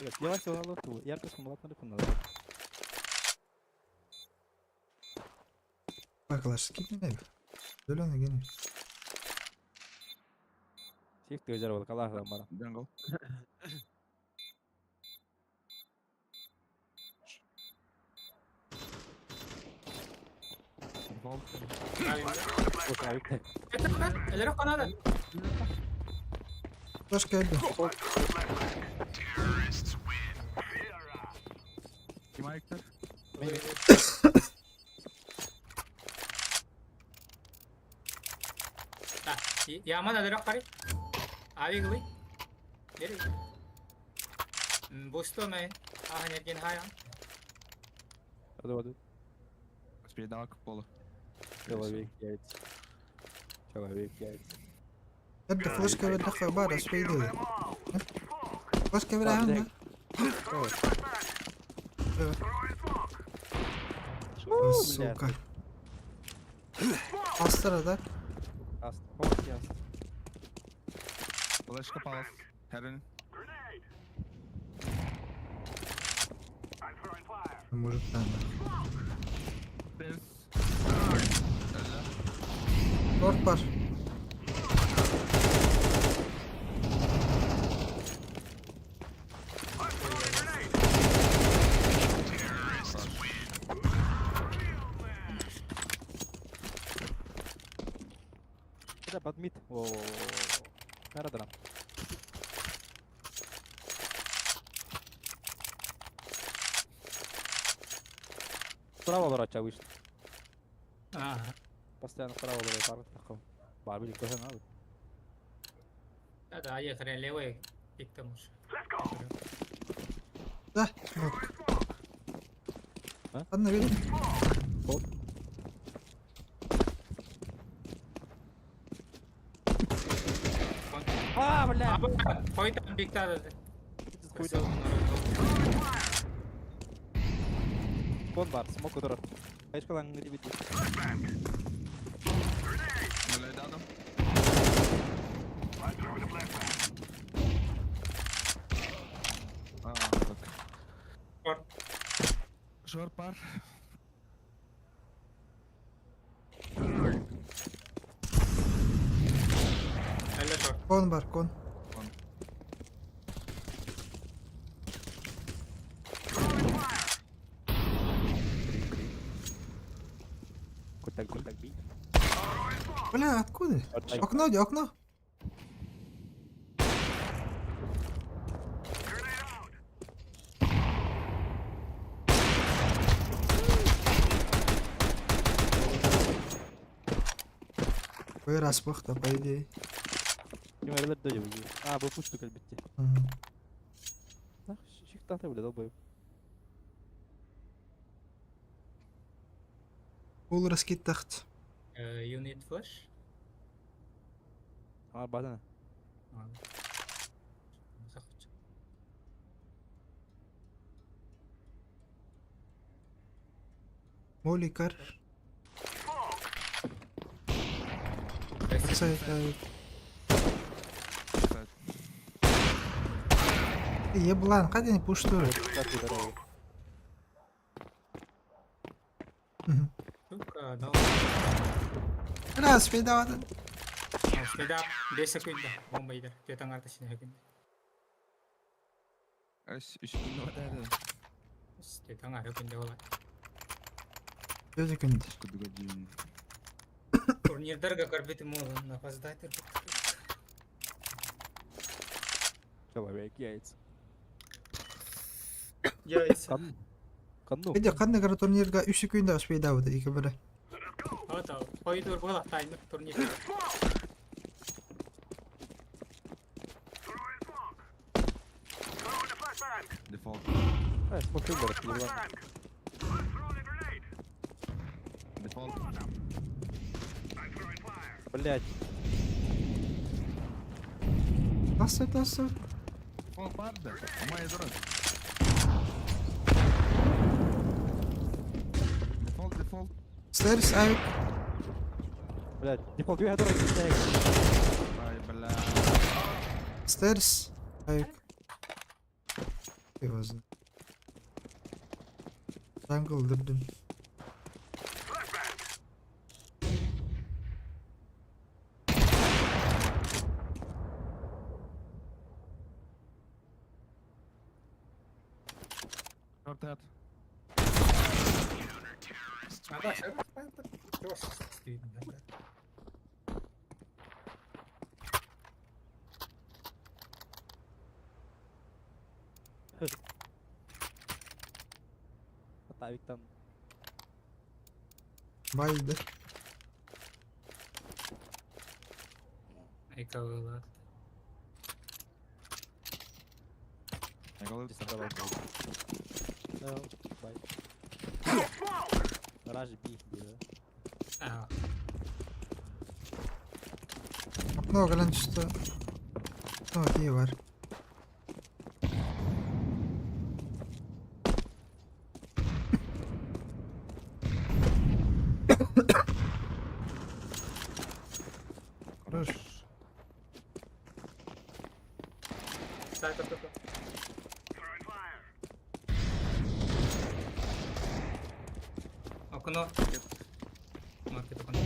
Yavaş yavaş ту. Ярко сумалатнары куннары. Баклажский не Зеленый гений. Сих ты өзөр бол калах бара. Jungle. Default. Элерок канада. Флешка элбэ. Ким айыктар? Яман элерок карай. Ави гылый. Бери. Бусто мен. Ахан эрген хаян. Hadi hadi. Спейдак пола. Человек яйца. Человек яйца. Эрдэ флешка бердэх баар спейди. Флешка берэҕин да? Сука. Астара да? Аст. Ох, яст. Флешка палас. Heaven. Может там. Stairs. Торт бар. Это под мид. О, Аэродром. Справа врача вышел. Ага. Постоянно справа врача. Бар были тоже надо. Да, да, я хрен левый пик там уж. Да, смок. А? Ладно, видно. Вот. А, бля! Хой там пик та. Кон бар, смок удар. Айшкалан где видишь? Бля, дадам. А, так. Шорт. Шорт пар. Эле шорт. Кон бар, кон. Кон. Кутак, кутак, би. Бля, откуда? Окно, где окно? Ой, распах-то, по идее. Ким дойдё бу. А, бу пушту кэлбитти. Мгм. Нах, шихтаты бля долбоеб. Пол раскиттахт. You need flash? А, бадана. Моликар. Сайт, сайт. Еблан, қайдан пуштур? Сука, дал. Раз, спейдаватын. Спейдап, 5 секунда. Бомба иде. Тетаң артышына секунда. Үш күндө батады. Тетаң ары күндө бола. 5 секунд. Күндүгө дейин. Турнирдерге көрбүтүм оолун опоздать. Человек яйца. Яйца. Кан. Канну. Видео қандай кара турнирга 3 секунда спейдавады екі бірі. Ата, койдур бола таймер турнир. Дефолт. А, смок выбор, еблан. Дефолт. Блять. Тасы, тасы. Дефолт бар да. Амай дурак. Дефолт, дефолт. Стерс, авик. Блять, дефолт юга дурак, блядь. Ай, бля. Стерс, авик. Его знает. Jungle дырдым. Short hat. А, да, всё, Тавиктан Байды. Айкалылар. Айкалыл. No, bye. Garaj B diyor. А, Окно кэлэн түстэ. Окно кии бар. Хорош. сайт АПП. Окно. Маркет окно.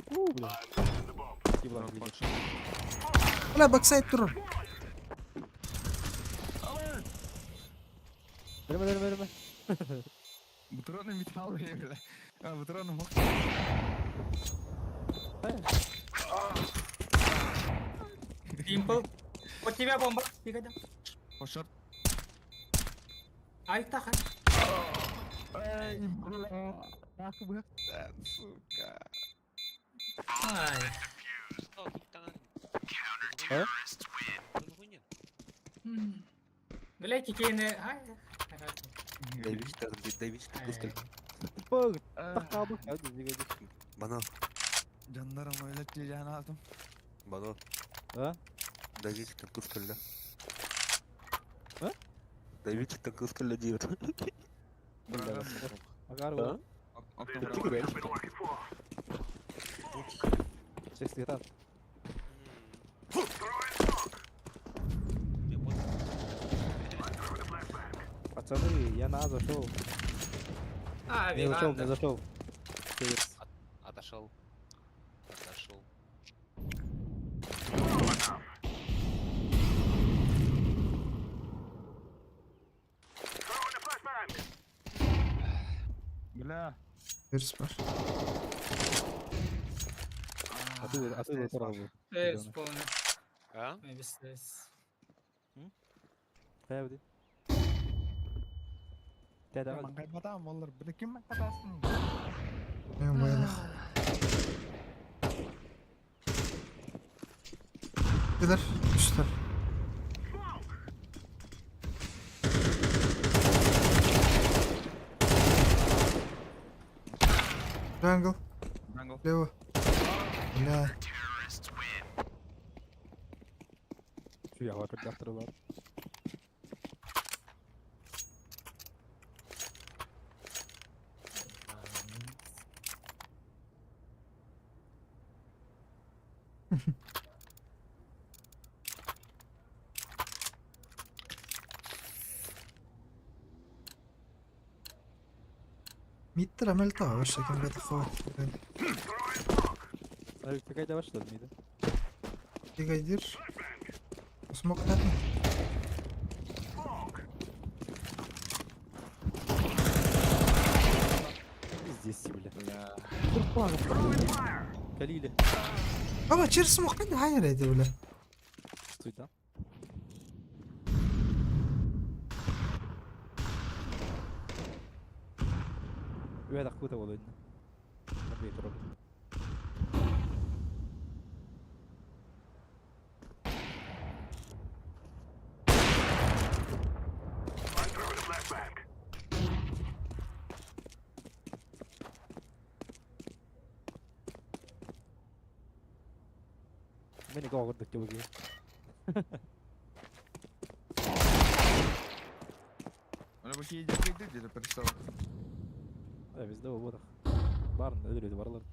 У, бля. Ебла, блин. Бля, баксайд турар. Берме, берме, берме. Патроны металл, бля. А, патроны мог. Димпл. Под тебя бомба. Тихо, да. По шорт. Ай, таха. Эй, бля. Нахуй, бля. Сука. Ай. А? Бля, кикейны. Ай. Тупо, так kaldık ya dizi geldik. Bana, Canlarım öyle diyeceğini aldım. bana. Ha? Давидчик kız көлле. Ha? Давидчик kız көлле diyor. Agar bu. Sesli tam. Пацаны, я на А зашел. А, Не зашел, не Виланда. зашел. Северс. Отошел. Отошел. Бля. Верс бар. А ты, а ты вот Э, вспомнил. А? Без Хайбди. Tedavi. Маңгайбатам олар. Бля, ким маңгайбатасың? Мен байлах. Кедер, үстер. Jungle, Jungle. лево. Бля. Şu yavaş yaptırıyorlar. Мидтер амел та вообще кем бет хват. Abi tekrar başladı mıydı? Дигайдир. Смок татны. Здесь, бля. Бля. Калили. Баба, через смок қайда хайыр еді, бля. Что это? Үе да кута болду. Набей туруп. Мени когордук деп Оля баки иди где-то перестал. Бизде болбодук. Барын өлүрөдү барлар.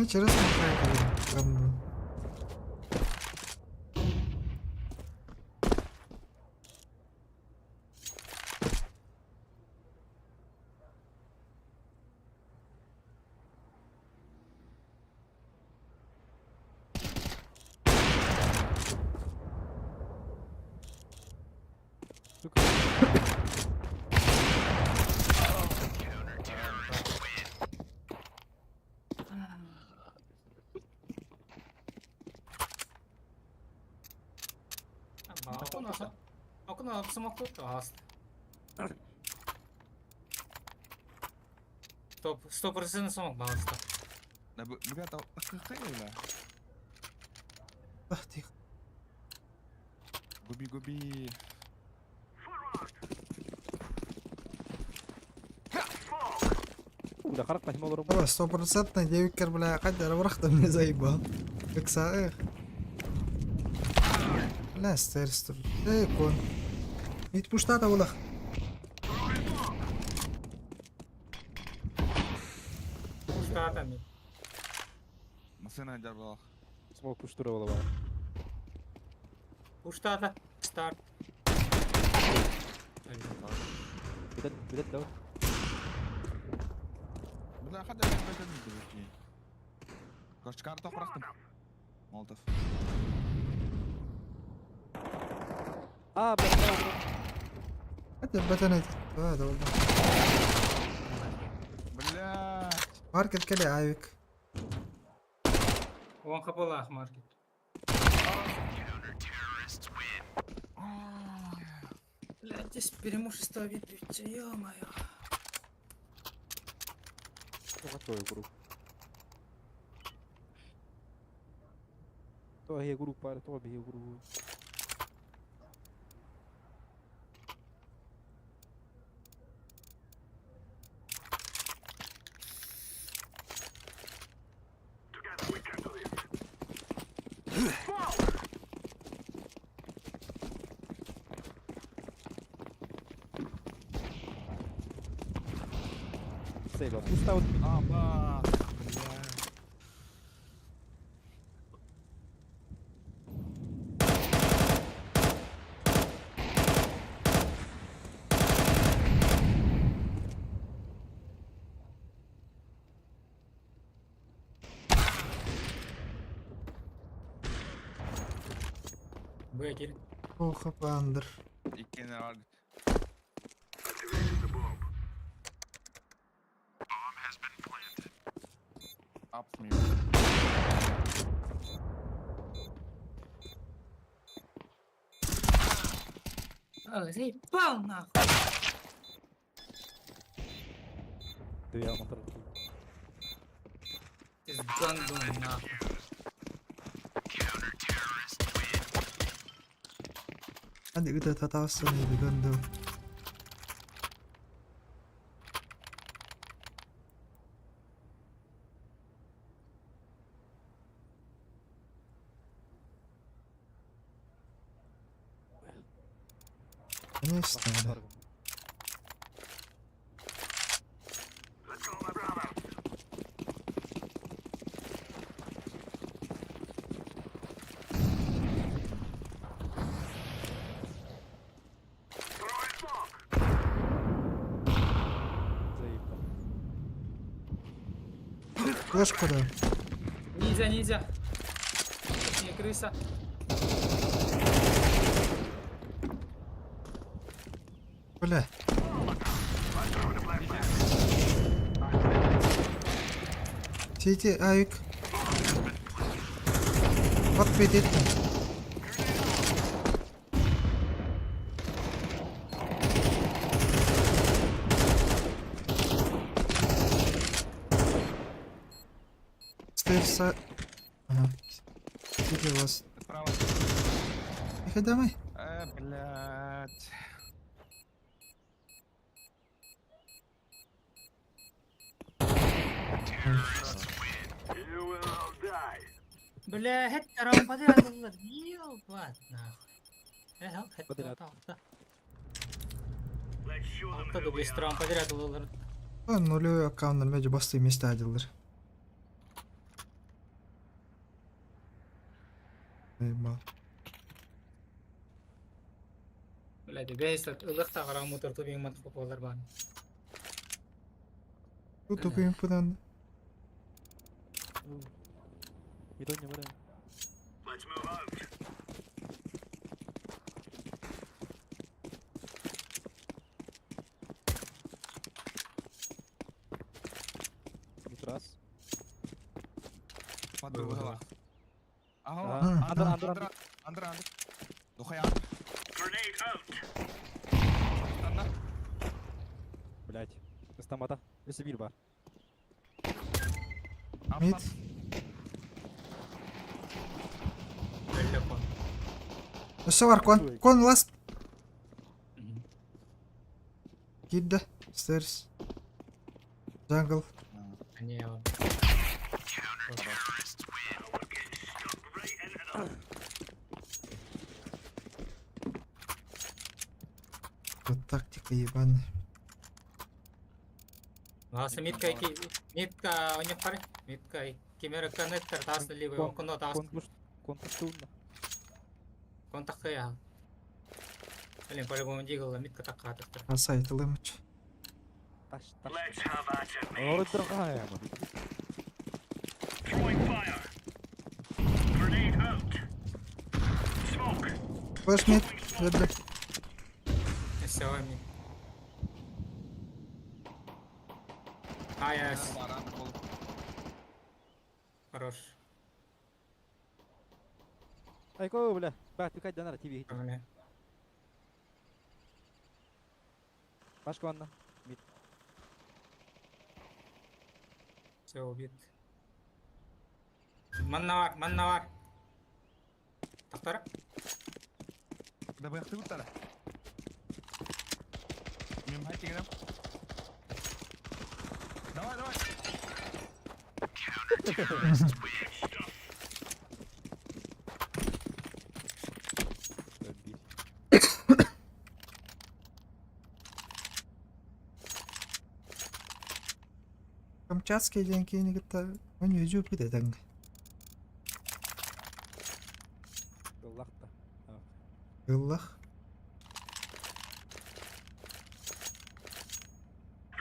Ну, через махай. Сука. Окно смок тут. Стоп, 100% смок балыста. Да, ребята, ХХ Ах, тихо. Губи, губи. Да харах пахим олорум. О, стопроцентно девикер, бля, кадр врахта мне заебал. Икса, эх. Бля, стерстер. Эй, кон. Ит пуштата булах. Пуштата ми. Масына жарбалах. Смок пуштура была. Пуштата. Старт. Билет, билет давай. Бля, хадя бля, Короче, карту охрахтым. Молотов. А, бля, бля, бля. Это бэтэнет. Да, да, Бля. Маркет кели авик. Он хапалах маркет. Бля, здесь преимущество ведут, ё-моё. Что такое групп? То я группа, то бе группа. Together we can do this. Сейва, пуста вот. Аба. Бля. Бекер. О, хапандр. Иккенер var. Activated the bomb. Апс ми. А, заебал нахуй. Две мотор. Ты с гандон нахуй. Hadi üde tatavsın idi göndu. Конечно, бля. Let's go, my brother. Throwing smoke. Заебал. Флешку да. Ниндзя, ниндзя. Точнее, крыса. Бля. Сити, авик. Подпитит. Стейрса. Ага. Сити у вас. Справа. Тихо, домой. Блядь. You will all die. Бля, хет рампады алылар. Ебать нахуй. Эх, хет Подряд. алта. Let's show them Алта who да we бес are. рампады алылар. Нулевой аккаунт между басты месте одилдер. Заебал. Блядь, бэйс ылых таҕара мутар тубиң мат болар бан. Тут тупым пынан. Ирония бара. Let's move out. Митрас. Пады быһыла. Ага, Ага. андыр, Андыр, андыр, андыр, андыр, андыр. Духай андыр. Grenade out. Анда. Блять. Ыстамата. Өсө бир бар. Мид. Өллө кон. Өссө бар, кон. Кон ласт. Киирдэ. Stairs. Jungle. Они Right into them. Вот тактика ебаная. Ласа митка ки митка у них пары. Митка кемера коннектор тас либо окно тас Конкурс. Конкурс. контакт я. Блин, по-любому дигл митка такка атыктыр. Асай тылымыч. Таш, таш. Let's have at it, mate. Ордер кая. Throwing fire. Grenade out. Smoke. Флеш мид. Верде. Все, ми. А, я Бар, андыр болуп. хорош. Айко, бля. Ба, тукай данара ТВ. Бля. Башка ванна. Мид. Все, убит. Манна бар, манна бар. Тактар. Да быякты буттара. Мен хайт дегенем. Давай, давай. Бир. Камчатский диэн киини кытта он үдүү бит этэн. Ыллахта. Ыллах.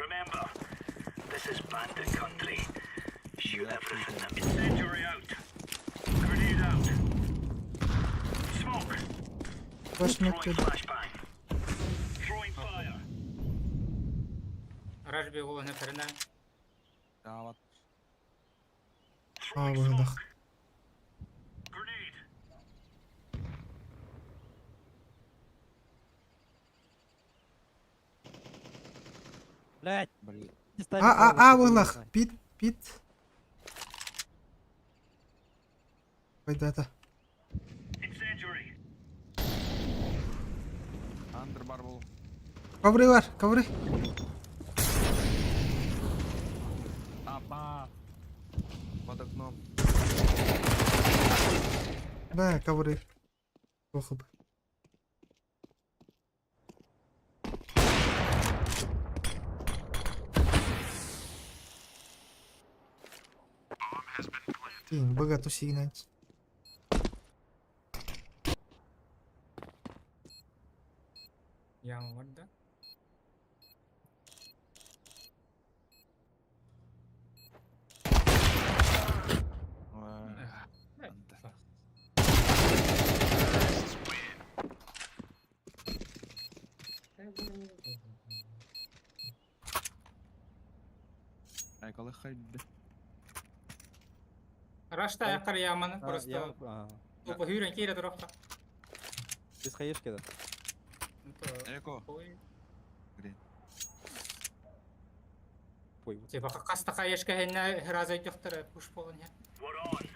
Remember, this is bandit country. Shoot everything that Incendiary out. Grenade out. Smoke. Флеш мид Throwing кэллэ. flashbang. Throwing fire. Ражби голы не. Давай. Аа Throwing быһылах. smoke. Grenade. Блять. Блин. А а а быһылах. Пит пит. Пайдата. Incendiary. Андыр бар болуп. Ковры бар, ковры. Апа. Под окном. Да, ковры. Плохо бы. Тин, богато сигнать. Яма бар да. Ой, Андыр. Айкалы хайды. Рашта якар яманы просто. Тупо хүрен кире дорохта. Без хаешки да. Эко. Блин. Ой, Типа каста хаешка хенне раза идёхтер пуш полон. We're on.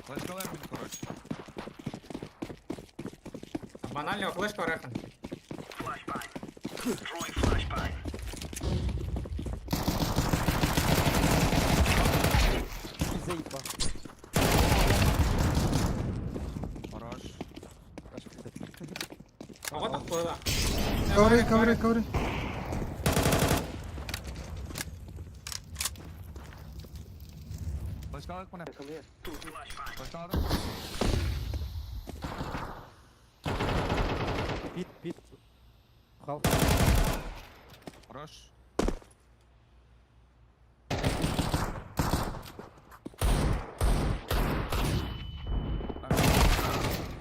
Флешкалар мені, короче. Банально флешка рахан. Flashbang. Throwing flashbang. Заебал. Хорош. Ага так было. Ковры, ковры, ковры. Флешкалар мені. Come here. Two, two. Flashbang. Флешкалар. Пит, пит. Half. Хорош.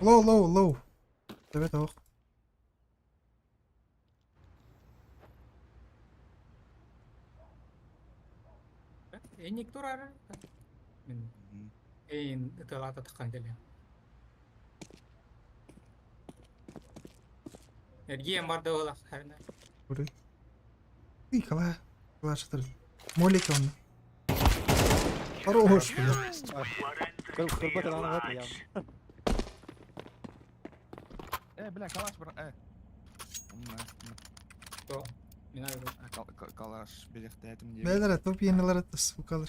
Low, low, low. Evet oh. Эник турар. Мин эйин ыталата таххан кэлиэм. Эргиэн барда буолах харына. Бурый. И кала. Кала шатыр. Молик он. Хорош, бля. Кырбат аны вот я. Э, бля, калаш, бра, э. То. Мин айбы. Калаш берехтәтим диye. Бәләр топ yenilere сукалар.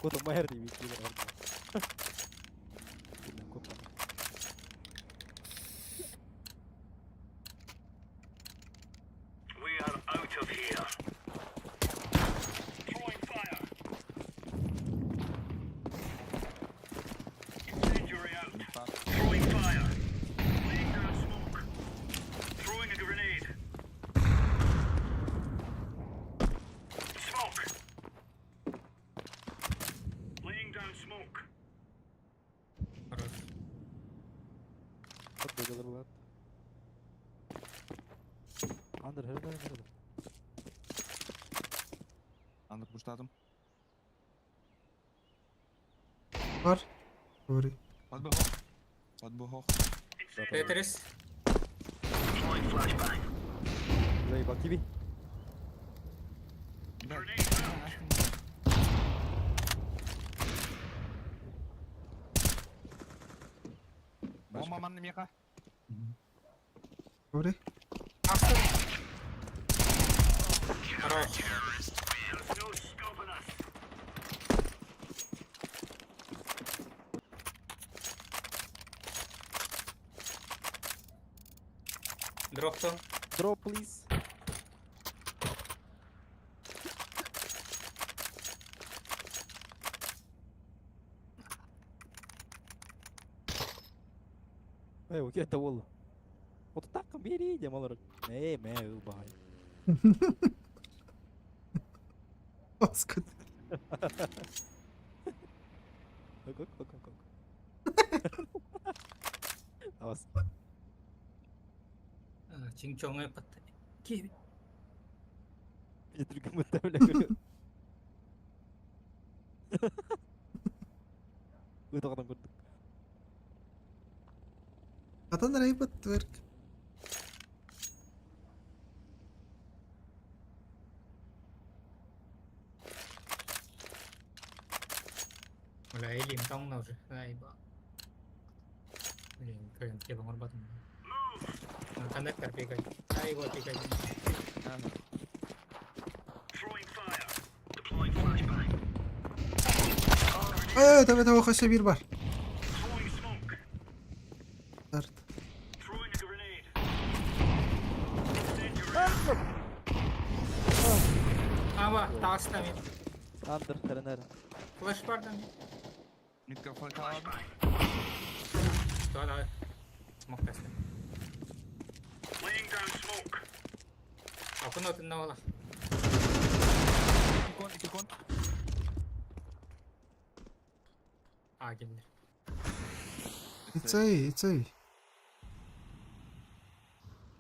Кото майер дип килер. We are out of here. Throwing fire. Incendiary out. Throwing fire. Laying down smoke. Throwing a grenade. Smoke. Laying down smoke. Хорош. Вот бегалар булат. Андыр херде херде. Андыр пуштадым. Бар. Бурый. Подбыгох. Подбыгох. Тетрис. Deploying flashbang. Заебал тебе. Бля, Бомба манны меха. Бурый. Хорош. There's no stopping us. Дроптон. Drop, please. Эй, окей, это ол. Вот так бери, демалар. Эй, мэ, ылбай. Оскут. Ок, ок, ок, ок, ок. Авас. Чинг-чоңы патта. Ки. Я только мы там говорю. Ытаҕынан курдук. Атан райбат тверк. Бля, Элим там уже. Айба. Блин, кайын кебен орбатым. Коннектор пикай. Айба пикай. Throwing fire. Deploying flashbang. Э, тебе того хосе бир бар. Throwing smoke. Старт. Throwing a grenade. Incendiary out. Ава, таста мен. Андер, тренер. Флеш бар да мен. Микрофон калады. Давай, давай. Смок таста. Laying down smoke. Акын отын ола. İki kon, iki kon. А, келдер. Ицей, ицей.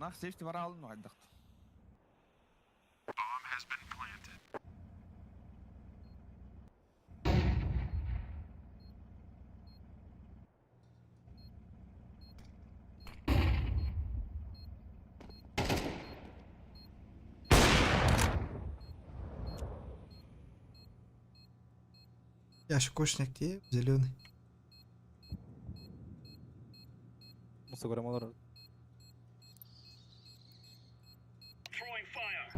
Нах, safety var alın mı kaydık? Я кошник те, зеленый. Муса көрөм олар. Throwing fire.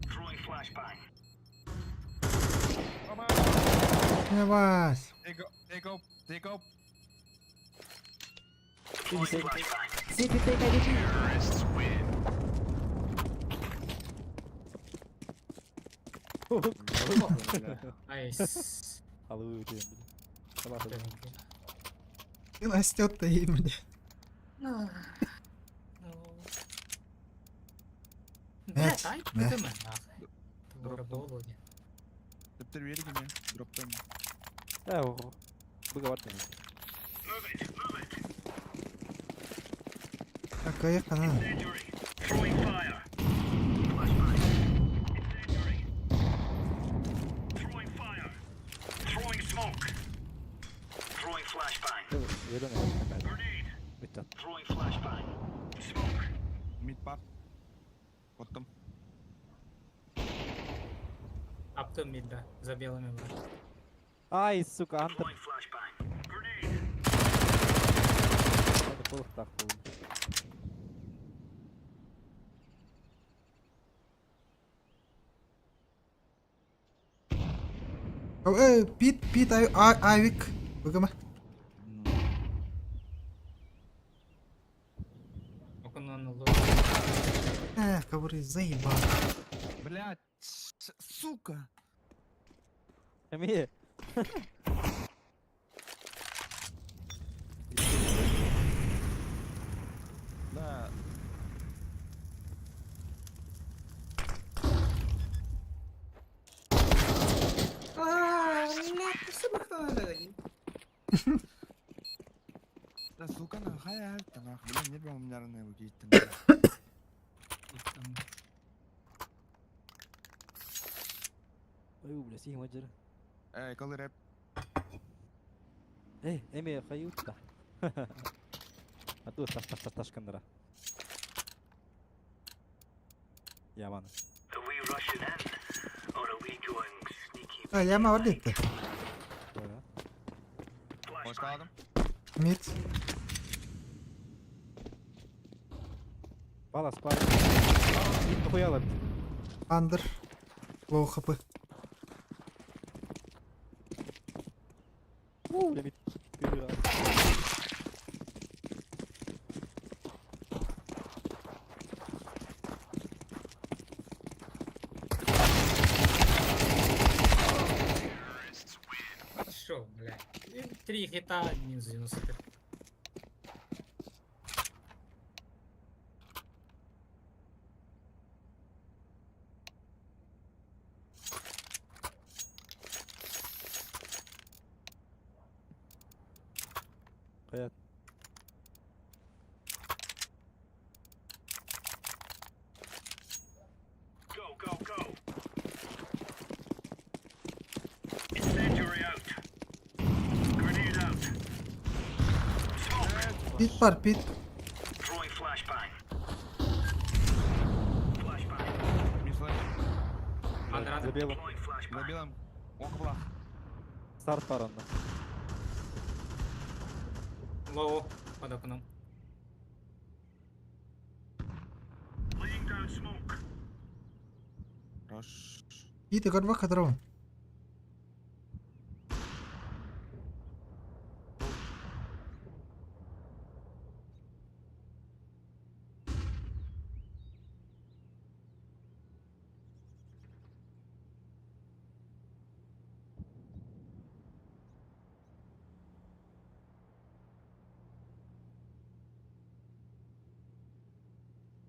Throwing flashbang. Не вас. Take up, take up, take up. Deploying flashbang. Айс. Алыы диэн. Ты растет-то и, блядь. Бля, Мять, тай мять. кытымы нахуй. Твора болу не. Тептер бери кини. Дроптан. Э, быга бар дени. Move it, move it. Акая кана. Incendiary. Throwing fire. Flashbang. Incendiary. Throwing fire. Throwing smoke. Throwing flashbang. Зеленый опять. Grenade. Бүттэ. Throwing flashbang. Smoke. Мид бар. Оттым. Аптым мидда, за белыми бар. Ай, сука, антер. Throwing flashbang. Grenade. Полухтах был. Э, Пит, Пит, Авик. Быгама. Оконон ло. Э, ковры заебал. Блять, сука. Эми. Да. Да, сука, нахай альта, нахуй. Блин, не было меня раны выйти. Ой, бля, сихи маджира. Эй, коли рэп. Эй, эми хаютта. А тут таш таш таш таш кандара. Яман. Are we rushing in? Or are we going sneaky? А, яма бар депті. Да. Hoş kaldım. Мид. Палас, палас. Хуялар. Андер. Лоу хп. У, бля, мид. Перебирал. Хорошо, бля. Три хита, минус 95. Хаят. Go, go, go. Incendiary out. Grenade out. Smoke. Пит бар, пит. Throwing flashbang. Flashbang. Мид флэш. Андер, За андер. белым. Deploying За flashbang. белым. Око была. Старт паранна. Лоу, под окном. Laying down smoke. Хорош. Пит горба кадрон.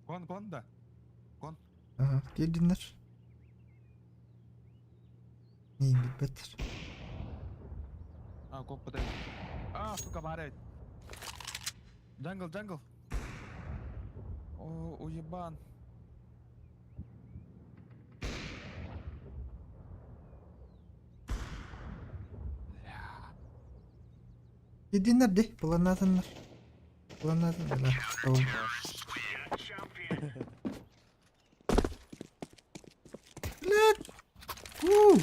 Кон, кон, да. Кон. Ага, келдіңдер. Не, бит беттер. А, коп подай. А, сука, барет. Джангл, джангл. О, уебан. Келдіңдер де, бұларнатындар. Бұларнатындар. Tamam. Champion. Блядь. У.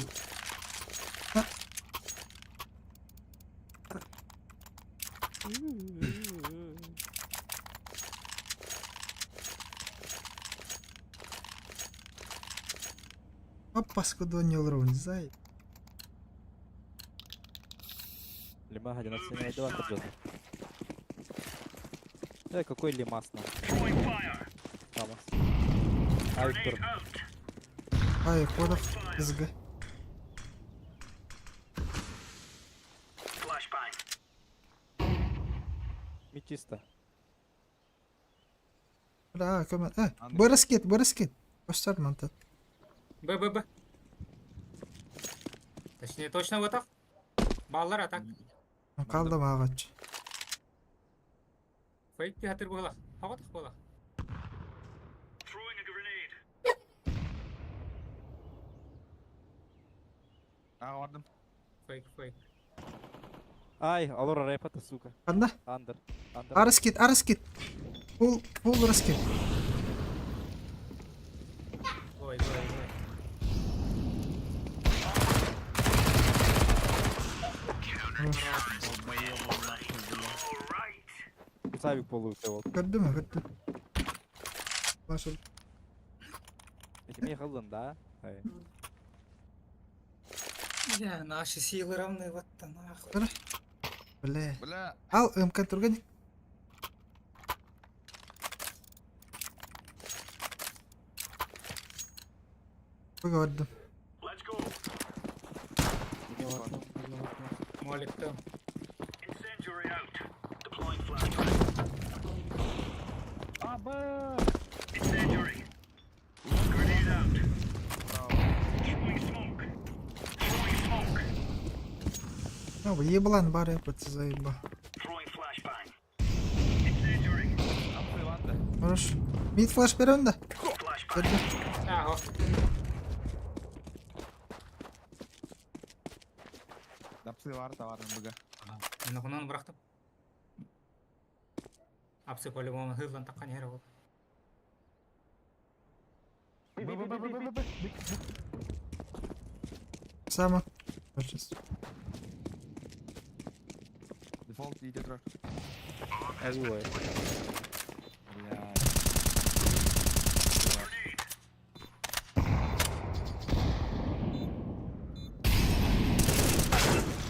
Опа, скуда не урон, зай. Лима 11 2 поджет. Э, какой лимас нам? Throwing fire. Тамас. А, Grenade Виктор. out. Ай, ходов, СГ. Flashbang. Ми чисто. Бля, көмө. Э, бырыс кет, бырыс кет. Көстөр мантан. Б, Б, Б. Точнее, точно вот так. Баллар атак. Қалды мағач. Фейк театр буолар. Хаҕатах буолар. Throwing a grenade. А, бардым. Фейк, фейк. Ай, алора рэпата, сука. Қанда? Андер. Андер. Арыс кет, арыс кет. Пул, пул арыс кет. Ой, ой, ой. Савик полуутел. Көрді ме, көрді. Машыл. Этими халдын, да? Ай. Бля, наши силы равны, вот то нахуй. Бля. Бля. Ал, МК турган. Көрдім. Let's go. Моликтым. Incendiary out. Deploying flashbang. А, Б. Incendiary. Grenade out. Throwing smoke. Throwing smoke. Ну, еблан бар рэпаться заеба. Throwing flashbang. Incendiary. Апсы барды. Хорош. Мид флеш берем да. Flashbang. Берді. Аho. Апсы барды, бардым быга. Мен онан бырахтым. Апсы по-любому хызлан таққан ері ол. Б, Б, Б, Б, Б, Б, Б. Сама. Сейчас. Дефолт идет трак. Ой. Бля.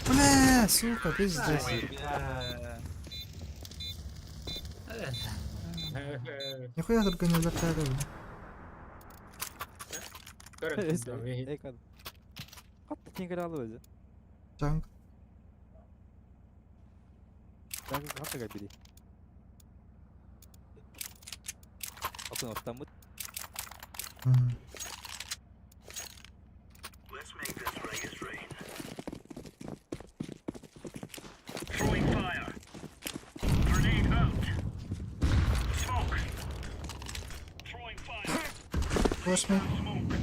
Бля, сука, пиздец. Бля. Нихуя только не улетает, бля. Көрін. Эй, кад. Қатты теңгер алды өзі. Джанг. Джангл қатты кәбiri. Атын оттамыт. Мгм. Let's make this right as rain. Throwing fire. Grenade out. Smoke. Throwing fire. Флеш мид. Smoke.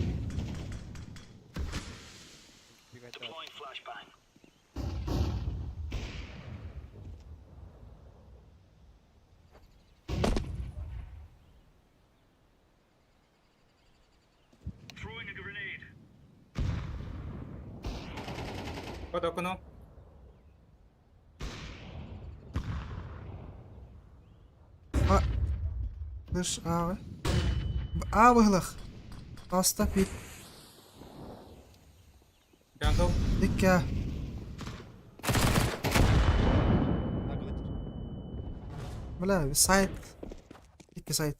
Deploying flashbang. Throwing a grenade. Под окно. Флеш А. А выглах. Аста пит. Джангл. Икка. Бля, сайт. Икки сайт.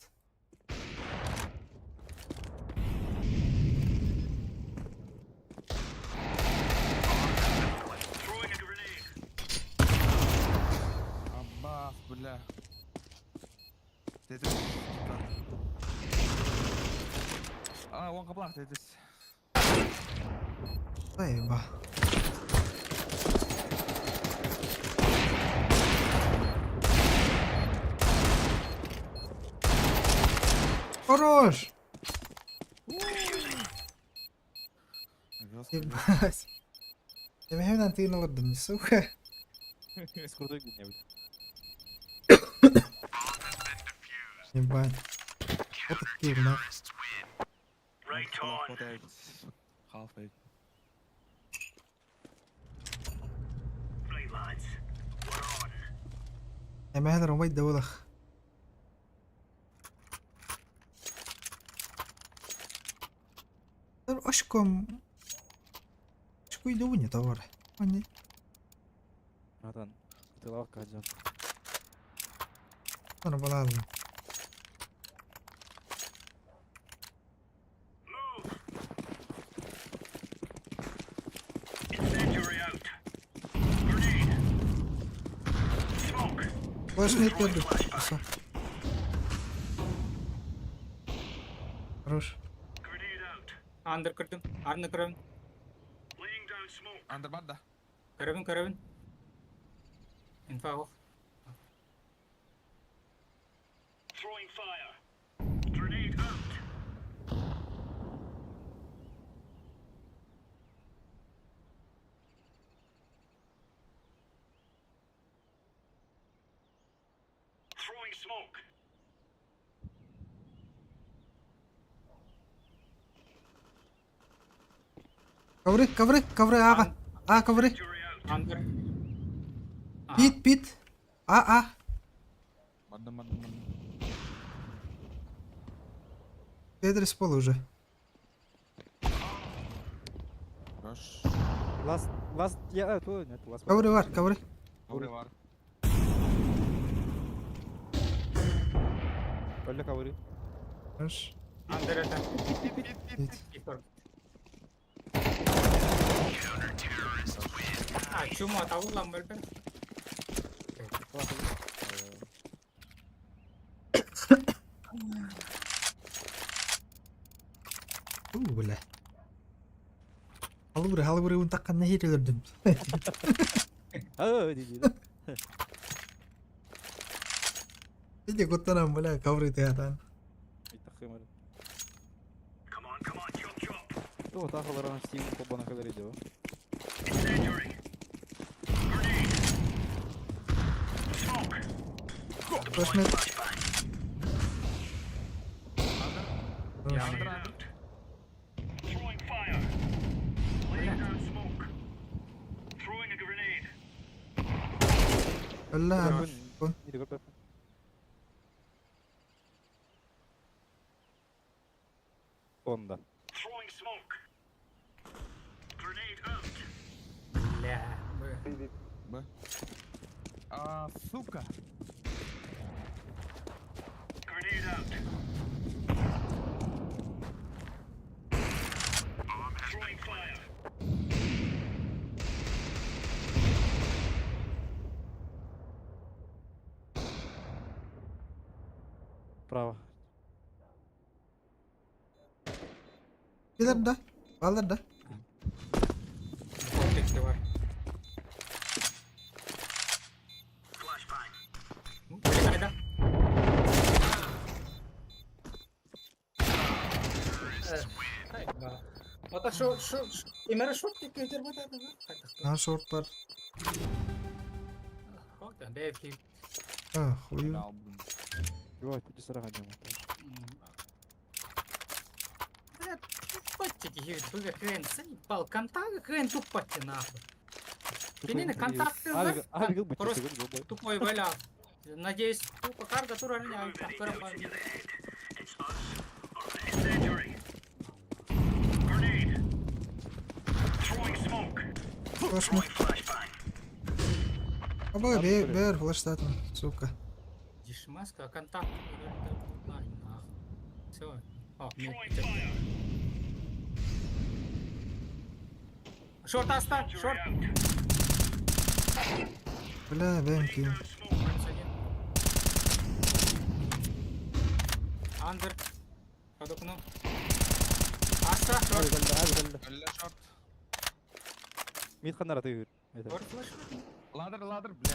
Throwing a grenade. Аббас, бля. Тетрис. А, он каплах, Тетрис. Заеба. Хорош! Ебать. Я мехевнен тыын олордум, сука. Скрутой где-нибудь. Ебать. Вот это килл, нахуй. Right on. Half eight. Right, lads. We're on. Я мехевнен умайт дawlах. Ошком... Ошку иду не товар. Они... Братан, ты лавка один. Ана балалым. Move. Incendiary out. Grenade. Smoke. Флеш мид берді. Всё. Хорош. Андыр көрдүм. Арны көрөбүн. Андер бар да. Көрөбүн, көрөбүн. Инфа off. Ковры, ковры, ковры, ага. А, ковры. Андер. Пит, пит. А, а. Бардым, бардым, бардым. Педрис пол уже. Хорош. Ласт, ласт, я, то, нет, ласт. Ковры бар, ковры. Ковры бар. Öyle ковры. Хорош. Андер это. Пит. Пит. А, чума, табылган бөлбө. У, бля. Халыбыры, халыбыры унтаккан нехире өлөрдүм. А, иди, иди. Иди куттанам, бля, ковры тыгатан. О, тахалар Steam кобана kadar ediyor. Флешмет. Андер, андер. Бля. Кон. Онда. Бля. Б. Б. А, сука. Право. Килер да. Балар да. Комплекте бар. Бля, қайда? Ата шо шо эмере шорт деп кетер бу да. А, шорт бар. Хок, бэфи. А, хую. Йо, тут сара гадям. Тупатти быга хрен, заебал, контакт хрен тупатти нахуй. Кинини контакты просто тупой валя. Надеюсь, тупо карга тура не Флешмет. Аба, бер, бер, флеш сука. Дишмаска, контакт. Все. О, нет. Шорт аста, шорт. Бля, бэмки. Андер. Под окном. Аста, шорт. Бля, шорт. Мид ханара ты. Шорт флеш. Ладер, ладер, бля.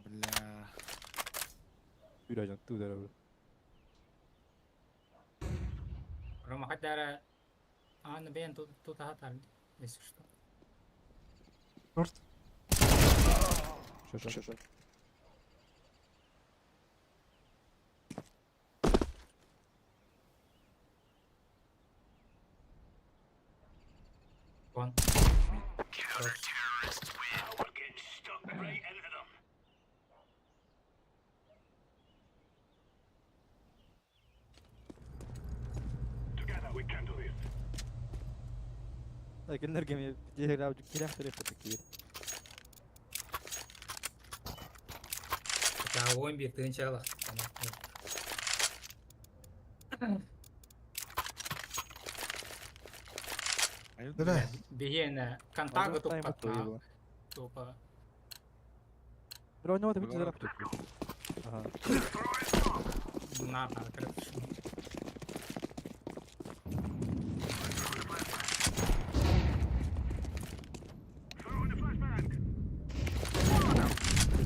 Бля. Yürüyeceksin, dur der Рома, хотя А, на Бен, тут, тут ага, если что. Шорт. Шо, шо, шо. Вон. لكن نرجع يلعب كده كتير. Да, Омби, ты начало. Бля. Бегена, контакт тупо. Тупо. Бро, у него там Ага. На, короче.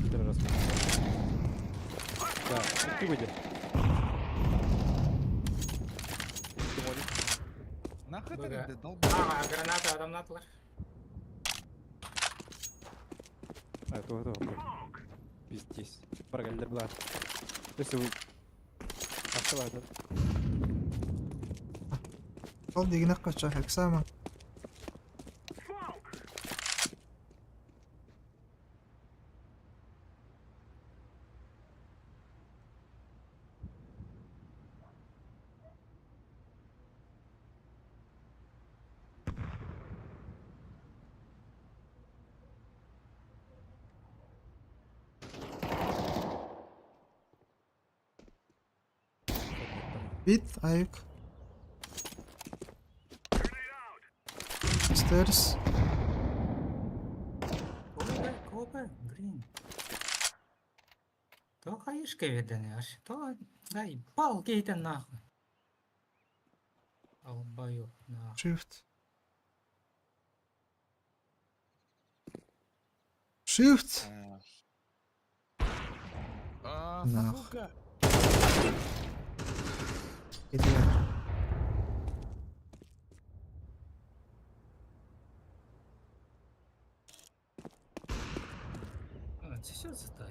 Второй раз. Да, ты выйди. Ты молик. Нахуй ты, Быга. блядь, долб. А, граната адамнатылар. А, это это Пиздец. Баргалдер была. То есть вы... Автовадер. Ол дигинек кача, экзамен. Бит, аюк. Stairs. Кобе, кобе, блин. То хаишка виданы, аж то, дай, палки это нахуй. Долбоёб, нахуй. Shift. Shift. А, Нах. сука. Иди. А, это всё за тайм.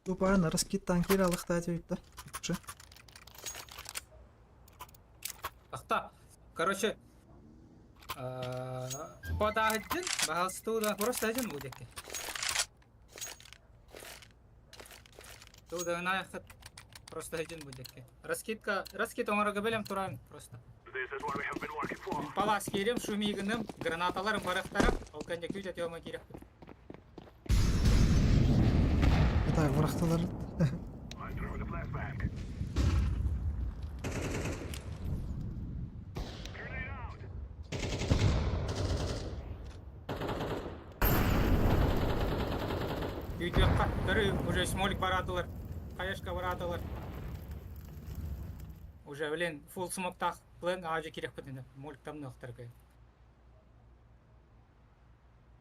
Тупо раскид танкер алыхта да. Шы. Ахта, короче, подагдин, бахалстуда, просто один будет. Туда на просто один будет. Раскидка, раскид оңорого белем туран просто. This is what we have been working for. Палас кирим, шумигыным, гранаталарым барахтарым, ол кэнде күйдет йома кирек. Это врахталар. I'm throwing a flashbang. Grenade out. Күйдет көрү, уже смолик барадылар, хаешка барадылар. Уже, блин, фул смоктах, плен ажы керек бітін, молик там нықтар кай.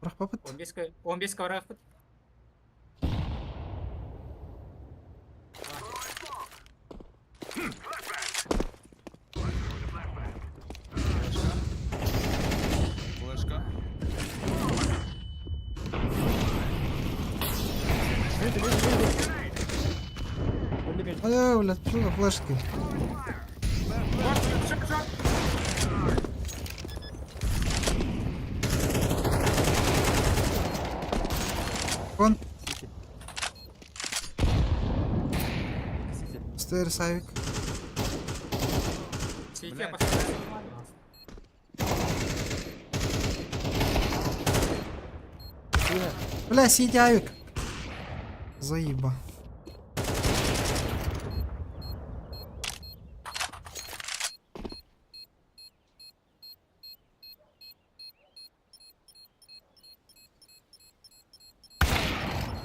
Врах папыт. 15 15 барах бит. Флешка. Ой, блядь, что за флешки? Шок, шок. Вон, Сити. Сити. stairs авик. Сити, Блядь. поставь. Бля, сиди авик. Заеба.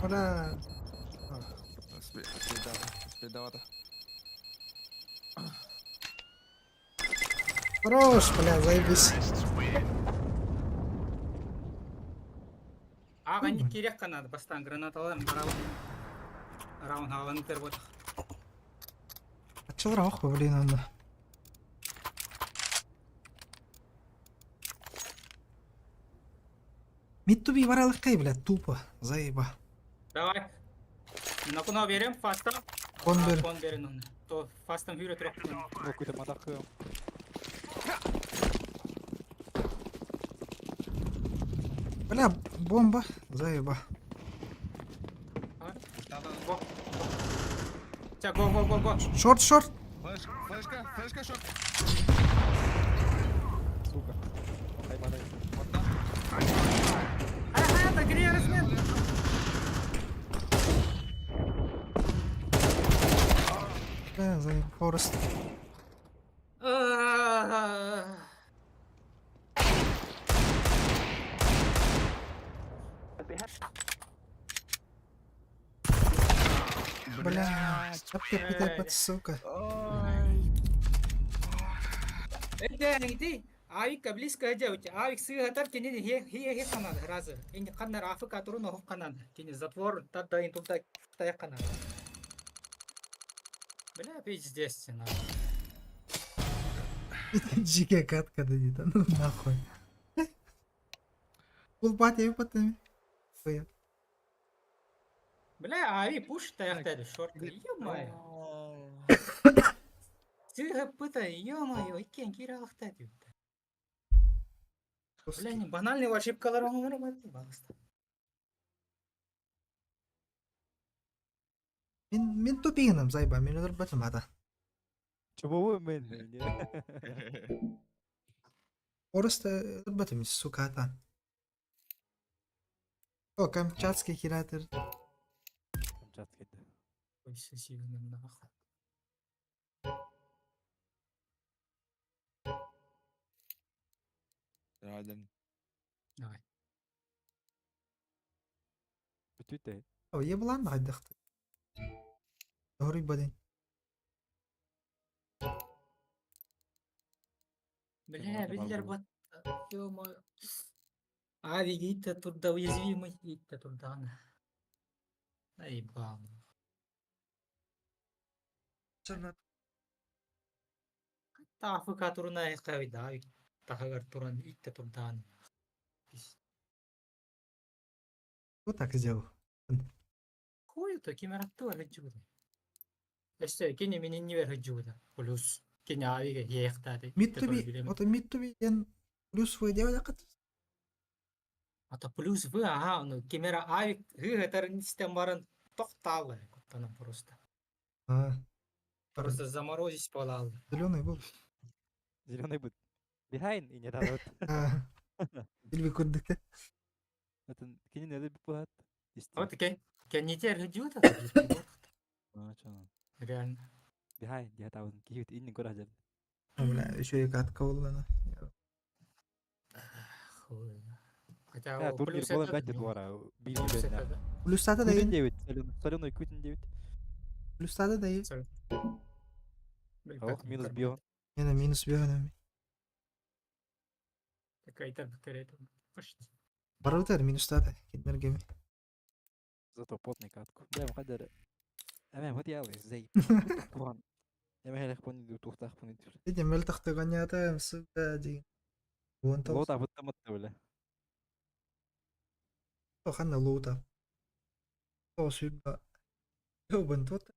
Бля. Спидавата. Хорош, бля, заебись. А, они керек надо, бастан гранаталарым баралым. Раунд алынтыр вот. Ачылар ох, блин, анда. Мид туби баралыккай, бля, тупо, заеба. Давай. Накуна берем, фаста. Кон бер. Кон берин оны. То фастам хүрө турап. Ну, какой-то мадах. Бля, бомба, заеба. Го. Ча, го, го, го, го. Шорт, шорт. Флешка, флешка, флешка, шорт. Сука. Хай мадай. Вот там. Ага, это гри размен. Бля, заеба, Форест. Эп-эп-эп, сука. Эдээҥити Авика близко дьэбит. Авик сыыһатар кини хие ханан разы. Ини ханнар Африка турун оһох ханан. Кини затвор тадда ин тулта таяк ханан. Бля, пиздец, на. Дикая катка да не ну нахуй. Кулбат я потом. Бля, Ави пуш таяк шорт. Ё-моё. Сыыһаппыта, ё-моё, иккиэн киирэ алахта диэбиттэр. Бля, не банальный ошибкалар оҥорор пожалуйста. Мин мин тупигиным зайба, мин өлөрбөтүм ата. Чубовой мен. Просто өлөрбөтүм, сука ата. О, Камчатский киратор. Камчатский да. Ой, сосигным нахуй. Рядом. Давай. Бүтүтэ. О, еблан хайдахты. Doğru бадин. Бля, биллер бат. Ё-моё. Ави гитта турда уязвимый гитта турдана. Наебал. Тафыка туруна кайда тахагар туран итте турдан. Кто так сделал? Хуй то кимератту хаджуда. Эсте кини мининнивер хаджуда. Плюс кини авиге хиэхтаады. Миттуби, вот миттуби ен плюс вы делали кат? Ата плюс вы ага, ну кимера авик хыгатар систем баран тоқталы куттанан просто. А. Просто заморозить полалы. Зеленый был. Зеленый будет. Behind и не дадут. Или курдык. Это кини не бит Вот кен кеннитер хаджуда. Реально. Behind я там киют инни курajар. Бля, еще и катка была. Хуй. Хотя турнир плюс болан это бәтте туара. Плюс это Плюс тата да Күтін девит. Соленой күтін девит. Плюс тата да Ох, минус био. Не, на минус био на. Какая-то бактерия Почти. Барутер минус тата. Китнер Зато потный катку. Бля, мقدر أمام هدي أوي زي طبعا أمام هي لخبوني توختاخ بوني Иди мөлтөхтө гонята сука ди. Вон там. Лота бутта мытты бля. Ханна лоута. О, сюда. Ёбан тот.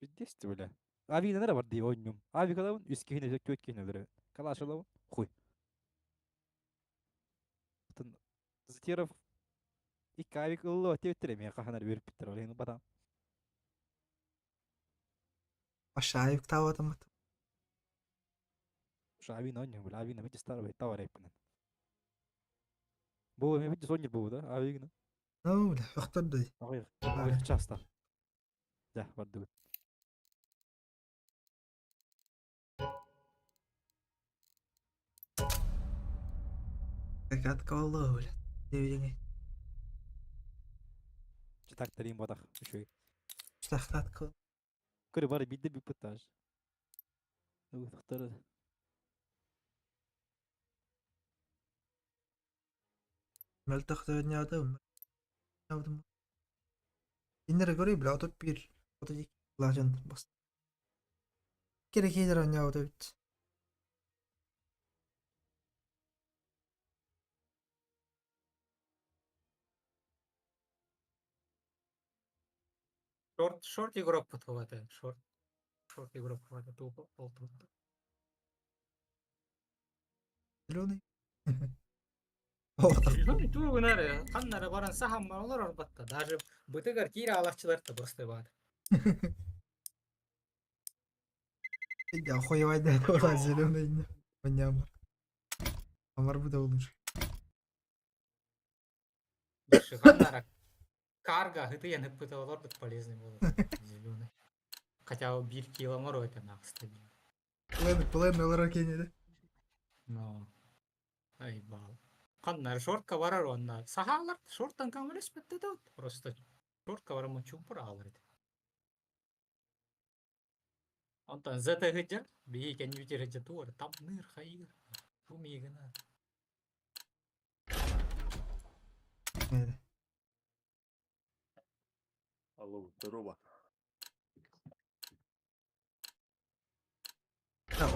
Пиздец бля. Ави нere var diye oynuyorum. Ави kadar üst kihine kök kihine Калашалау хуй. Затеров икки авик ыллы отебеттер эми каханар берип биттер ол бата. Аша авик таватамат. Ша авин ойню бля авин эми стар бай тавар эппинен. Бу эми бит сонер бу да авигна. Ну, бля, охторду. Агый агый часто. Да, барды. Катка болду, бля. Дебидеңе. Так тарим батах үшөй. Штахтатка. Көрө бары бидде би пытаж. Ну, тохтор. Мөлтөхтө нядым. Нядым. Иннere көрөй, бля, отуп бир, отуп ик лажын бас. Керек хедер нядым бит. Шорт, шорт игрок подхватывает. Шорт. Шорт игрок хватает. Тупо, пол тут. Зеленый. Ну, туу ханнары баран сахам олар орбатта. Даже бытыгар кире алакчылар да просто бар. Я охуевать да, это зеленый. Понятно. Амар буде лучше. Ханнара карга, это я не пытал орбат полезный был. Зеленый. Хотя бир киломор это нах стабильно. Плен, плен, ларакини, да? Но. Ай бал. Ханнар шортка барар онна. Сахалар шорттан камерес бітті да. Просто шортка барар мочу алар. Онтон ЗТ сылдьар, биһи кэннибитигэр сылдьар тугу эрэ тамныыр хайыыр, шумигына. Алло, здорово.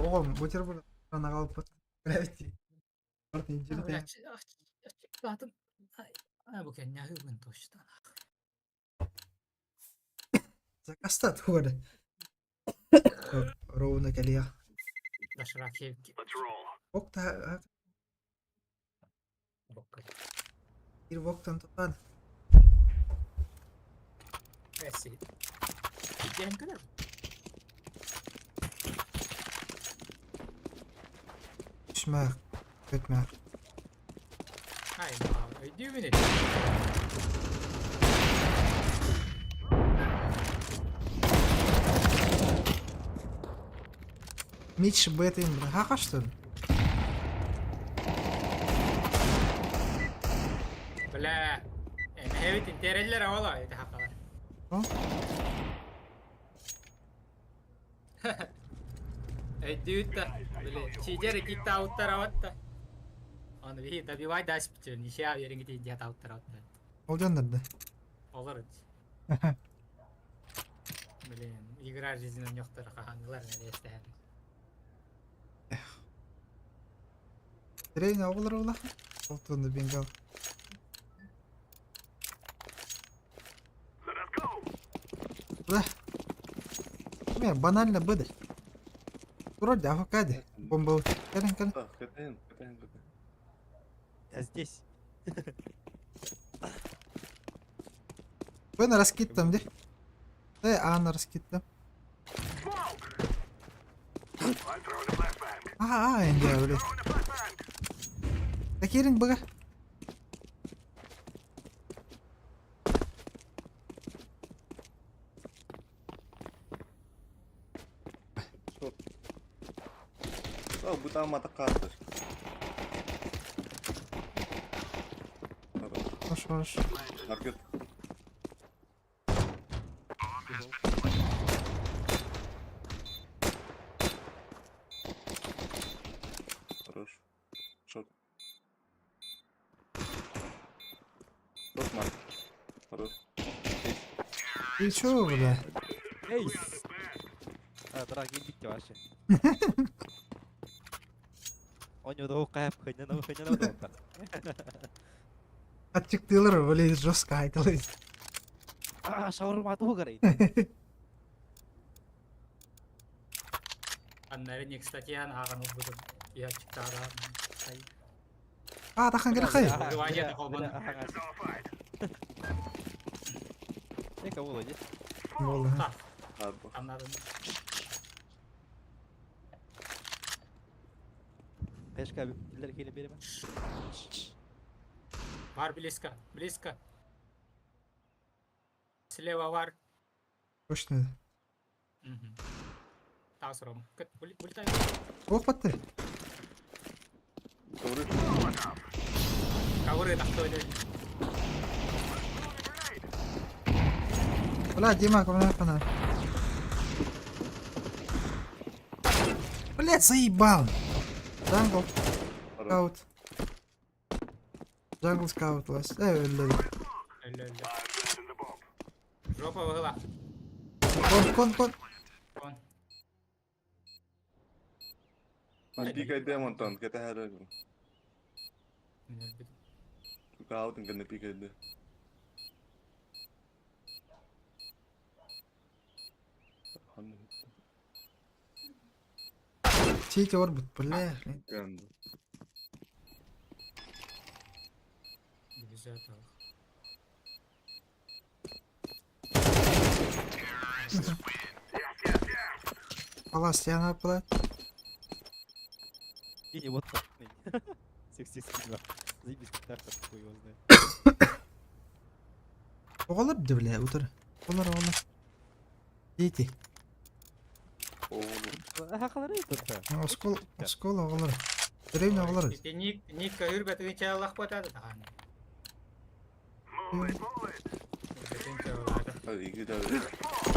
Оҕом бутерброд аҕалбыт. Бу кэннэ аһыыбын точно. Закастат тугары. Ровно кэлиэх. Бокта Ир воктан тутан. Түшмәк, көтмәк. Ай, өйдүүбүн Мич бэтин хакаштын. Бля, эмэһэбит интерэллэр оҕолор ити хакалар. Өйдүүт да, били, чидер иккитте ауттар да. Оны биһи добивай даспыт, ничья вериңити дият ауттар да. Ол дьоннорда. Олор Блин, игра жизненно ньохтор хаһанылар нэлиэстэһэр. Трейн оҕолор улахан. Ол туонна бенгал. Да. Не, банально быды. Вроде авокадо. Бомба. Кэлин, кэлин. Кэтэн, кэтэн, кэтэн. Я здесь. Б на раскид там, где? Д, А на раскид там. А, а, инде, блядь. Такирин быга. О, бу там атакаатыр. Хорошо, хорошо. Маркет. Хорош. Шот. Шот, Марк. Хорош. Ты чё, бля? Эйс! А, дорогие, идите вообще. Он кайф, хынена, хынена доктор. Ачыктыылар, блин, жестко айтылый. А, шаурма тугары. Аннары статьяны ааҕан ылбытым. Иһаччыктаара. А, тахан кere хай. Выживание холбону. Эка боло, Болды. Аннарын. Пешка биллер келе береме. Бар близко, близко. Слева вар. Точно. Угу. Тас ром. Улетай. Ох, батты. Ковры. Ковры тахты Бля, Дима, кому хана. Блять, заебал. Jungle. Scout. Jungle scout last. Э, өллө. Өллө, өллө. Жопа выгыла. Кон, кон, кон. Кон. Пикай демонтан, кэтэһэр. Каутын кэннэ пикайде. Сити орбут, бля. Гэнди. Дивизия Палас, я на пла. И вот так. Всех всех скидва. Заебись, как так, хуй его знает. Оҕолор да, бля, утыр. Олар, оҕолор. Дети. Хахалары тут. Оскол, оскол оҕолор. Деревня оҕолор. Ник ник көһүр бэтигин чааллах потады тахан. Бэтин чааллах. Hadi iki tane.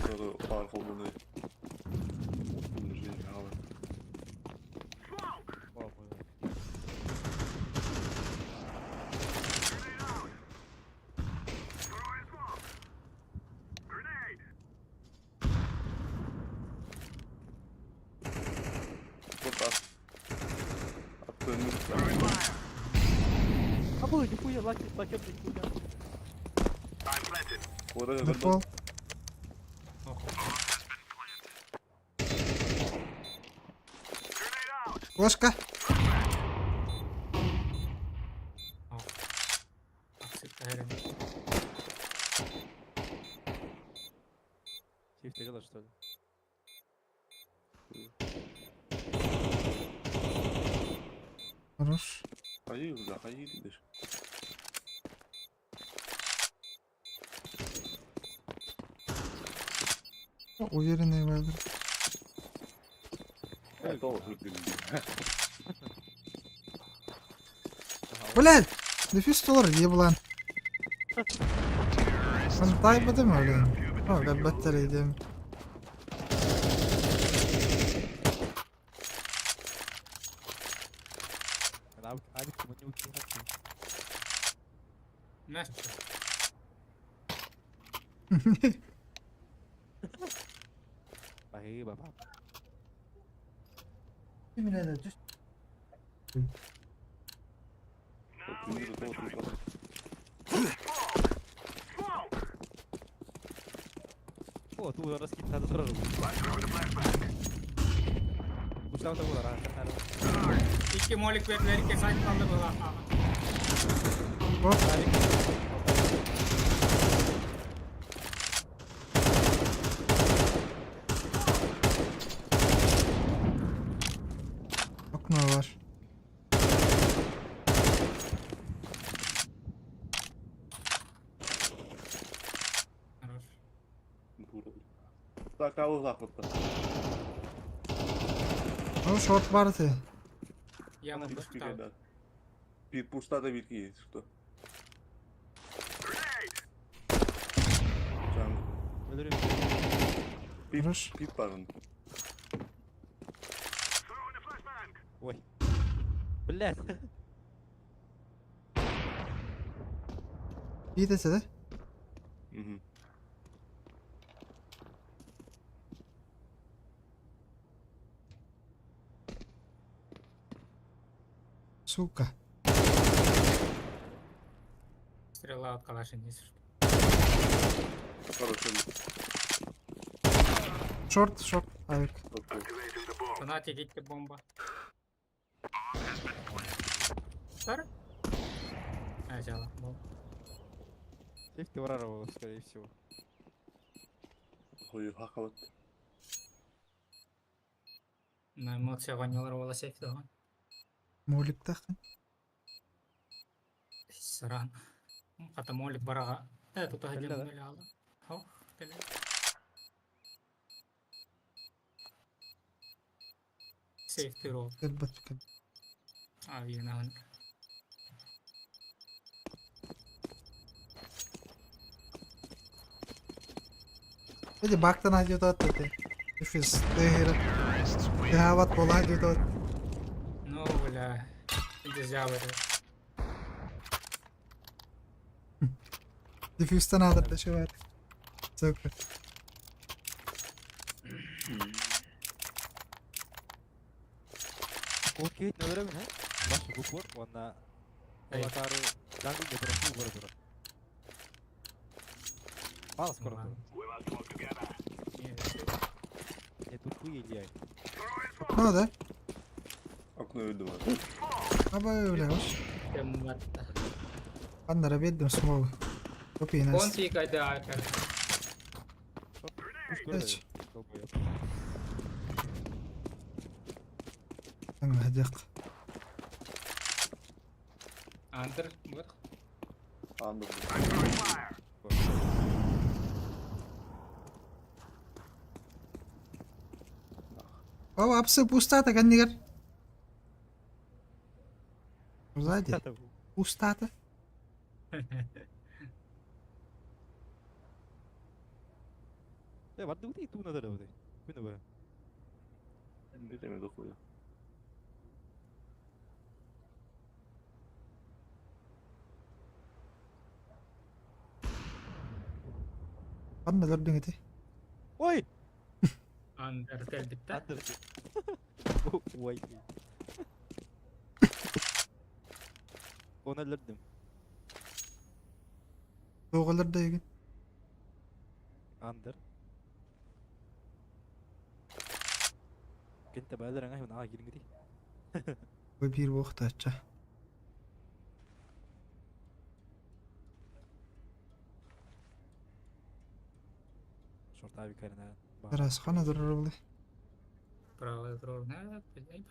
Sonra par kolunu. Ой, нихуя, лаки, лаки, нихуя. Дефол. Ложка. Тихо, ты что ли? Хорош. Хайы, бля, хайы дедеш. Уверенный вайдер. Блядь! Дефьюз доллар еблан. Он тайбады ма, блин? О, габбаттар идем. Спасибо, пап. О, тут раскидка сразу. Пустав того раз. Икки молик бердилер, икки сайт kaldı была. Окно var. Так, а захватта. Ну, шорт бар ты. Яма Да. Bir пустата bir ki что. Can. Bir, bir pardon. Ой. Блядь. İyi dese de. Мгм. Сука. Стрела от калаша не что. Шорт, шорт, авик. Фанатик гитте бомба. Сар? А, взяла. Бомба. Сейф ты врарвал, скорее всего. Ой, хакават. На эмоция ванилировала сейф да. Молик тахын. Саран. Хата молик барага. Э, тут один Кэллэ да? миляла. Хо, кэллэ. Сейф ты рол. Elbette ki. А, вина. Hadi baktan hadi da dedi. Nefis. Tehir. Tehavat bola hadi da. Ну, бля. Нельзя в это. Diffuse'tan alır şey var. Сука. Окей, наверное, ха? Ваш буквор, он на Аватару Джангл не прошел город. Мало скоро будет. Не тупые Илья. Окно да? Окно öldü var. Ama öyle hoş. Anlara bildim smoke. Çok iyi Кон nice. пикает, да, как. Evet. Tamam hadi yak. Андер, вот. Anladım. Baba hapsi pustata kendine gel. Сзади. Пустата. Э, барды ути ту надо работать. Күнү бара. Bir de dokuyor. Anla gördün eti. Ой! Андер кэлбит да? Андер. Ой. Оны өлөрдүм. Тоҕолор да егин. Андер. Кенте байлар аңа хын ага кириңити. Бу биир буохтаачча. Шорт аби карина. Раз хана дурар Право турар. Не, блядь.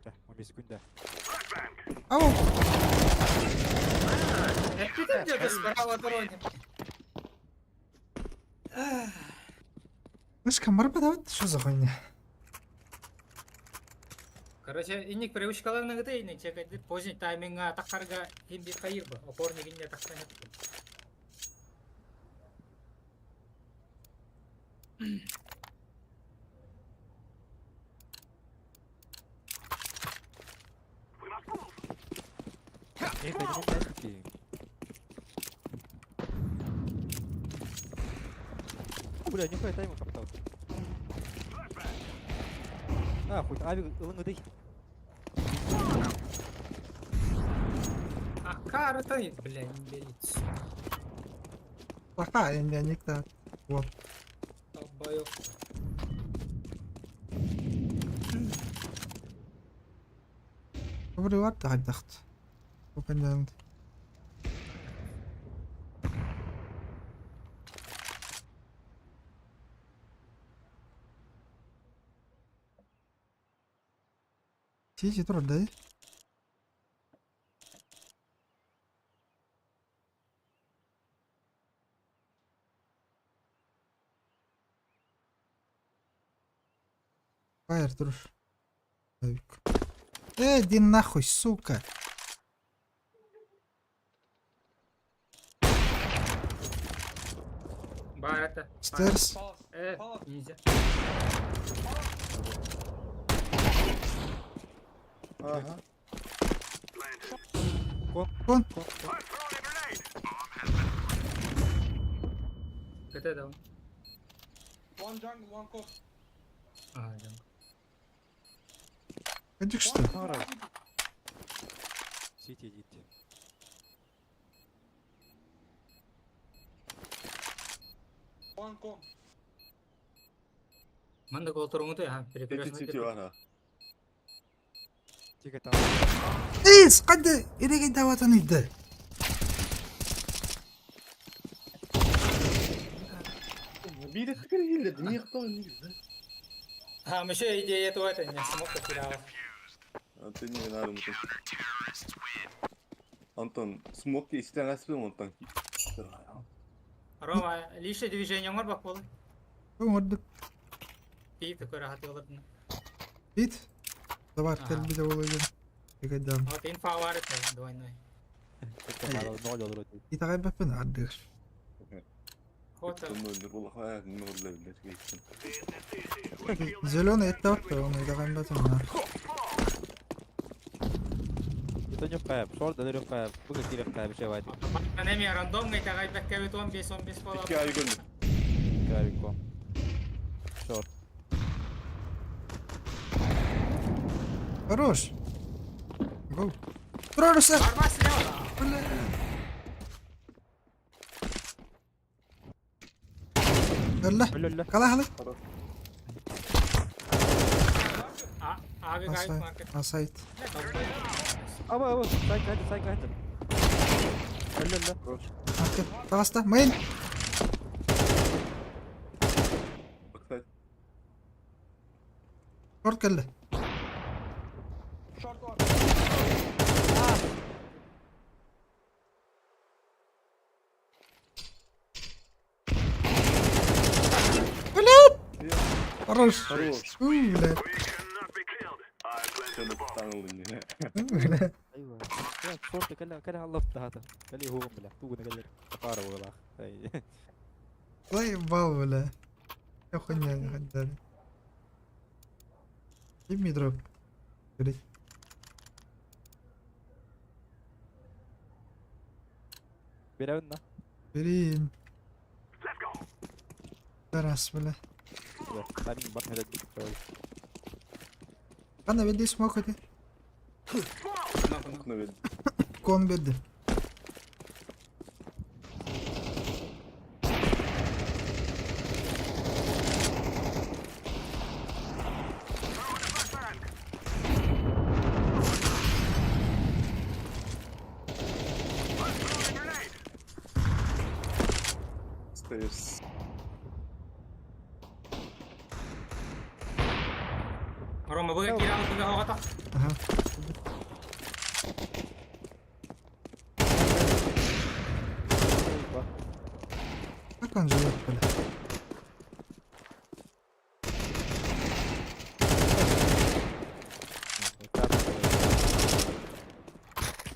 15 секунда. Ау! Это где справа дороги. Мышка марбадават, что за хуйня? Короче, инник привычкаларына гыты инник чекайды поздний тайминга таққарга химби кайырба. Опорник инне тақсан Эй, пойдем Бля, нихуя тайминг каптал. А, хоть авик ылыңыды. А карта, бля, не берите. Пока, я не так. Вот. Долбоёб. Добрый варта хайдахт. Опен Сизи турар да? Фаер турар. Э, иди нахуй, сука. Бар это. Стерс. Нельзя. Ага. Кон. Кон. Кон. КТ дал. One jungle, one cop. А, jungle. Иди что? Сити идите. One con. Манда гол туруңу а, Сити перекрестный. сити бар ha. Тихо там. Эй, кайда эреге даватан иди. Bir de tıkır hildi. Niye yaptın? А, еще идея этого это не смог потерял. Ты не надо Антон, смок истен әспен онтан. Рома, лишнее движение оңор бак болы. Оңордук. Пип такой рахат олардын. Бит. Давар кел биде боло ген. Эге дам. Вот инфа бар это двойной. Итагай бапын ардыр. Вот. Зеленый это вот, он итагай бапын. Это не вкая, шорт, да не вкая, буга кире вкая, вообще вайт. Анеми рандомный итагай бакка бит 15 15 бола. İki ay gördüm. Кавико. Шорт. Хорош. Гоу. Прорыса. Бля. Өллө. Калахалы. Abi gayet market. Асайт. Аба, аба, сайт кайты, сайт кайты. Өллө, өллө. Маркет. Тагаста. Мейн. Баксайт. Шорт келди. Short one. Блядь! Хорош. Хорош. Уй, блядь. Şöyle tutanıldım yine. Уй, блядь. ايوه شورت كلا كلا الله هذا كلا هو بلا تونا كلا تقارب ولا اي Заебал, бля. Я хуйня не хотели. Give me drop. Бери. Беревна. Бери. Раз, бля. Тайминг бар хәләт бит. Кана веди смок эти. Окна веди. Кон берди. Stairs. Рома, вы киирэн тыга оҕото. Ага. Как он живет, бля?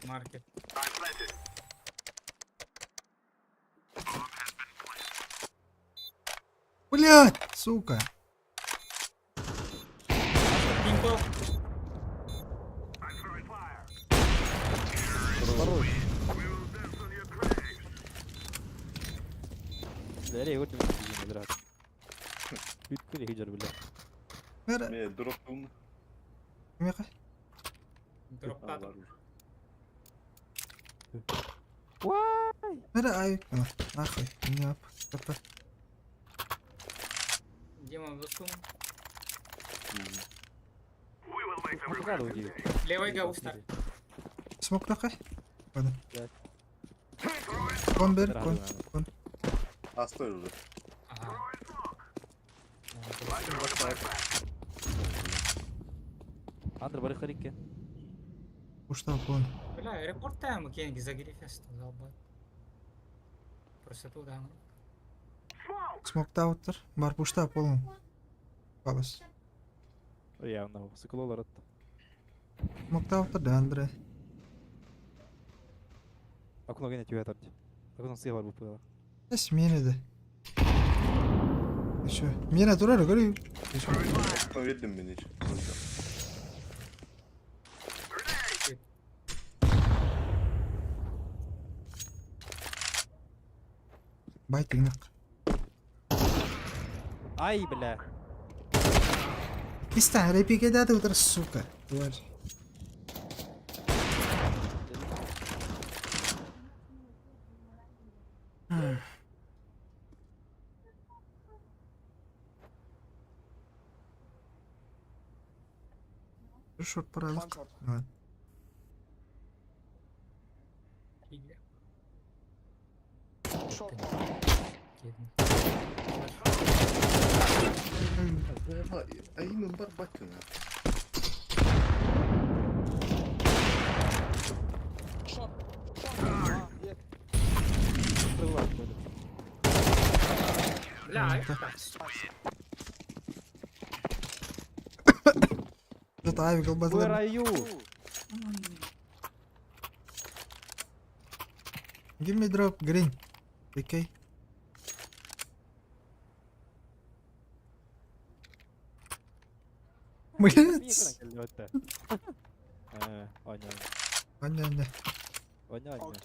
Маркет. Блять, сука. Пимпл. Бля, я вот не играть. Бүткүл хижер бля. Мера, Ме дроптум. меха. Дроптатым. Мера, ай. А, нахуй. Не ап. Капа. Дима, высун. Надо Левый гаустар. Смок нахуй. Ладно. Да. Кон бер, кон. Кон. А, стой уже. Ага. Андр бары харикке. Ушта кон. Бля, репорт тайм кенги загрифест залбай. Просто туда. Смок тауттер. Бар пушта полон. Палас. Явно, сыкылолар атты. Смок тауттер да, Андре. Акуна гене түйе атарды. Акуна сыя бар bu пыла. Эс мені де. Еще. Мена турар, говорю. Еще. Ну, видно меня. Бай тыгнак. Ай, бля. Киста, репике да ты утр, сука. Тварь. Шорт порядок. Давай. Айым бар бакына. Бля, М, Это авик Where албазлар. are you? Give me drop green. Okay. Блять. Оня, Аня, аня. оня, оня.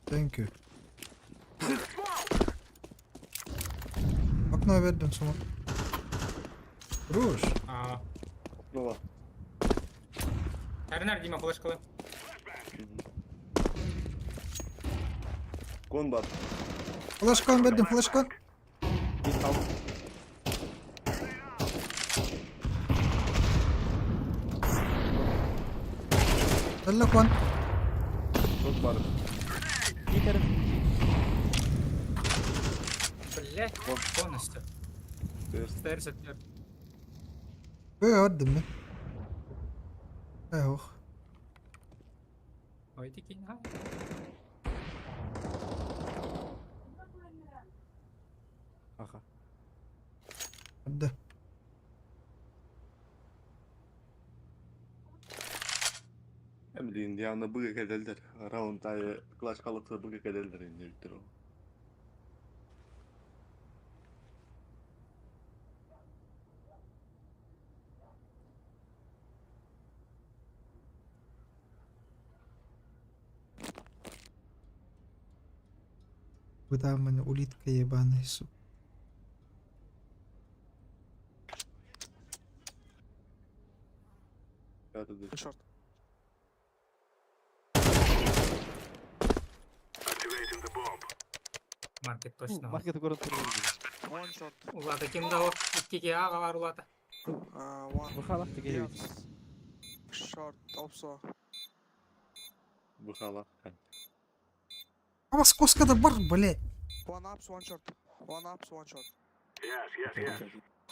Thank you. Окно верден сума. Руш. А, Ну Арнар, Дима, флешкалы. Кон бар. Флешкон верден, флешкон. Алла кон. Шот бар. Блять, полностью. Stairs. Стерс, стерс. Б орден ми. Эх. Ой, такие, а. Аха. Да. Блин, явно быга кәдәлдер. Раунд айы клаш қалықса быга кәдәлдер инде бүттер ол. Куда мене улитка ебаная, сука. Шорт. Маркет точно. Маркет город. Улата ким да иккиге ага бар улата. Бухала, теге Бухала. А вас коска да бар, блядь. One ups, one shot. One ups, one shot. Yes, yes, yes.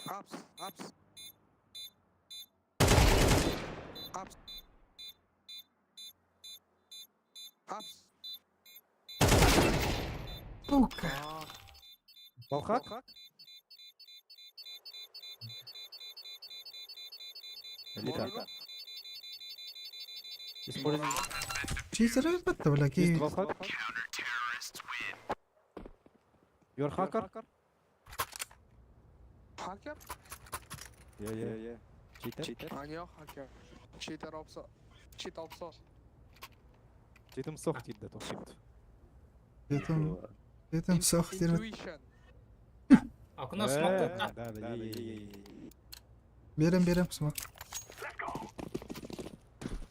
Ups, ups. Ups. Ups. Сука. Балхак? Элита. Используй. Читер это, бля, Есть ки. wallhack? You're hacker? Hacker? Yeah. Cheater? Cheater? Анио hacker. Cheater опса. Cheat опса. Cheater сох тиде тохшит. Этим, этим сох тирет. Intuition. Окно смок Да, да, е. Берем, берем, смок.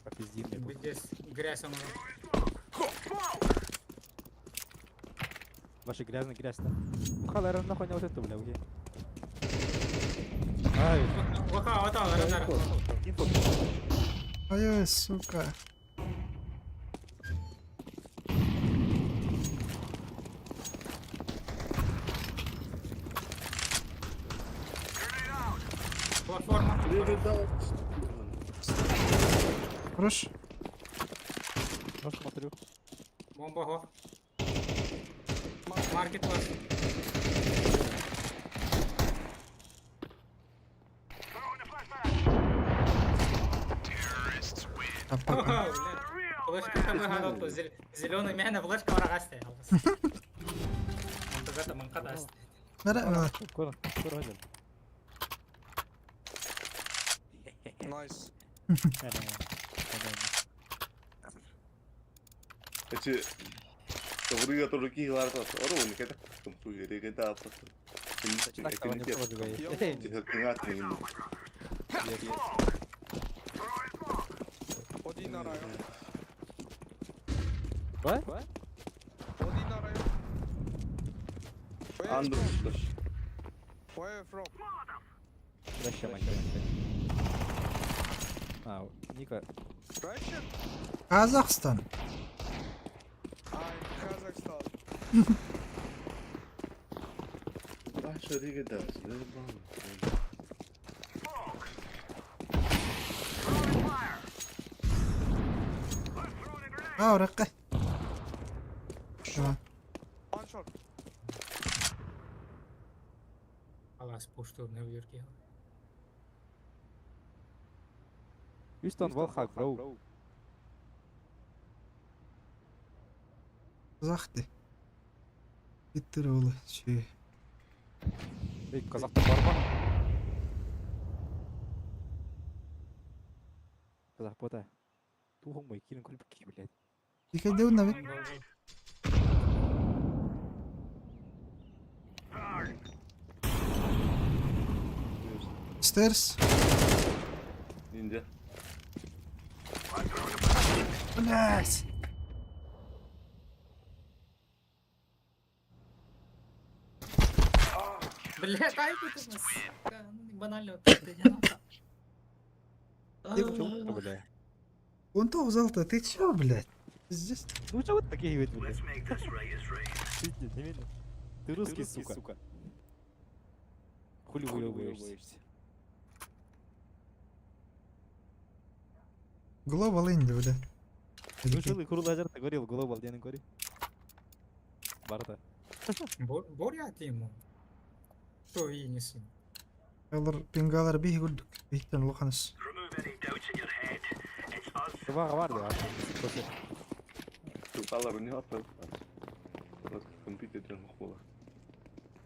Попизди мне тут. Здесь грязь оно. Ваши грязный грязь, да? Ну халера нахуй не вот это, бля, окей. Ай, Ваха, вот он, радар. инфо. Ай, сука. Платформа. Хорош. Ну, смотрю. Бомба го. Маркет вас. А, пока. Флешка там зеленый мяна флешка варагасты. Монтагата манкадаст. Нара, Скоро, скоро один. Nice. Эти Таврыга тоже киһилар тас. Ора оны кета кым суйы кета апты. Один на район. What? Один на район. Where you Андр from? Where you from? Russia, мать. А, Ника, Russia? Казахстан. I'm Kazakhstan. Russia регеда. А, уракка. Tamam. One shot. Алас пушту не уйрки. Houston wallhack, bro. Казахты. Иттер олы. Şey. Эй, казахта бар ма? Казах бота. Тухың мой, килин күліп ки, блядь. Дикәдә уна бит. Stairs. Ниндзя. Блять. Бля, тай тут у нас. Банально. Чё, бля? Он то взял-то, ты чё, блядь? Здесь. Ну чё вот такие говорит, блядь? Let's make this right as rain. Ты, не видно? Ты русский, сука. Хули выебываешься? Глобал инди, блядь. Ну что ты курла ты говорил, глобал, ден говори. Барта. Боря ему. То и не сын. Алар пингалар бих гүлдүк. Бихтен лоханыс. Remove any doubts in your head. It's us. Var var ya. Тупалар не апты. Компьютерден хола.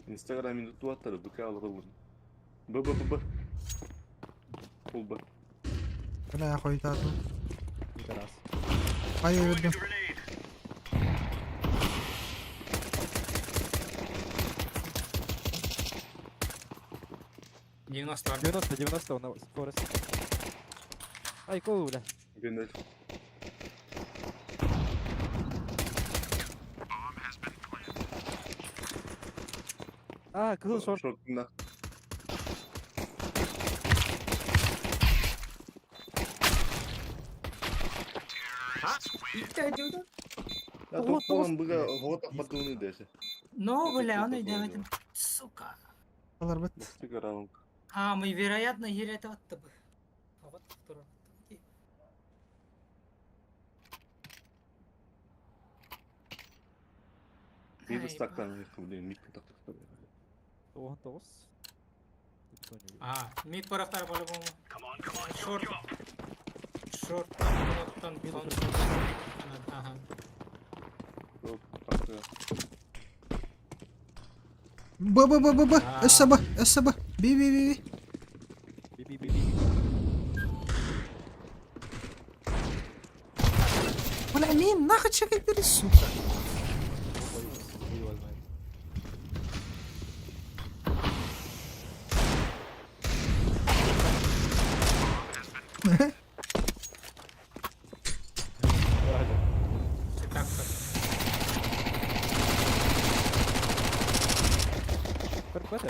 Инстаграм туаттар бк алыр. Б б б б. Ол б. Бля, хойтатым. Раз. Ай, бердим. Grenade. 90 90, 90 на скорость. Ай, кол, бля. Генель. А, кыл шорт. Шортында. А? Итте diyordu. Я тут полон быга вот батуны десе. Но, бля, он идет. Сука. Алар бит. Бастык раунд. А, мы, вероятно, еле это вот бы. А вот второй. Bir стакан блин, мик так так. 19. А, мид порохтар по-любому. Шорт. Шорт. Там, там, Ага. Б Б Б Б Б. Өссө Б. Өссө Б. Би би би би. Би би би би. Бля, мин нахуй чекай сука. Хуй его знает. Так, так. Көр-көр.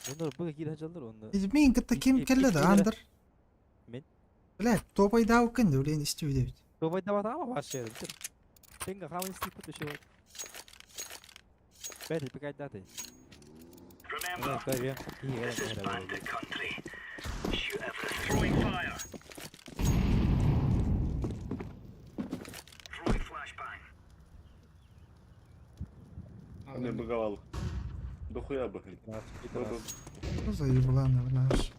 Bunlar bu кире жалдыр онда. Мин кытта ким келле да андыр. Мен. Бля, топай дау кенде үлен истүү деп. Тобай да бата ама баш жерде. Тенге хамын истип түшүп. Бәти пикай даты. Remember, this is bandit country. Shoot everything. Throwing fire. Throwing flashbang. Не быгавал. Дохуя бы. Что за ебланы в наш?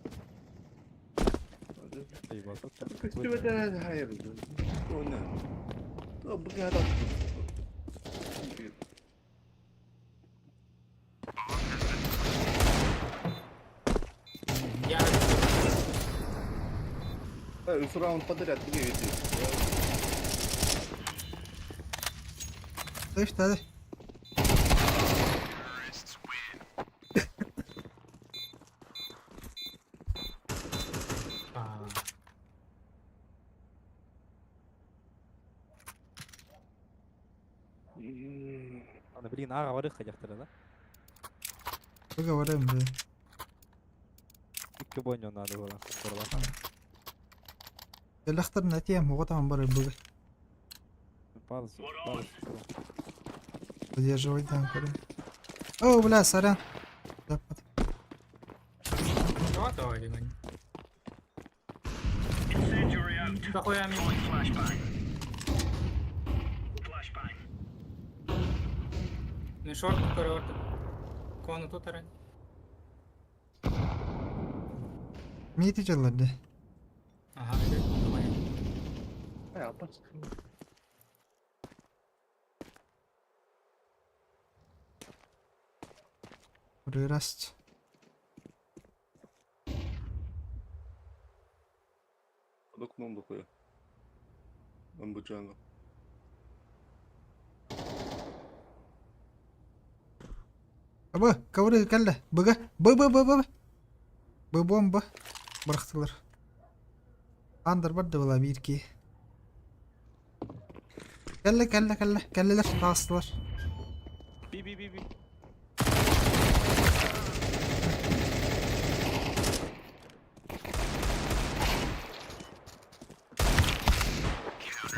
Я... Үс раунд подряд быга веди. Слышь, да? Аны билген ага бар хадяктыр да. Быга барам бля. Икки бойнон аны бола. Элахтар натиям оготан бар быга. Палыз. Палыз. Поддерживай там, короче. О, бля, сорян. Запад. Что то или нет? Incendiary out. Дохуя мид. Throwing flashbang. Flashbang. Не шорт, короче. Кону тут арен. Мити жалларды. Ага, иди. Давай. Рыраст. Докмон дохуя. Амбучанга. Аба, ковры келле. Быга. Б Б Б Б. Б бомба. Бырахтылар. Андыр бар да була бир ки. Келле келле келле. Келлелер тастылар. Би би би би.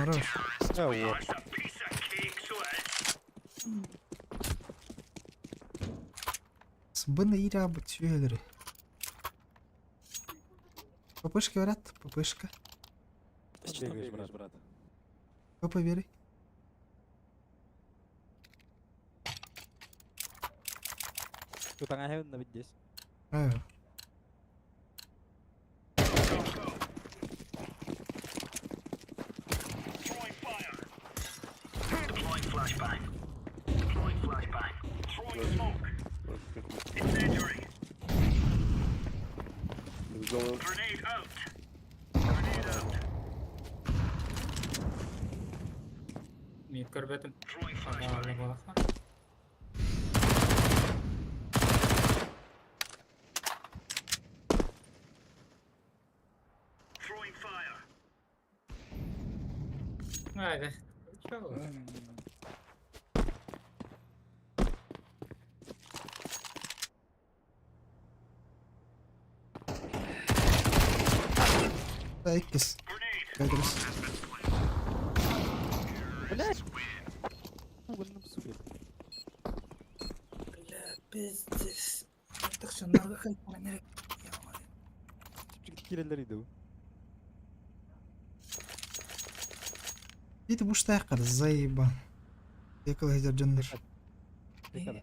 Хорош. That's a piece of cake, so it is. Сбыны ира бу түйелери. Попышка говорят, попышка. Что бегаешь, брат? Попа бери. Тут аңа хәвен бит здесь. Ай. Throwing fire. Deploying flashbang. Deploying flashbang. Throwing smoke. Incendiary. Grenade out. Grenade out. Мид көрбөтүм. Throwing Ага, flashbang. болаха. Throwing Hadi. Чего? Да, иккис. Кайдырыс. Блять! Угольным сука. Бля, пиздец. Тахшаннарга хайпанер. Чипчик киреллер иди. Ити буштайқар, заебан. Екіл хезер жындар.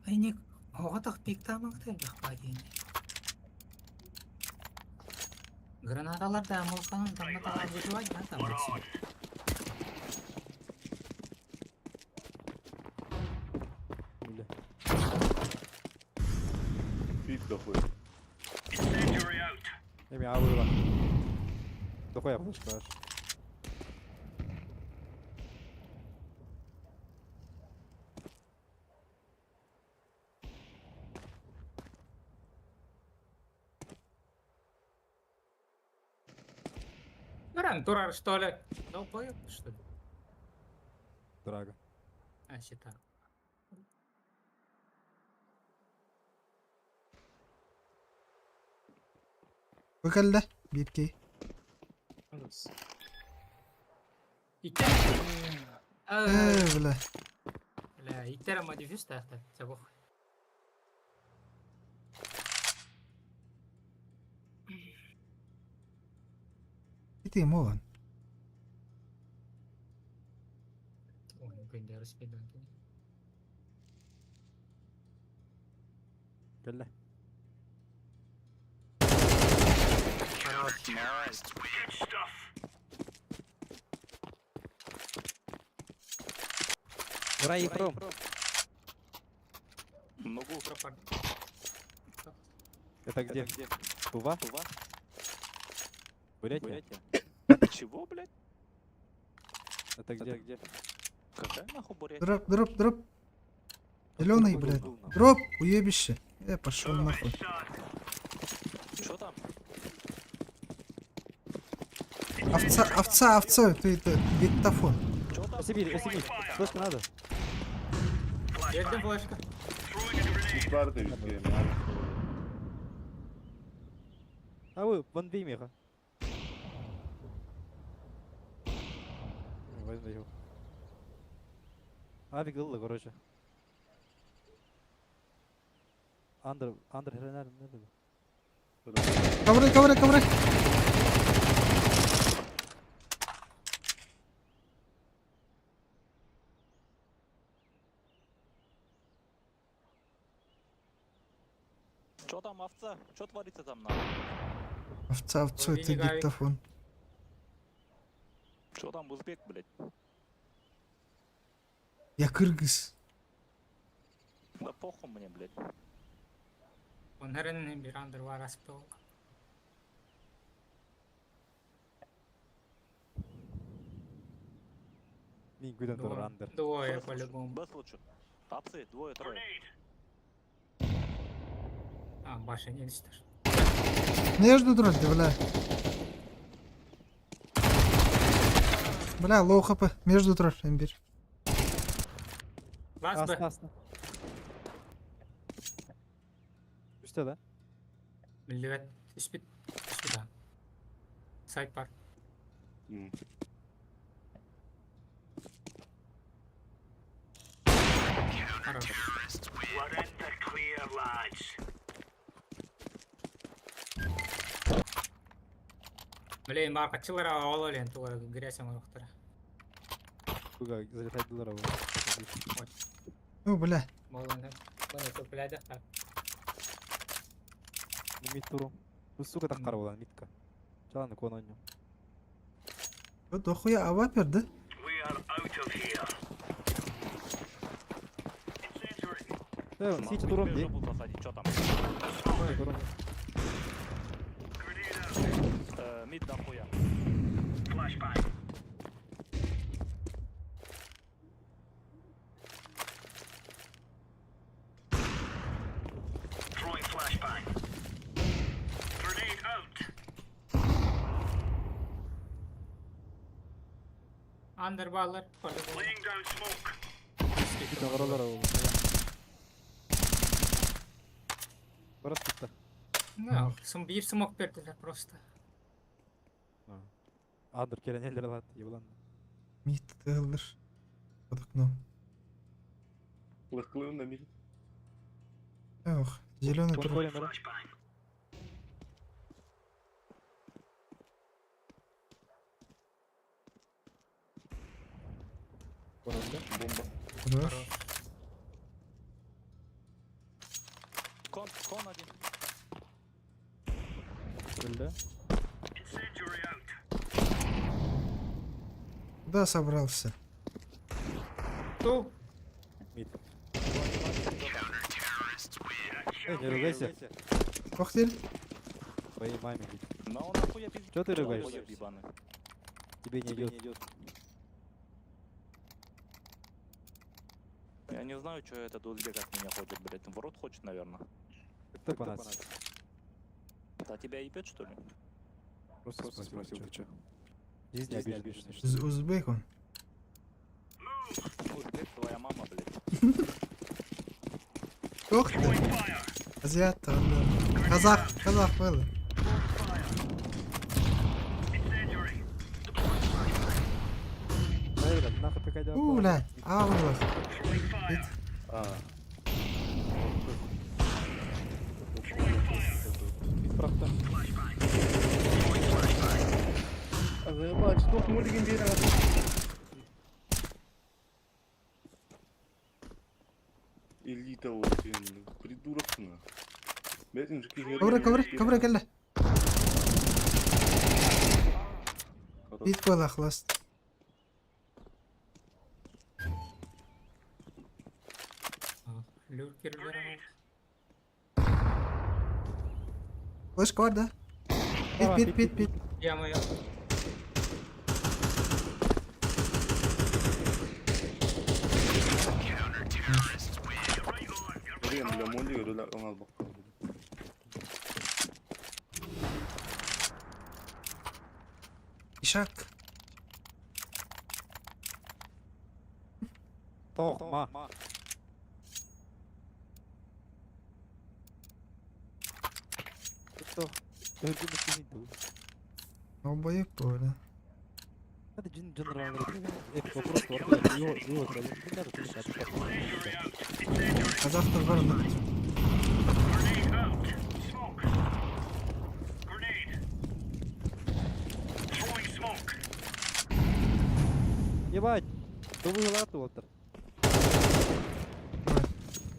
Айник оҕотох пиктаамаҥтан бахпаадиин. Гранаталар да молканын тамма таҕар бутуай да таммас. Бля. Пик дохуй. Incendiary out. Эми абыла. Дохуя флешка аж. Баран турар что ли? Долбоёб что ли? Дорого. А, считаю. Бөкәлді, биркей. Иттер. Э, бля. Бля, иттер модифиз тахта. Забох. Ити молан. Ой, күндер спидон. Кэллэ. Good stuff. Where are you from? Могу. Это где? Тува? Тува? Бурятия? Чего, блядь? Это где? Какая нахуй Бурятия? Дроп, дроп, дроп. Зеленый, блядь. Дроп, уебище. Я пошел нахуй. Что там? Овца, овца, овца, ты это диктофон. Сибирь, Сибирь. Флешка надо. Бердим флешка. Бар да бизге. А вы, вон бей меха. Возьми его. Авик ылла, короче. Андер, Андер хренер, не было. Ковры, ковры, ковры. Что там, овца? Что творится там, нахуй? Овца, овцу, это диктофон. Что там, узбек, блядь? Я кыргыз. Да похуй мне, блядь. Оннарын bir андер var аспел. Мин гүден турар андер. Двое по-любому. Б лучше. Апсы, двое, трое. А, башня не истер. Между друг, бля. Бля, лоу хп. Между трор, имбирь. Лас Аста, Б. аста. Үстэ да? Билбет. Үспит. Үспит а. Сайт бар. Хорош. We're in the clear, lads. Блин, маркачылар ала лен тугара грязь оңоруктара. Буга залетать доллара. Ну, бля. Молоны. Оны көпүләдэ. Ну мид туру. Ну сука так карабылан мидка. Чаланы кон ойню. Вот дохуя авапер, да? We are out of here. Incendiary. Э, сичи туром ди. Жопу засадить, что там? Туром. Grenade out. Мид дохуя. Flashbang. Throwing flashbang. Grenade out. Андер баалар. По-любому. Laying down smoke. Доҕоролор ол. Барас тутта. Ну, сым биир смок бердилер просто. Андыр келен элдер алат, ебылан. Мид тыгылдыр. Под окном. Лыхлыын да мир. Ох, зеленый Кон тур. корен бара. Flashbang. Кононда. Бомба. Хорош. Кон, кон один. Өлді. Incendiary out. Куда собрался? Ту. Мид. Эй, не ругайся. Коктейль? Твоей маме. бить. Ну он нахуя пиздит. Чё ты ругаешься? Долбоёб ебаный. Тебе не идет. Я не знаю, что этот узбек от меня хочет, блядь. В рот хочет, наверное. Кто по нас? Да тебя ебет, что ли? Просто спросил, ты чё? Здесь не обижен. Узбек он. Узбек твоя мама, блядь. Ох ты. Азиат, ладно. Казах, казах был. Incendiary. Нахуй ты когда? У, блядь, Аллах. Throwing fire. А. Правда. Азайбач, тоқ мөлеген бері. Элита вот сен, придурок на. Бәтін жүкі Ковры, ковры, ковры, кэллэ. Бит была хласт. Люркерлер. Флешка бар, да? Бит, бит, бит, бит. Я моя. Блин, бля, моли рыля оңал баққа. Ишак. Тоқма. Тоқ. Өлгіміз келмейді. Долбоеб был, да. Это джин джин Э, вопрос вопрос. Его его Казахтар бар, да. Grenade out. Smoke. Grenade. Throwing smoke. Ебать. Добрый лату отыр.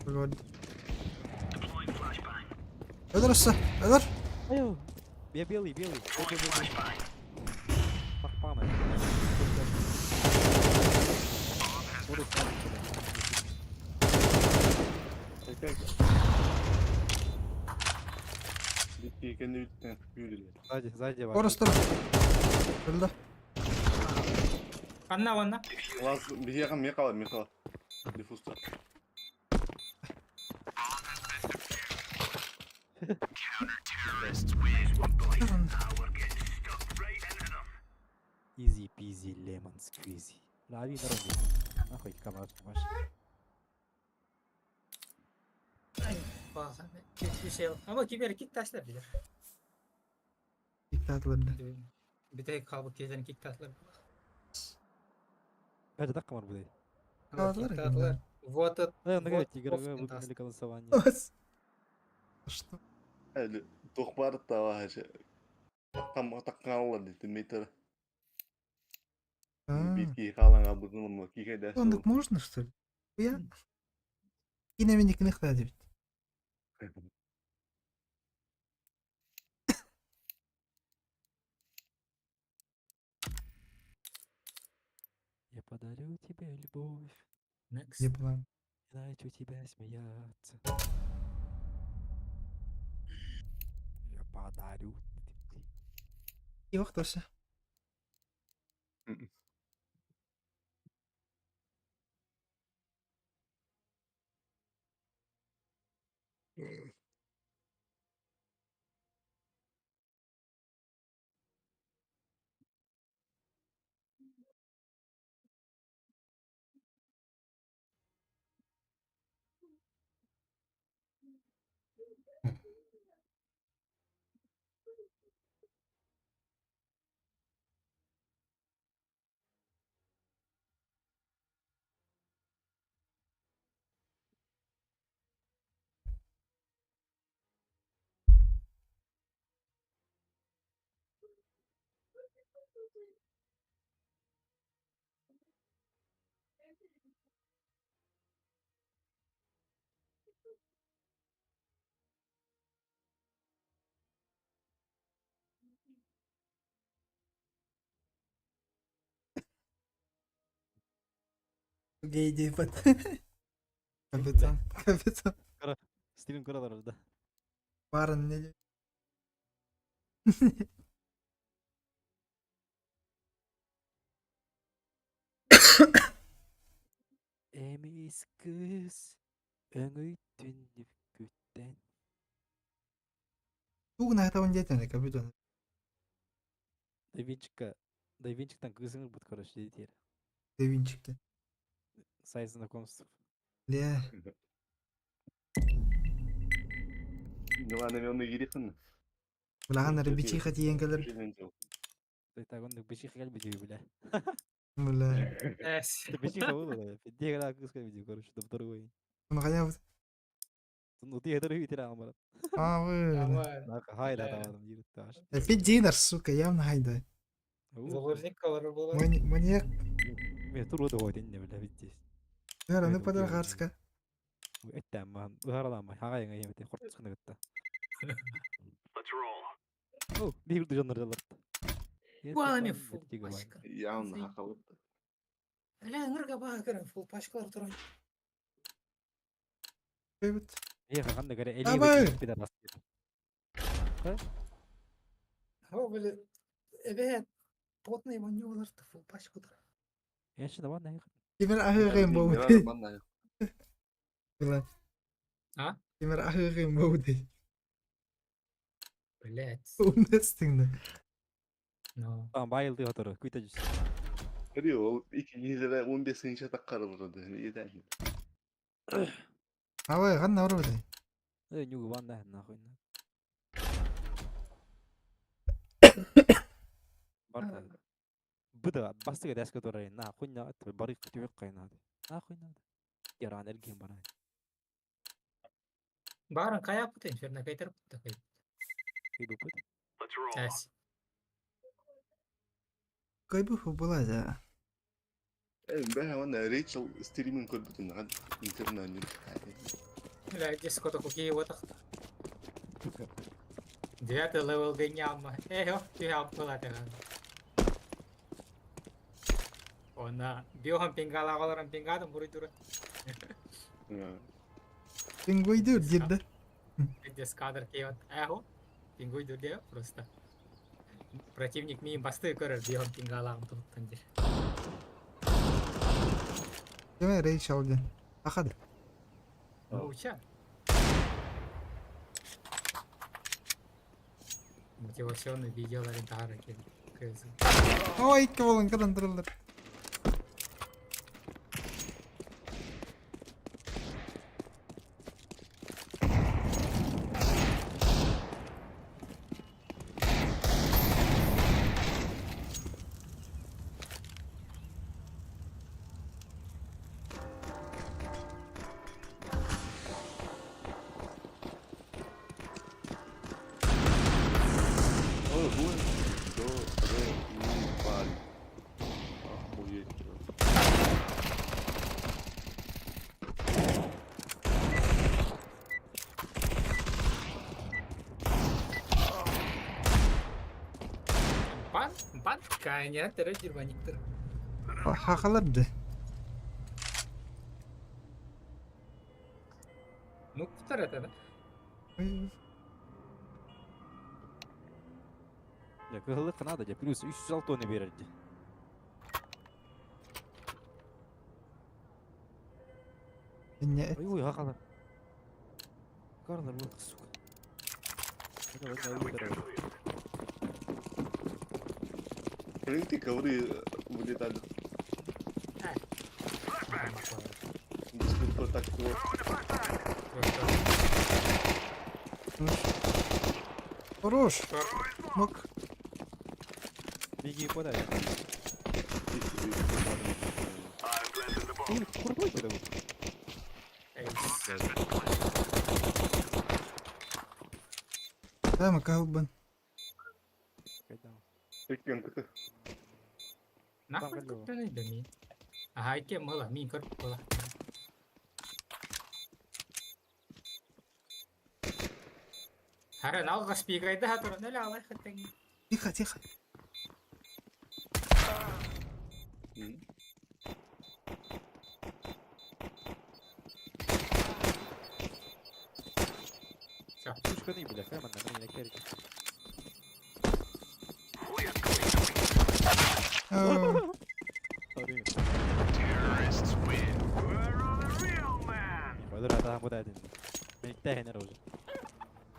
Вроде. Deploying flashbang. Öldür usta, öldür. Аю. Я белый, белый. Throwing flashbang. Пахпана. Битке екенді үттен бүйрілер. Сзади, сзади вас. Орыс тұр. Öldü. Анна, ванна. Лаз, бізге қан меқала, меқала. Диффузда. Easy peasy lemon squeezy. Лови на ровне. Нахуй камеру снимаешь. Ama кибер кик ташлар билер. Диктаторлар. Битек калбы кезен кик ташлар. Это так комар будет. Ташлар Кик ташлар. Вот это. Да, на вот игровое кофтен выполнили голосование. Что? Әлі тоқ бар тава хажы. Таққан таққан алла дейді, метр. А, Битке қалаңа бұзылымы, киге дәсі. Ондық можно, что ли? Я? Кинемендікіні қыда деп. Я подарю тебе любовь. Next. Еблан. И научу тебя смеяться. Я подарю. Yok dosa. Гей диэбэт. Капитан, капитан. Стивен көрө олорор да. Баарын не Эмис кыыс өҥөйтүн нүккүттэн. Тугун аһатабын диэтэн капитан. Да Винчикка, Да Винчиктан кыысың ылбыт, короче, диэтиэр. Да Винчиктен. Сайт знакомств. Бля. Милана мен оны кирихин. Билахан эрэ бичиха тиийэн кэлэр. Так он бичиха кэлбит үһү бля. Бля. Бичиха буолла. Пиддиэ кыыс кэлбит короче, дорогой. Оны хайабыт? Утуйа үтер аамарат. А, вы. Хайда таварым диир. Пиддинер, сука, явно хайда. Заложник колору было. Маньяк. Мен турууда хойтин не бля битти. Аны падар харска. Эттем ман ыһаралаама хаҕайыңа иэмете хортускана гытта. Let's roll. О, биир дужоннор жаларт. Буалами фул пачка. Явно хахалып. Бля, ыңырга баа көрөн фул пачкалар туран. Бэбит. Э, ханна көрө Абай! эли пидорас. О, бля, эбе, потный манёвр фул пачку туран. Яшы да ванна. Кимер аһыгын боуды. Била. А? Кимер аһыгын боуды. Блять. Уместиңде. Ну. Там байылды хотору, күтө жүз. Hadi ол 2015 атаққарылды. Yeter. Абай, ханна орбудай. Э, нюгу ванна нахуй. Барта. Быда бастыга дәскә турай на хуйна барык түбек кайнады. Нахуй надо. Яран эрген бара. Барын кая путин, ферна кайтар такой. Кыйбы пут. Let's roll. Әс. Кайбы была да. Ben ана Рейчел стримин көрбүтүн ан интернет. Бля, диско такой вот. Девятый левел гыняма. Эй, о, ты аппала таган. Она биохан пингала аларан пингадым буруй дура. Пингуйдур дирде. Здесь кадр кейот. Эхо. Пингуй дурде просто. Противник миин басты көрөр биохан пингалаам туттан дир. Деме Рейчел ден. Ахады. Уча. Мотивационный видеоларын тахара кел. Ой, икки болон кыран тураллар. Ой, bu do re mi fa. Охуеть. Бан, бан, кайня, тәрі жирбаниктер. Хахалар да. Ну, кутар это, да? Я кыһылык надо, я плюс 306 оны берерди. Не. Ой, ой, хахалар. Карлар, вот, сука. Ты ковры вылетали. Так вот. Хорош. Мок. Беги, подай. Ой, крутой ты такой. Да, макалбан. Иккен кыты. Нахуй көптөн да мин. Ага, икки мыла, мин көрүп була. Хара налга спикайда хатыр, нэле алай хаттан. Тихо, тихо. Пушка не, бля, камера, на меня керри.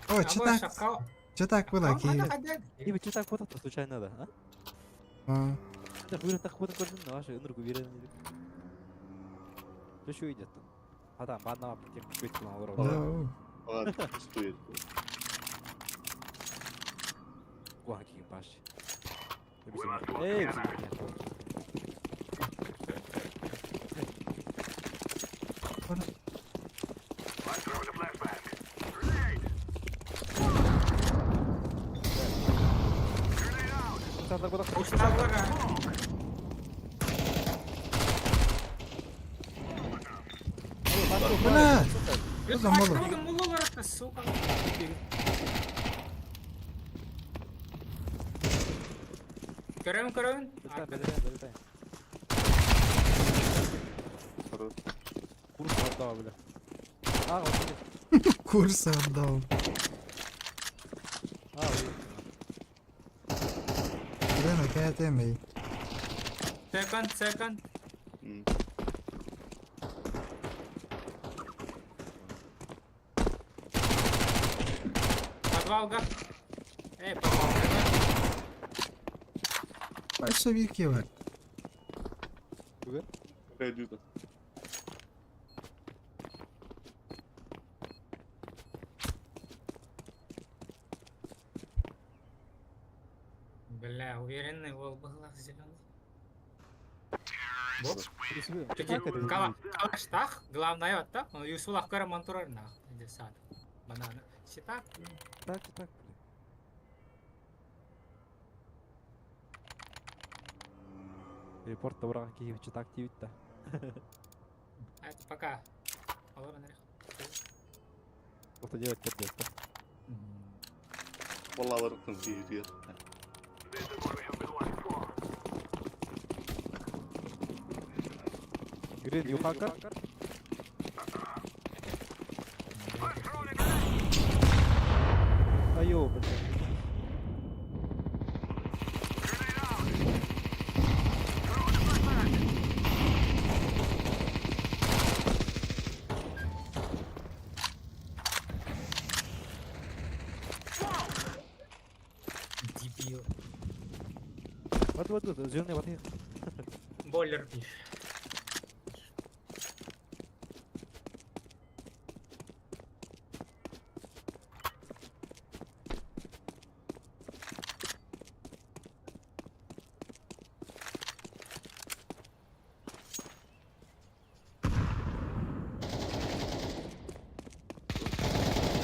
О, че так? Че так было, Киев? И че так вот это случайно, да, а? А. Да, хуй так вот көрдүм, да, ваша ыныргу берен. Что еще идет там? А там, бадна тех күт на Да. Ладно, стоит. Гуаки баш. Эй, Бля! Что за молот? Сука. Көрөм, көрөм. Долетай, долетай. Курс отдал, бля. А, вот Курс отдал. А, Бля, какая тема? Second, second. Подвалга. Эй, подвал. Başta bir ki var. Пойду. Бля, уверенный вол был зеленый. Калаштах, главное вот так, он Юсулах Карамантурар нах, десад. Банана. Читак. Так, так. Репорт добрага киев читак тивит да. Это пока. Что делать как делать? والله ورقم فيه كثير. Грин, you hacker? Айо, блин. Дебил. Вот, вот, вот, зеленый вот. Бойлер пишет.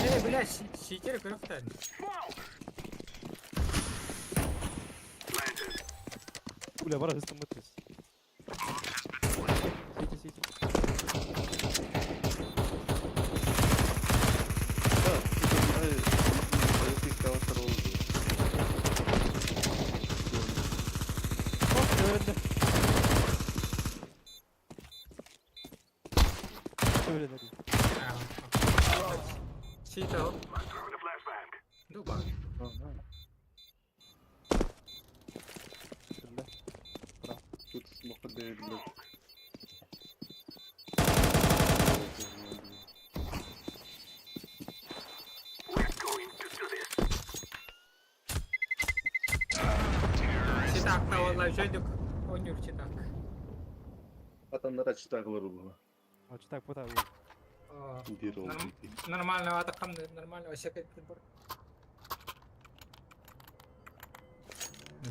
Эй, бля, читер көрөктөр. Бля, бара hızlı mıtız. Сити, сити. Читал. Дуба. Тут смохадей, блядь. Читак та والله жойдук. Онюр читак. Атамнара читаглар было. А читак пота. Диир ол Нормально атакам нормально вообще как прибор.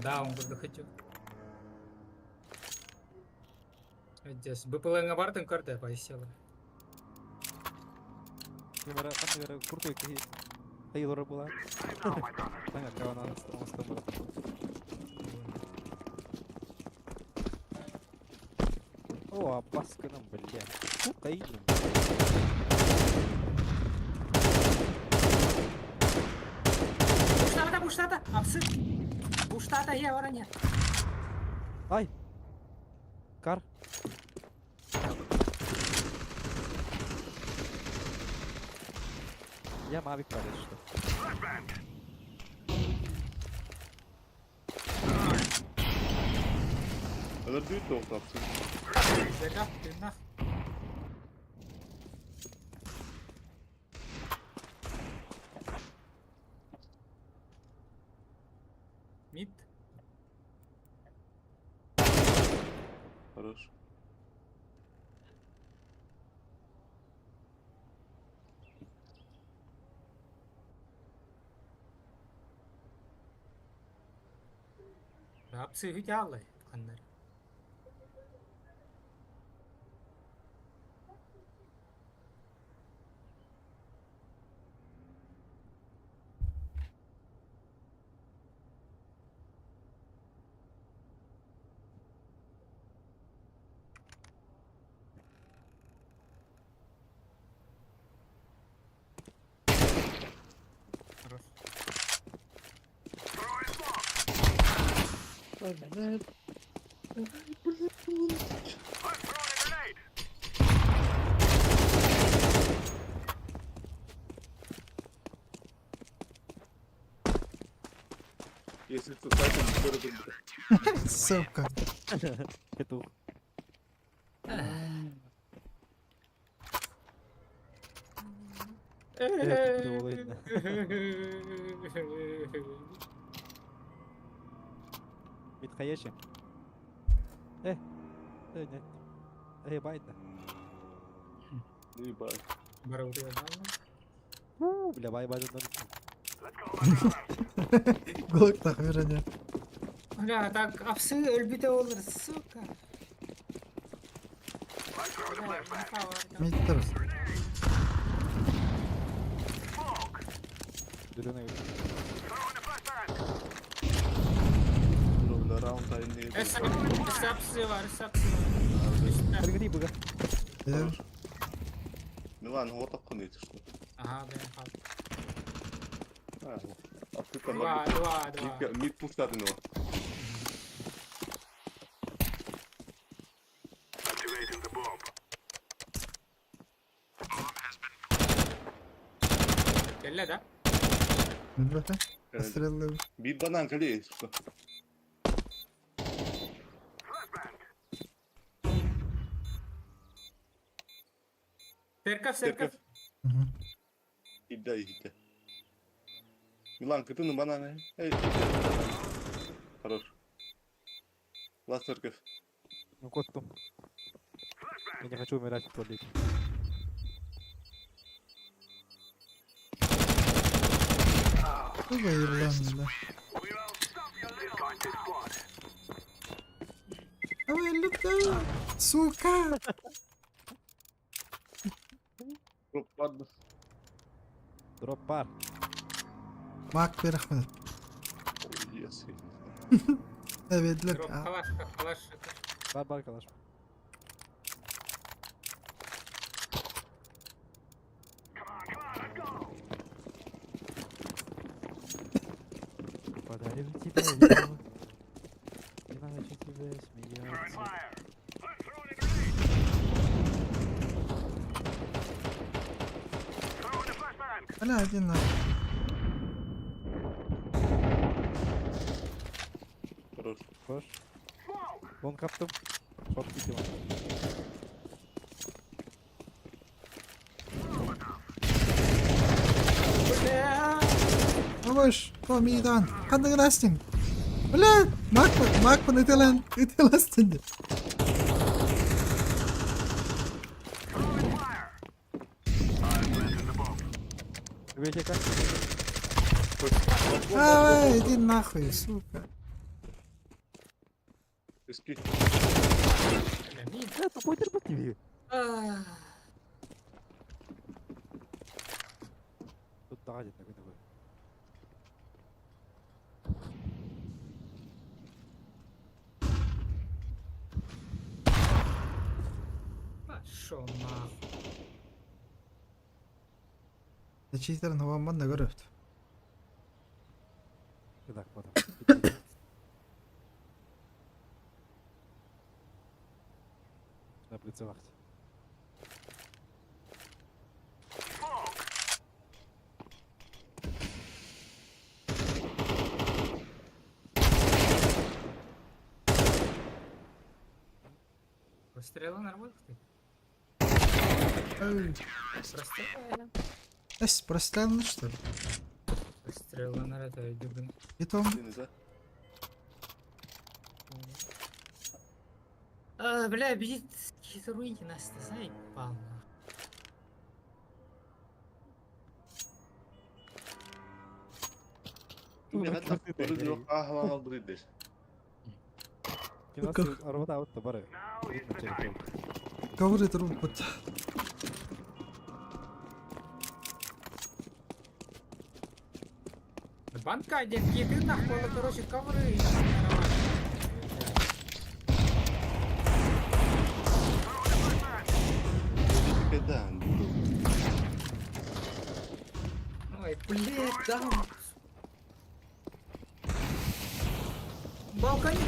Да, он курдук хотел. Здесь БПЛ бартын карта поисела. Кимера, кимера, куртуй киһи Тейлора була. Таҥа кавана оҥостон баран. О, аббасканым, блядь. Сука, иди. Буштата, буштата, апсы. Буштата, я вороне. Ай! Кар. Я Мавик парень, что. Өлөрдүү тоқтапсың. Зека, тыыннаах. Мид. Хорош. Апсы үтялы. Ханнар. Хорош. Ой, блядь. I'm throwing a grenade. Если что, сайтом көрөдүм. Сука. Петух. Это Мидхаеши. Э, э, нет. Эй, байда. Ебать. У, бля, бай бай да. Глок тахмиране. Бля, так апсы өлбүтэ олор, сука. Миттер. Дүрүнэ. Бля, раунд айын Эс апсы бар, эс апсы бар. Кыргыри буга. Хорош. Милан, вот так он что. Ага, бля, хал. Африка Два, два, два. Мид пуштады но. Activating the bomb. Кэллэ да? Билбэтэ. Стрелы. Бит банан калей, что. Церковь, церковь. Ида, ида. Милан, ты на бананы. Эй, Хорош. Ласт церковь. Ну кот там. Я не хочу умирать в туалете. Туга еблан, да. Давай, люблю. Сука. Дроп ладно. Дроп пар. Мак берахмет. Ой, yes. Evet, лек. Дроп, калаш, калаш. Бар бар калаш. Подарю тебе елку, и научу тебя смеяться. Бля, один на. Хорош. Хорош. Вон каптым. Шорт видимо. Бля! Хорош. Помидан. Ханды грастин. Бля, мак, мак панытылан. Ытыластын. Библиотека. Ай, иди нахуй, сука. Иски. Э, тупой терпеть не Тут даҕа дьэ такой такой. Пошел нахуй. Читерин хавамман да көрөбүт. Так, потом. На плюцевахте. Прострела нормально ты? Ай. Прострела. Эс, прострелно что ли? Прострела на это дюбин. Питом. А, бля, бежит хитруйки нас, ты заебал. нахуй. Ковры трубут. Банка, детки, ты нахуй, короче, ковры. Ой, блядь, да. Балконе.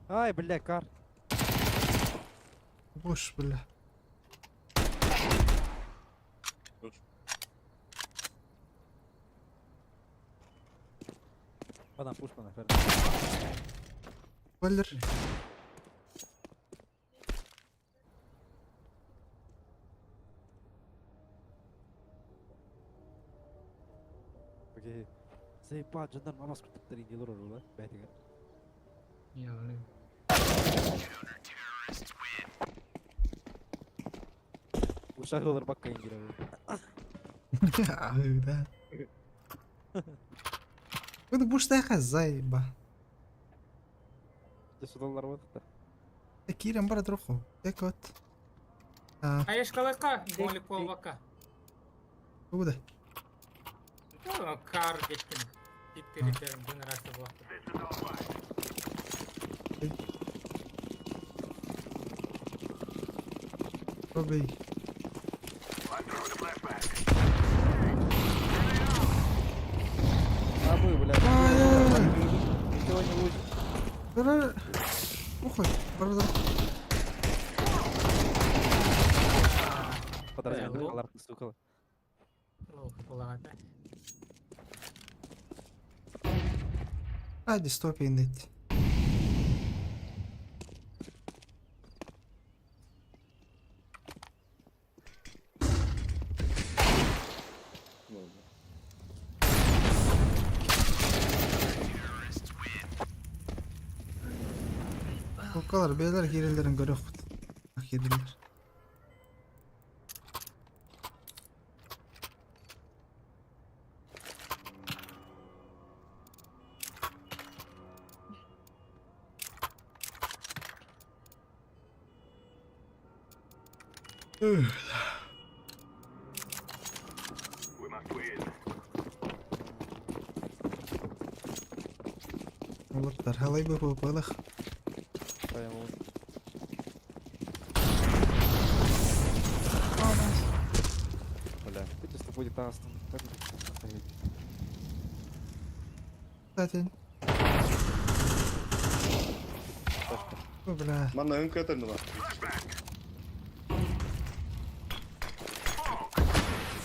Ай, бля, кар. Бош, бля. Бана, пуш бана, Валер. Окей. Заебать, жандарм амас күттүктер инде олорор ула, бәтигер. Ушак олар бакка индир. Да. Это будешь так заеба. Судаллар вот это. Кирен бара троху. Так вот. Аешкалака, моли полвака. Куда? Ну, кар деткин. Питтери один раз Пробей. Абы, бля. Ничего не будет. Ухой, бара. Подожди, алар сука. Ладно. Hadi stop indet. Кукалар бээлер кирелерин көрөкпүт. Кирелер. Олаттар халай бу балах. Бля, ты чисто будет астон. Кстати. Бля. Манна өңкөтөн дула.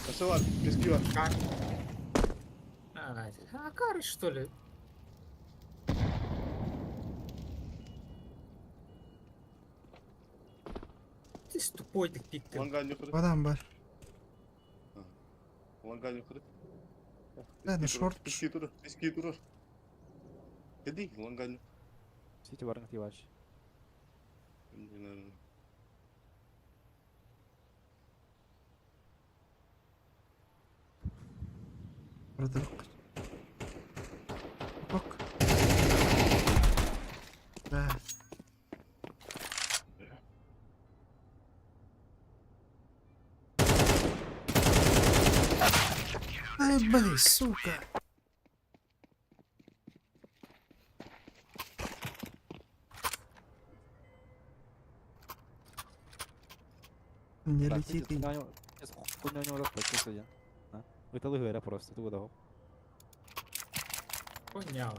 Касы бар, пески бар. А, кары, что ли? Ты ж тупой ты пик ты. Ланган yukarı. Адам бар. Ланган yukarı. Да, шорт. Писки турар, писки турар. Кеди, лангань. Сити барың тиваш. Браток. Ок. Да. Ай, блин, сука. Не летит и... Виталий просто, ту дав. Понял.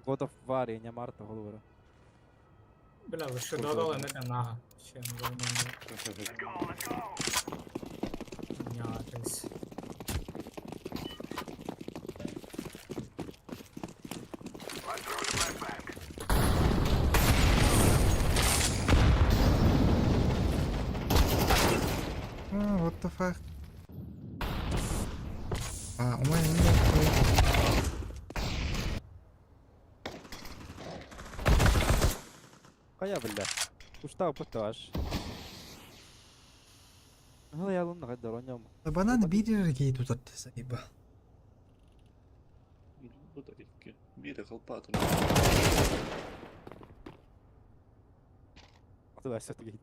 God of War, не Марта, говорю. Бля, ви що додали мене на. Ще нормально. Нятись. А, what the fuck? А, у меня не Кая бля. Устав поташ. Ну я лунна гадар оньом. Банан бирер кей тутар сайба. Bu da iki. Biri kalpatın. Туда все-таки.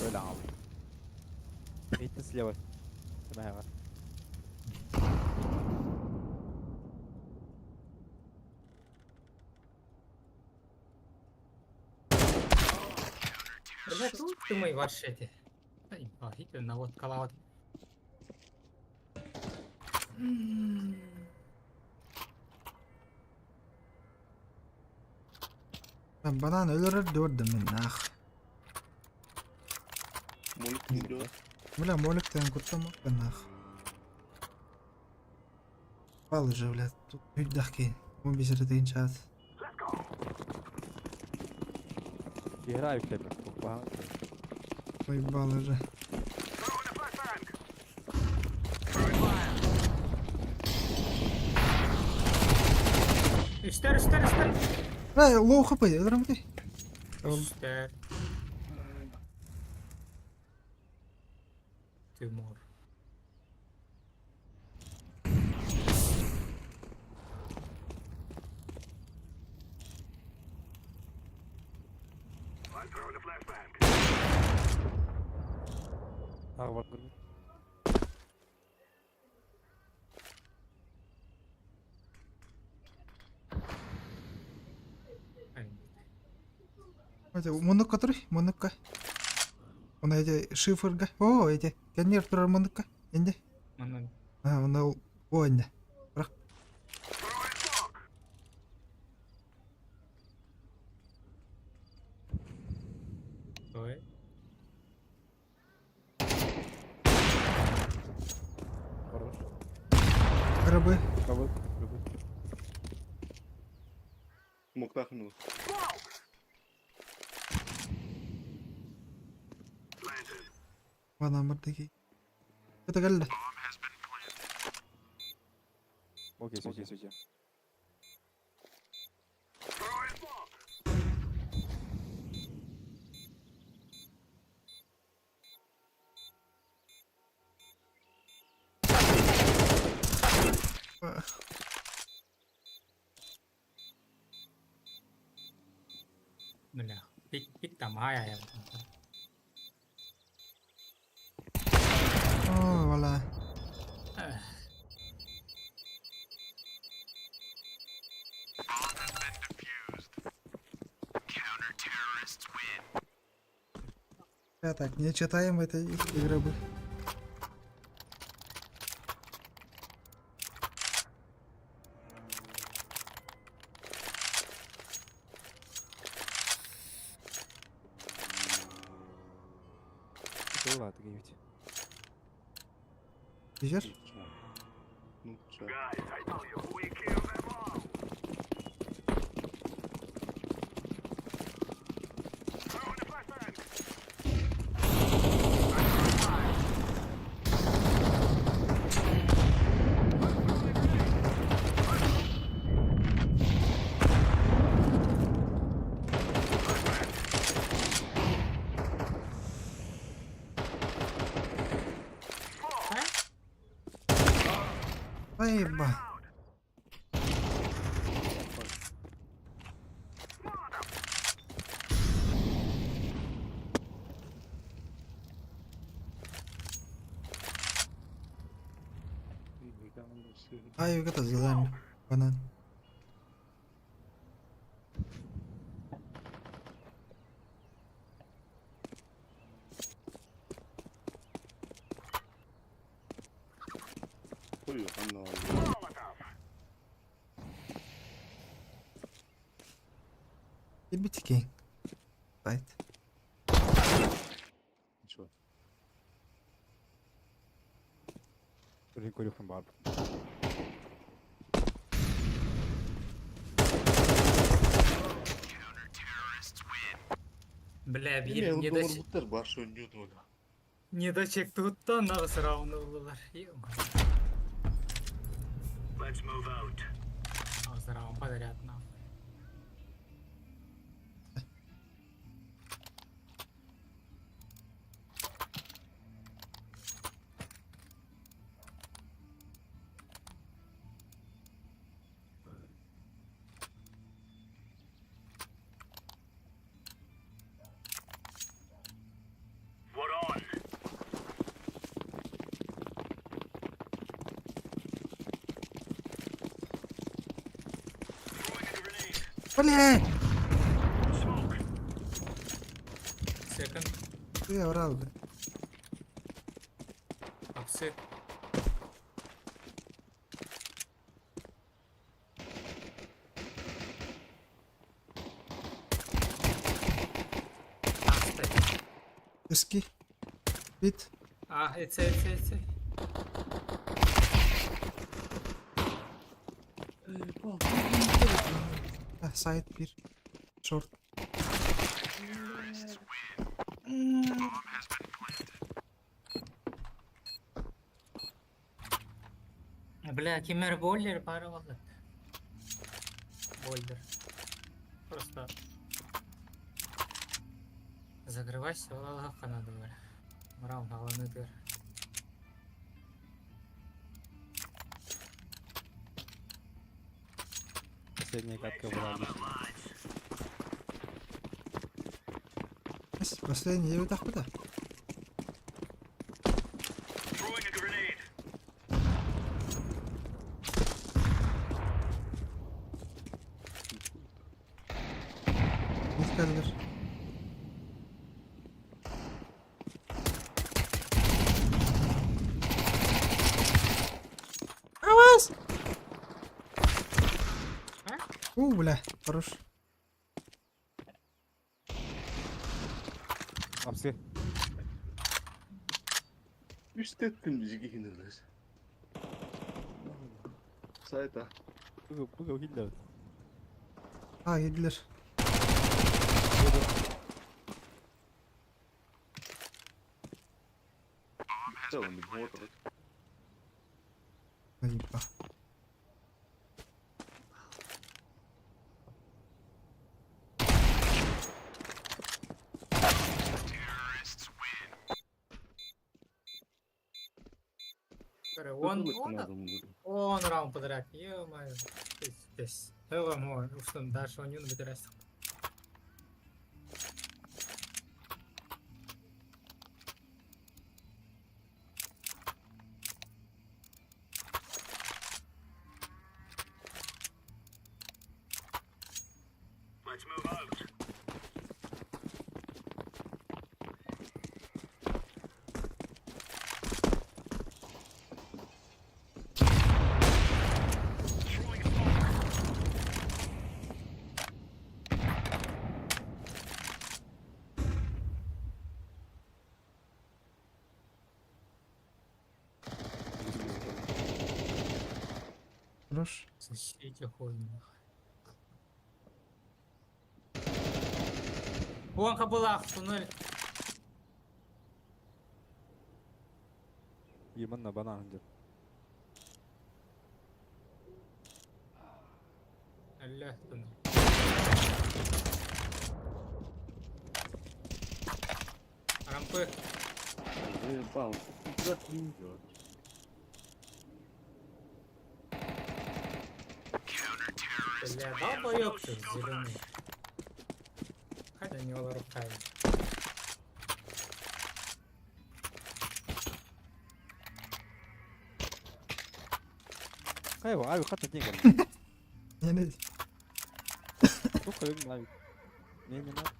Öyle abi. Bitti слева. Merhaba. Бля, тут ты мой ваш эти. Ай, а, на вот калават. Банан өлөрөр дөрдüm мен нах. Молик milyon. Бля, моликтен куттам нах. Пал же, бля, тут хүддах ки. Он бисер чат. Играю в тебе. Поебал уже. Үстер, үстер, үстер. Бля, лоу хп, өлөрөм ти. Үстер. Тимур. Ага, бар көрмей. Эти, мунукка тур, мунукка. Он эти шифрга. О, эти, кеннер турар мунукка. Инде. Манан. А, он о, инде. Бірақ. Ой. Хорош. Рыбы. Кого? Рыбы. Моктахну. Банан бар деки. Это geldi. Окей, окей, окей. Бля, пик, пик там, ай, ай, ай. О, вала. Я так, не читаем это игры бы. Была такие ведь. Видишь? Ну, ча. Заеба. Ай, это зелень. Банан. Ой, ханна. Кирбитики. Сайт. Ничего. Көрүөхпүн баар. Бля, Эме биир не да ылдылар баш өннүт ола. не да чектуттан нагыс раунд ыллылар. Let's move out. Агыс раунд подряд нахуй. We're on. Throwing a grenade. Бля! Smoke. Second. Ты орал, бля. Апсы. Иски. Бит. А, это, это, это. А, сайт бир. Шорт. Бля, кимер бойлер пара валат. Бойлер. Просто закрывайся, Аллаха надо, бля. Раунд аланы дыр. Последняя катка была отличная. Последний я так куда? Throwing a grenade. Не скажешь. Авас! У, бля, хорош. Апсы. Үстеттим бизги хинелес. Сайта. Быгы быгы киллер. А, yediler. Целым вот. Заеба. Он, он, он раунд подряд. Ё-моё. Здесь. Ё-моё, уж дальше он не набирается. Let's move out. Throwing smoke. Хорош. Защите хуйню. Вон кабылах, туннель. Именно банан где. Аллах, туннель. Рампы. Заебал. Куда ты идёшь? Бля, долбоёб ты, зеленый. Хотя не руками. Хайва, ави хата деньги. Не Сколько любим ави? Не, не надо.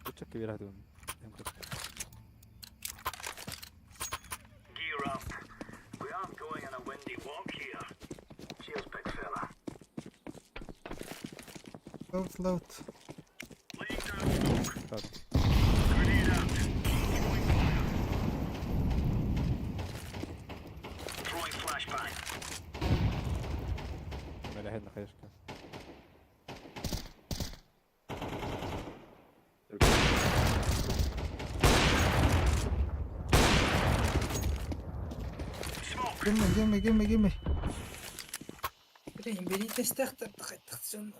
Куча киберат он. Gear up. We aren't going on a windy walk here. Cheers, big fella. Loud loud. Laying down smoke. Так. Grenade out. Throwing fire. Throwing flashbang. Мэлэһин хаешка. Smoke. Gimme gimme gimme gimme. Блин, берите стехтер, тахтсон.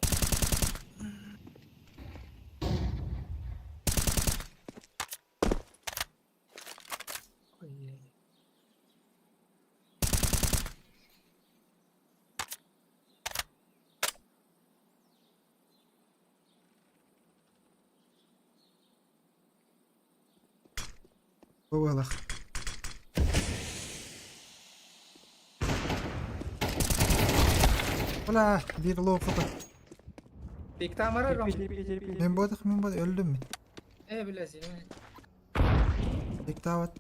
Ой. Бабалах. Ола bir low kapı. Пиктамара ром. Men bodық мен bodық öldüm мен. Э, бля, зеленый. Бектават.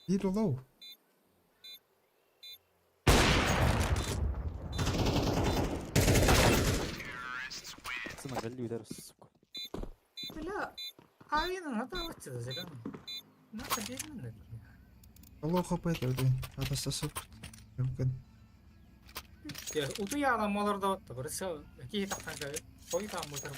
Bir low. Сына галли удар, сука. Бля, а я на надо зеленый. На бермен. Low kapı öldüm. Атасы Мүмкін. Я утуяла молорда отто, бирсе кихи тахтан кой там мутар.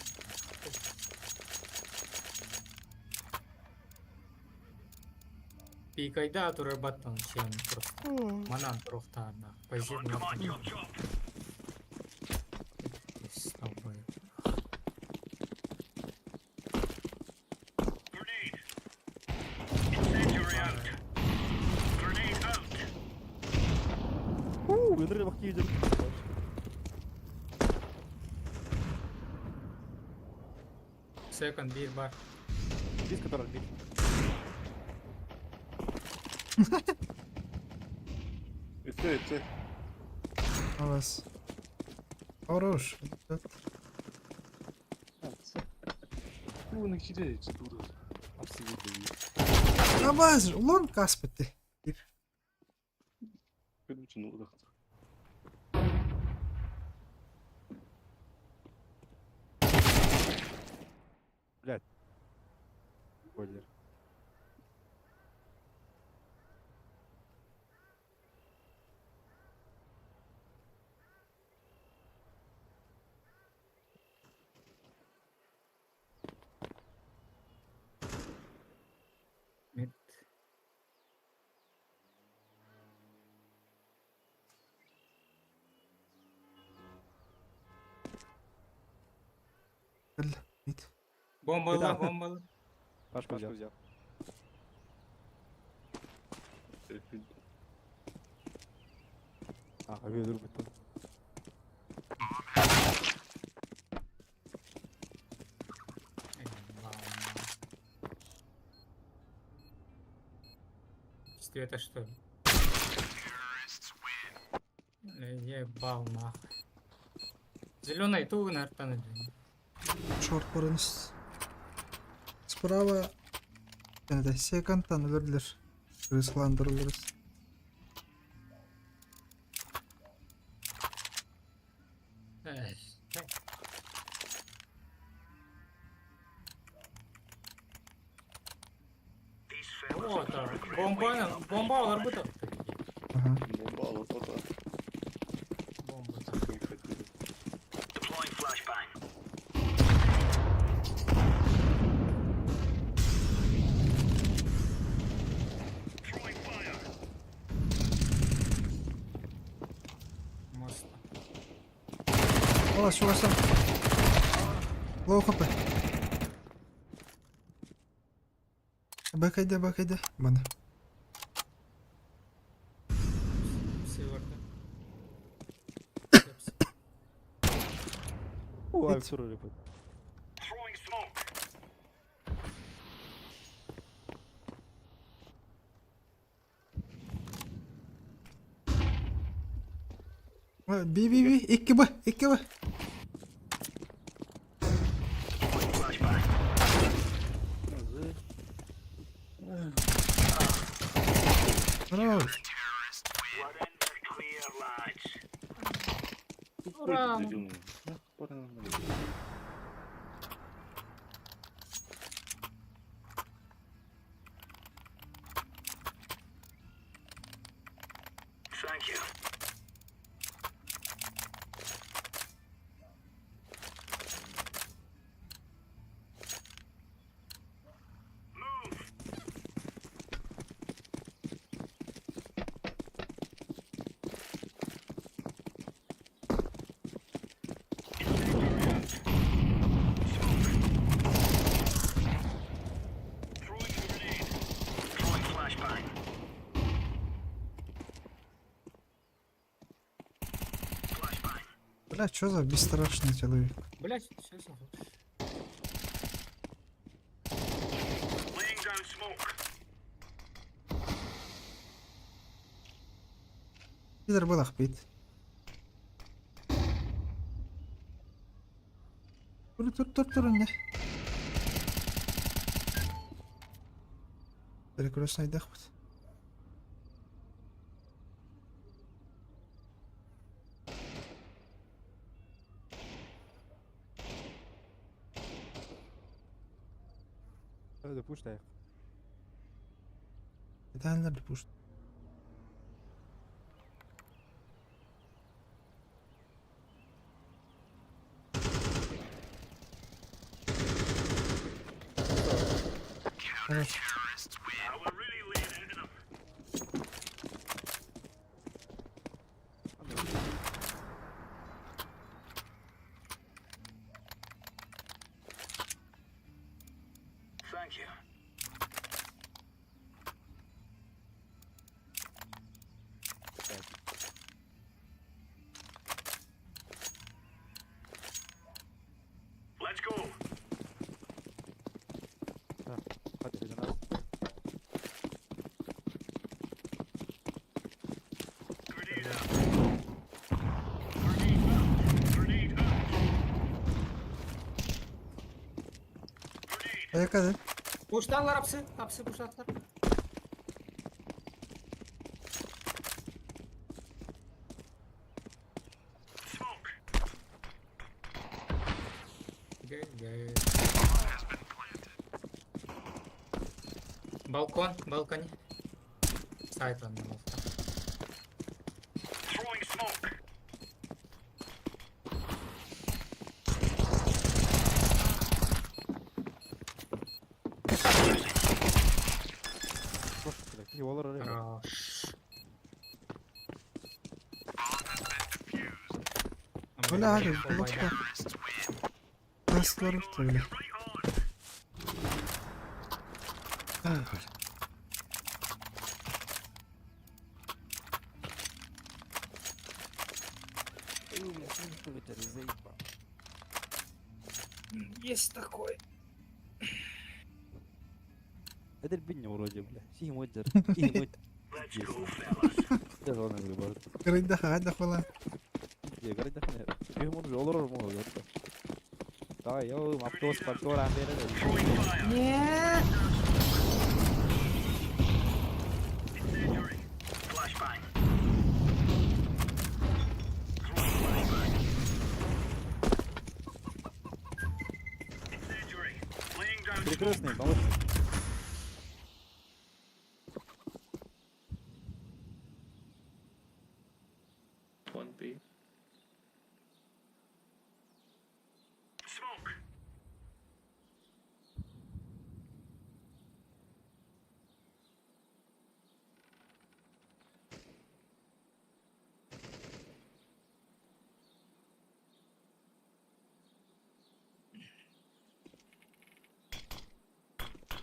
Пикайда турар баттан чем просто. Манан турухтаана. Позит Come on, chop chop. Grenade. Incendiary out. Grenade out. У, өнөр бак кийдер. Секонд бир бар. Диск который бит. Үтте үтте. Алас. Хорош. Туының кире туру. Абаз, лон каспетти. Bir. Benim için uğraktı. Бойлер. Мид. Кел. Бит. Бомбала, Да. бомбала. Пашку взял. А, өлөр бит. Что это что? Ебал нахуй. Зеленый ту нартан. Шорт көрініс. Справа және секондтан өлділер. Рысландырылырыз. These fellas Вот, are gonna regret бомба, waking up. бомба алар бу Ага. Bomba alasa da. Бомба. Deploying flashbang. Throwing fire. Мост. Ола, шуғасам. Лоу хп. Бакайда, бакайда. Мана. Сыворда. Ой, все репет. Би би би 2 Б, 2 Б. Браво. Ура! Thank you. Throwing flashbang. Бля, что за бесстрашный человек? Блять, все, все. Laying down smoke. Пидор был ахпит. Тур тур тур тур не. Перекрестный доход. Это пуш так. Это надо пуш. Хорош. Thank you. Let's go. Hadi hadi нас. Grenade out. Grenade out. Grenade out. Grenade. Ayak hadi. Пушталар апсы, апсы пушталар. Smoke. Гэ-гэ. Балкон, балконе. Сайт он балкон. Throwing smoke. Хорош. Бля, hadi blokta. Kaslar öyle. Есть такой. Это бинья вроде, бля. Сихи модер. Сихи модер. Let's go, fellas. Даже он говорит. Kırında hadi falan. Я говорю, да, я могу олорор могу. Давай, я автобус пальто рамбера. Throwing fire. Нет! Incendiary. Flashbang. Throwing flashbang. Incendiary. Laying down smoke. Перекрестный, молодцы. One B. Smoke.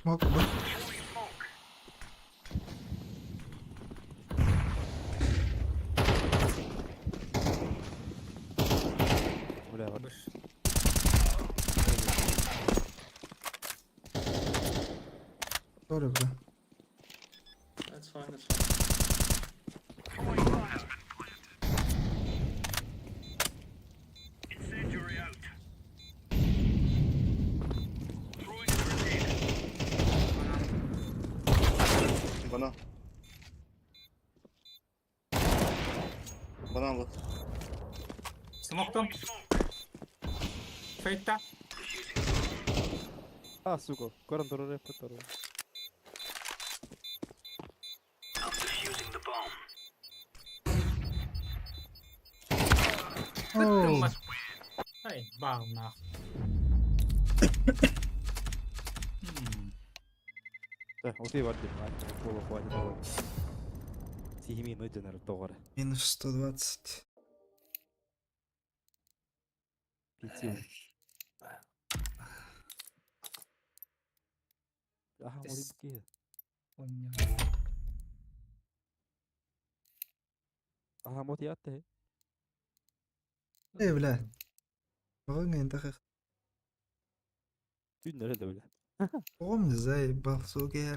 Smoke bu. Throwing smoke. Sorry, bro. That's fine, that's fine. Incendiary out. Throwing a grenade. Банан. Банан вот. Смоктом. Фейта. А, сука, көрөн турар эппит турар. I'm defusing the bomb. Оу. Ай, бал нах. М. Да, утуй бар диэн, буола хватит буола. Сиһими нөдөнөр тоҕор. Минус 120. Пити. Аха, Тес. моли бки. Понял. Аха, моти атте. Эй, бля. Оҕоҥ энтэх. Түннөрө да бля. Оҕом заебал, сугер.